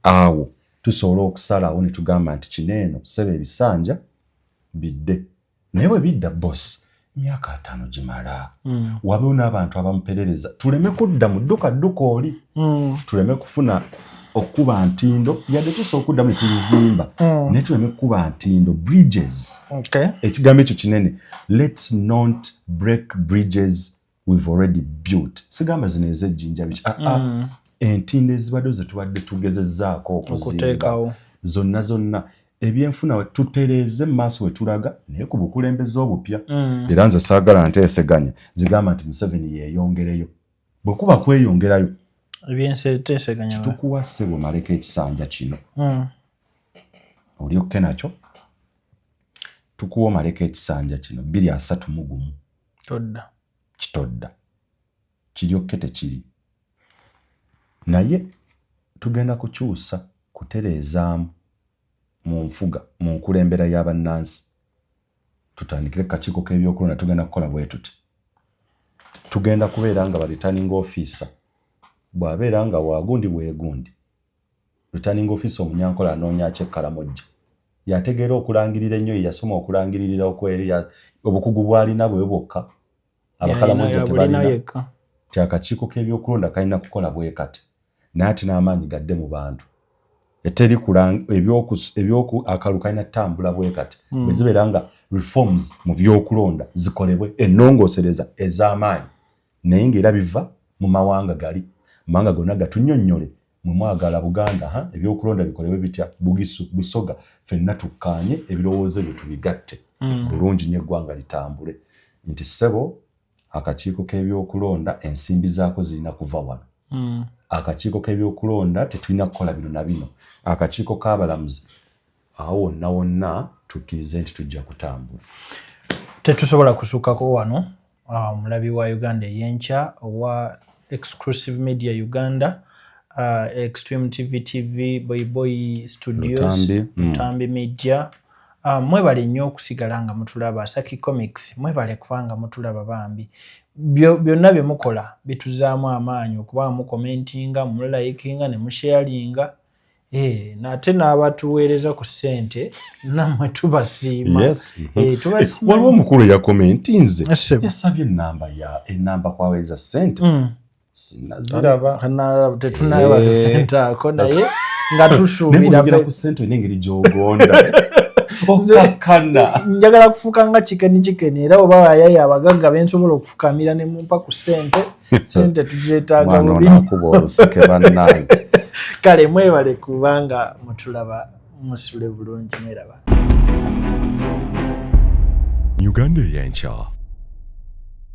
Awo tusobola okusalawo ne tugamba nti kino eno, ssebo, ebisanja bidde. Naye bwe bidda, boss, emyaka 50 gimala. Wabeewo n'abantu abamuperereza, tuleme kudda mu dduka dduka oli, tuleme kufuna okuba ntindo, yadde tusobola okuddamu ne tuzizimba, naye tuleme kukuba ntindo, bridges. Ekigambo ekyo kinene. Let's not break bridges we've already built. Sigamba zino ez'ejjinja biki, ah, ah. Entindo ezibadde ze tubadde tugezezzaako okuzimba okuteekawo zonna zonna, ebyenfuna tutereeze mu maaso we tulaga, naye ku bukulembeze obupya. Era nze saagala nteeseganya zigamba nti Museveni yeeyongereyo. Bwe kuba kweyongerayo, ebyenteeseganya tukuwa, ssebo, maleko ekisanja kino. Olyokke nakyo tukuwa, omaleko ekisanja kino 2031. Todda. Kitodda kiryokke tekiri, naye tugenda kukyusa, kutereezaamu mu nfuga, mu nkulembera y'abannansi. Tutandikire ku kakiiko k'ebyokulonda. Tugenda kukola bwe tuti: tugenda kubeera nga ba returning officer bw'abeera nga wagundi bwegundi, returning officer Omunyankola anoonya Kyekkalamojja, yategeera okulangirira ennyo, ye yasoma okulangiririra okweri, obukugu bw'alina bwe bwokka, Abakalamojja Yalina tebalina. yekka. Ti akakiiko k'ebyokulonda kalina kukola bwe kati, naye ate n'amaanyi gadde mu bantu. Eteri ebyoku akalulu kalina tutambula bwe kati. Bwe zibeera nga reforms mu byokulonda zikolebwe, ennongoosereza ez'amaanyi, naye ng'era biva mu mawanga gali, mawanga gonna gatunnyonnyole, mwe mwagala Buganda ha ebyokulonda bikolebwe bitya, Bugisu, Busoga, ffenna tukkaanye, ebirowoozo ebyo tubigatte bulungi nnyo, eggwanga litambule. Nti ssebo, akakiiko k'ebyokulonda ensimbi zaako zirina kuva wano, akakiiko k'ebyokulonda tetulina kukola bino na bino, akakiiko k'abalamuzi, awo wonna wonna tukkirize nti tujja kutambula. Tetusobola kusukkako wano. Omulabi wa Uganda Eyenkya, owa Exclusive Media Uganda, Extreme TV, TV Boyboy Studios, Lutambi, Lutambi Media, mwebale nnyo okusigala nga mutulaba. Saki Comics, mwebale kubanga mutulaba bambi. Byonna bye mukola bituzaamu amaanyi, okuba mucommentinga, mulikinga ne musharinga. Nate n'abatuweereza ku ssente, nammwe tubasiima. Yes. Tubasiima. Waliwo omukulu eyakomentinze, Ssebo. yasabye enamba ya enamba kwaweereza ssente, sinaziraba. Tetunalaba ssente ako, naye nga naye tusuubira bw'oyogera ku ssente olina engeri gy'ogonda okakkana. Njagala kufuuka nga Chicken Chicken, era oba wayaye abagagga bensobola okufukamira ne mumpa ku ssente, sente tuzeetaaga mwana bubi. Ono akuba oluseke, bannange. Kale mwebale kubanga mutulaba, musule bulungi, mweraba. Uganda Eyenkya.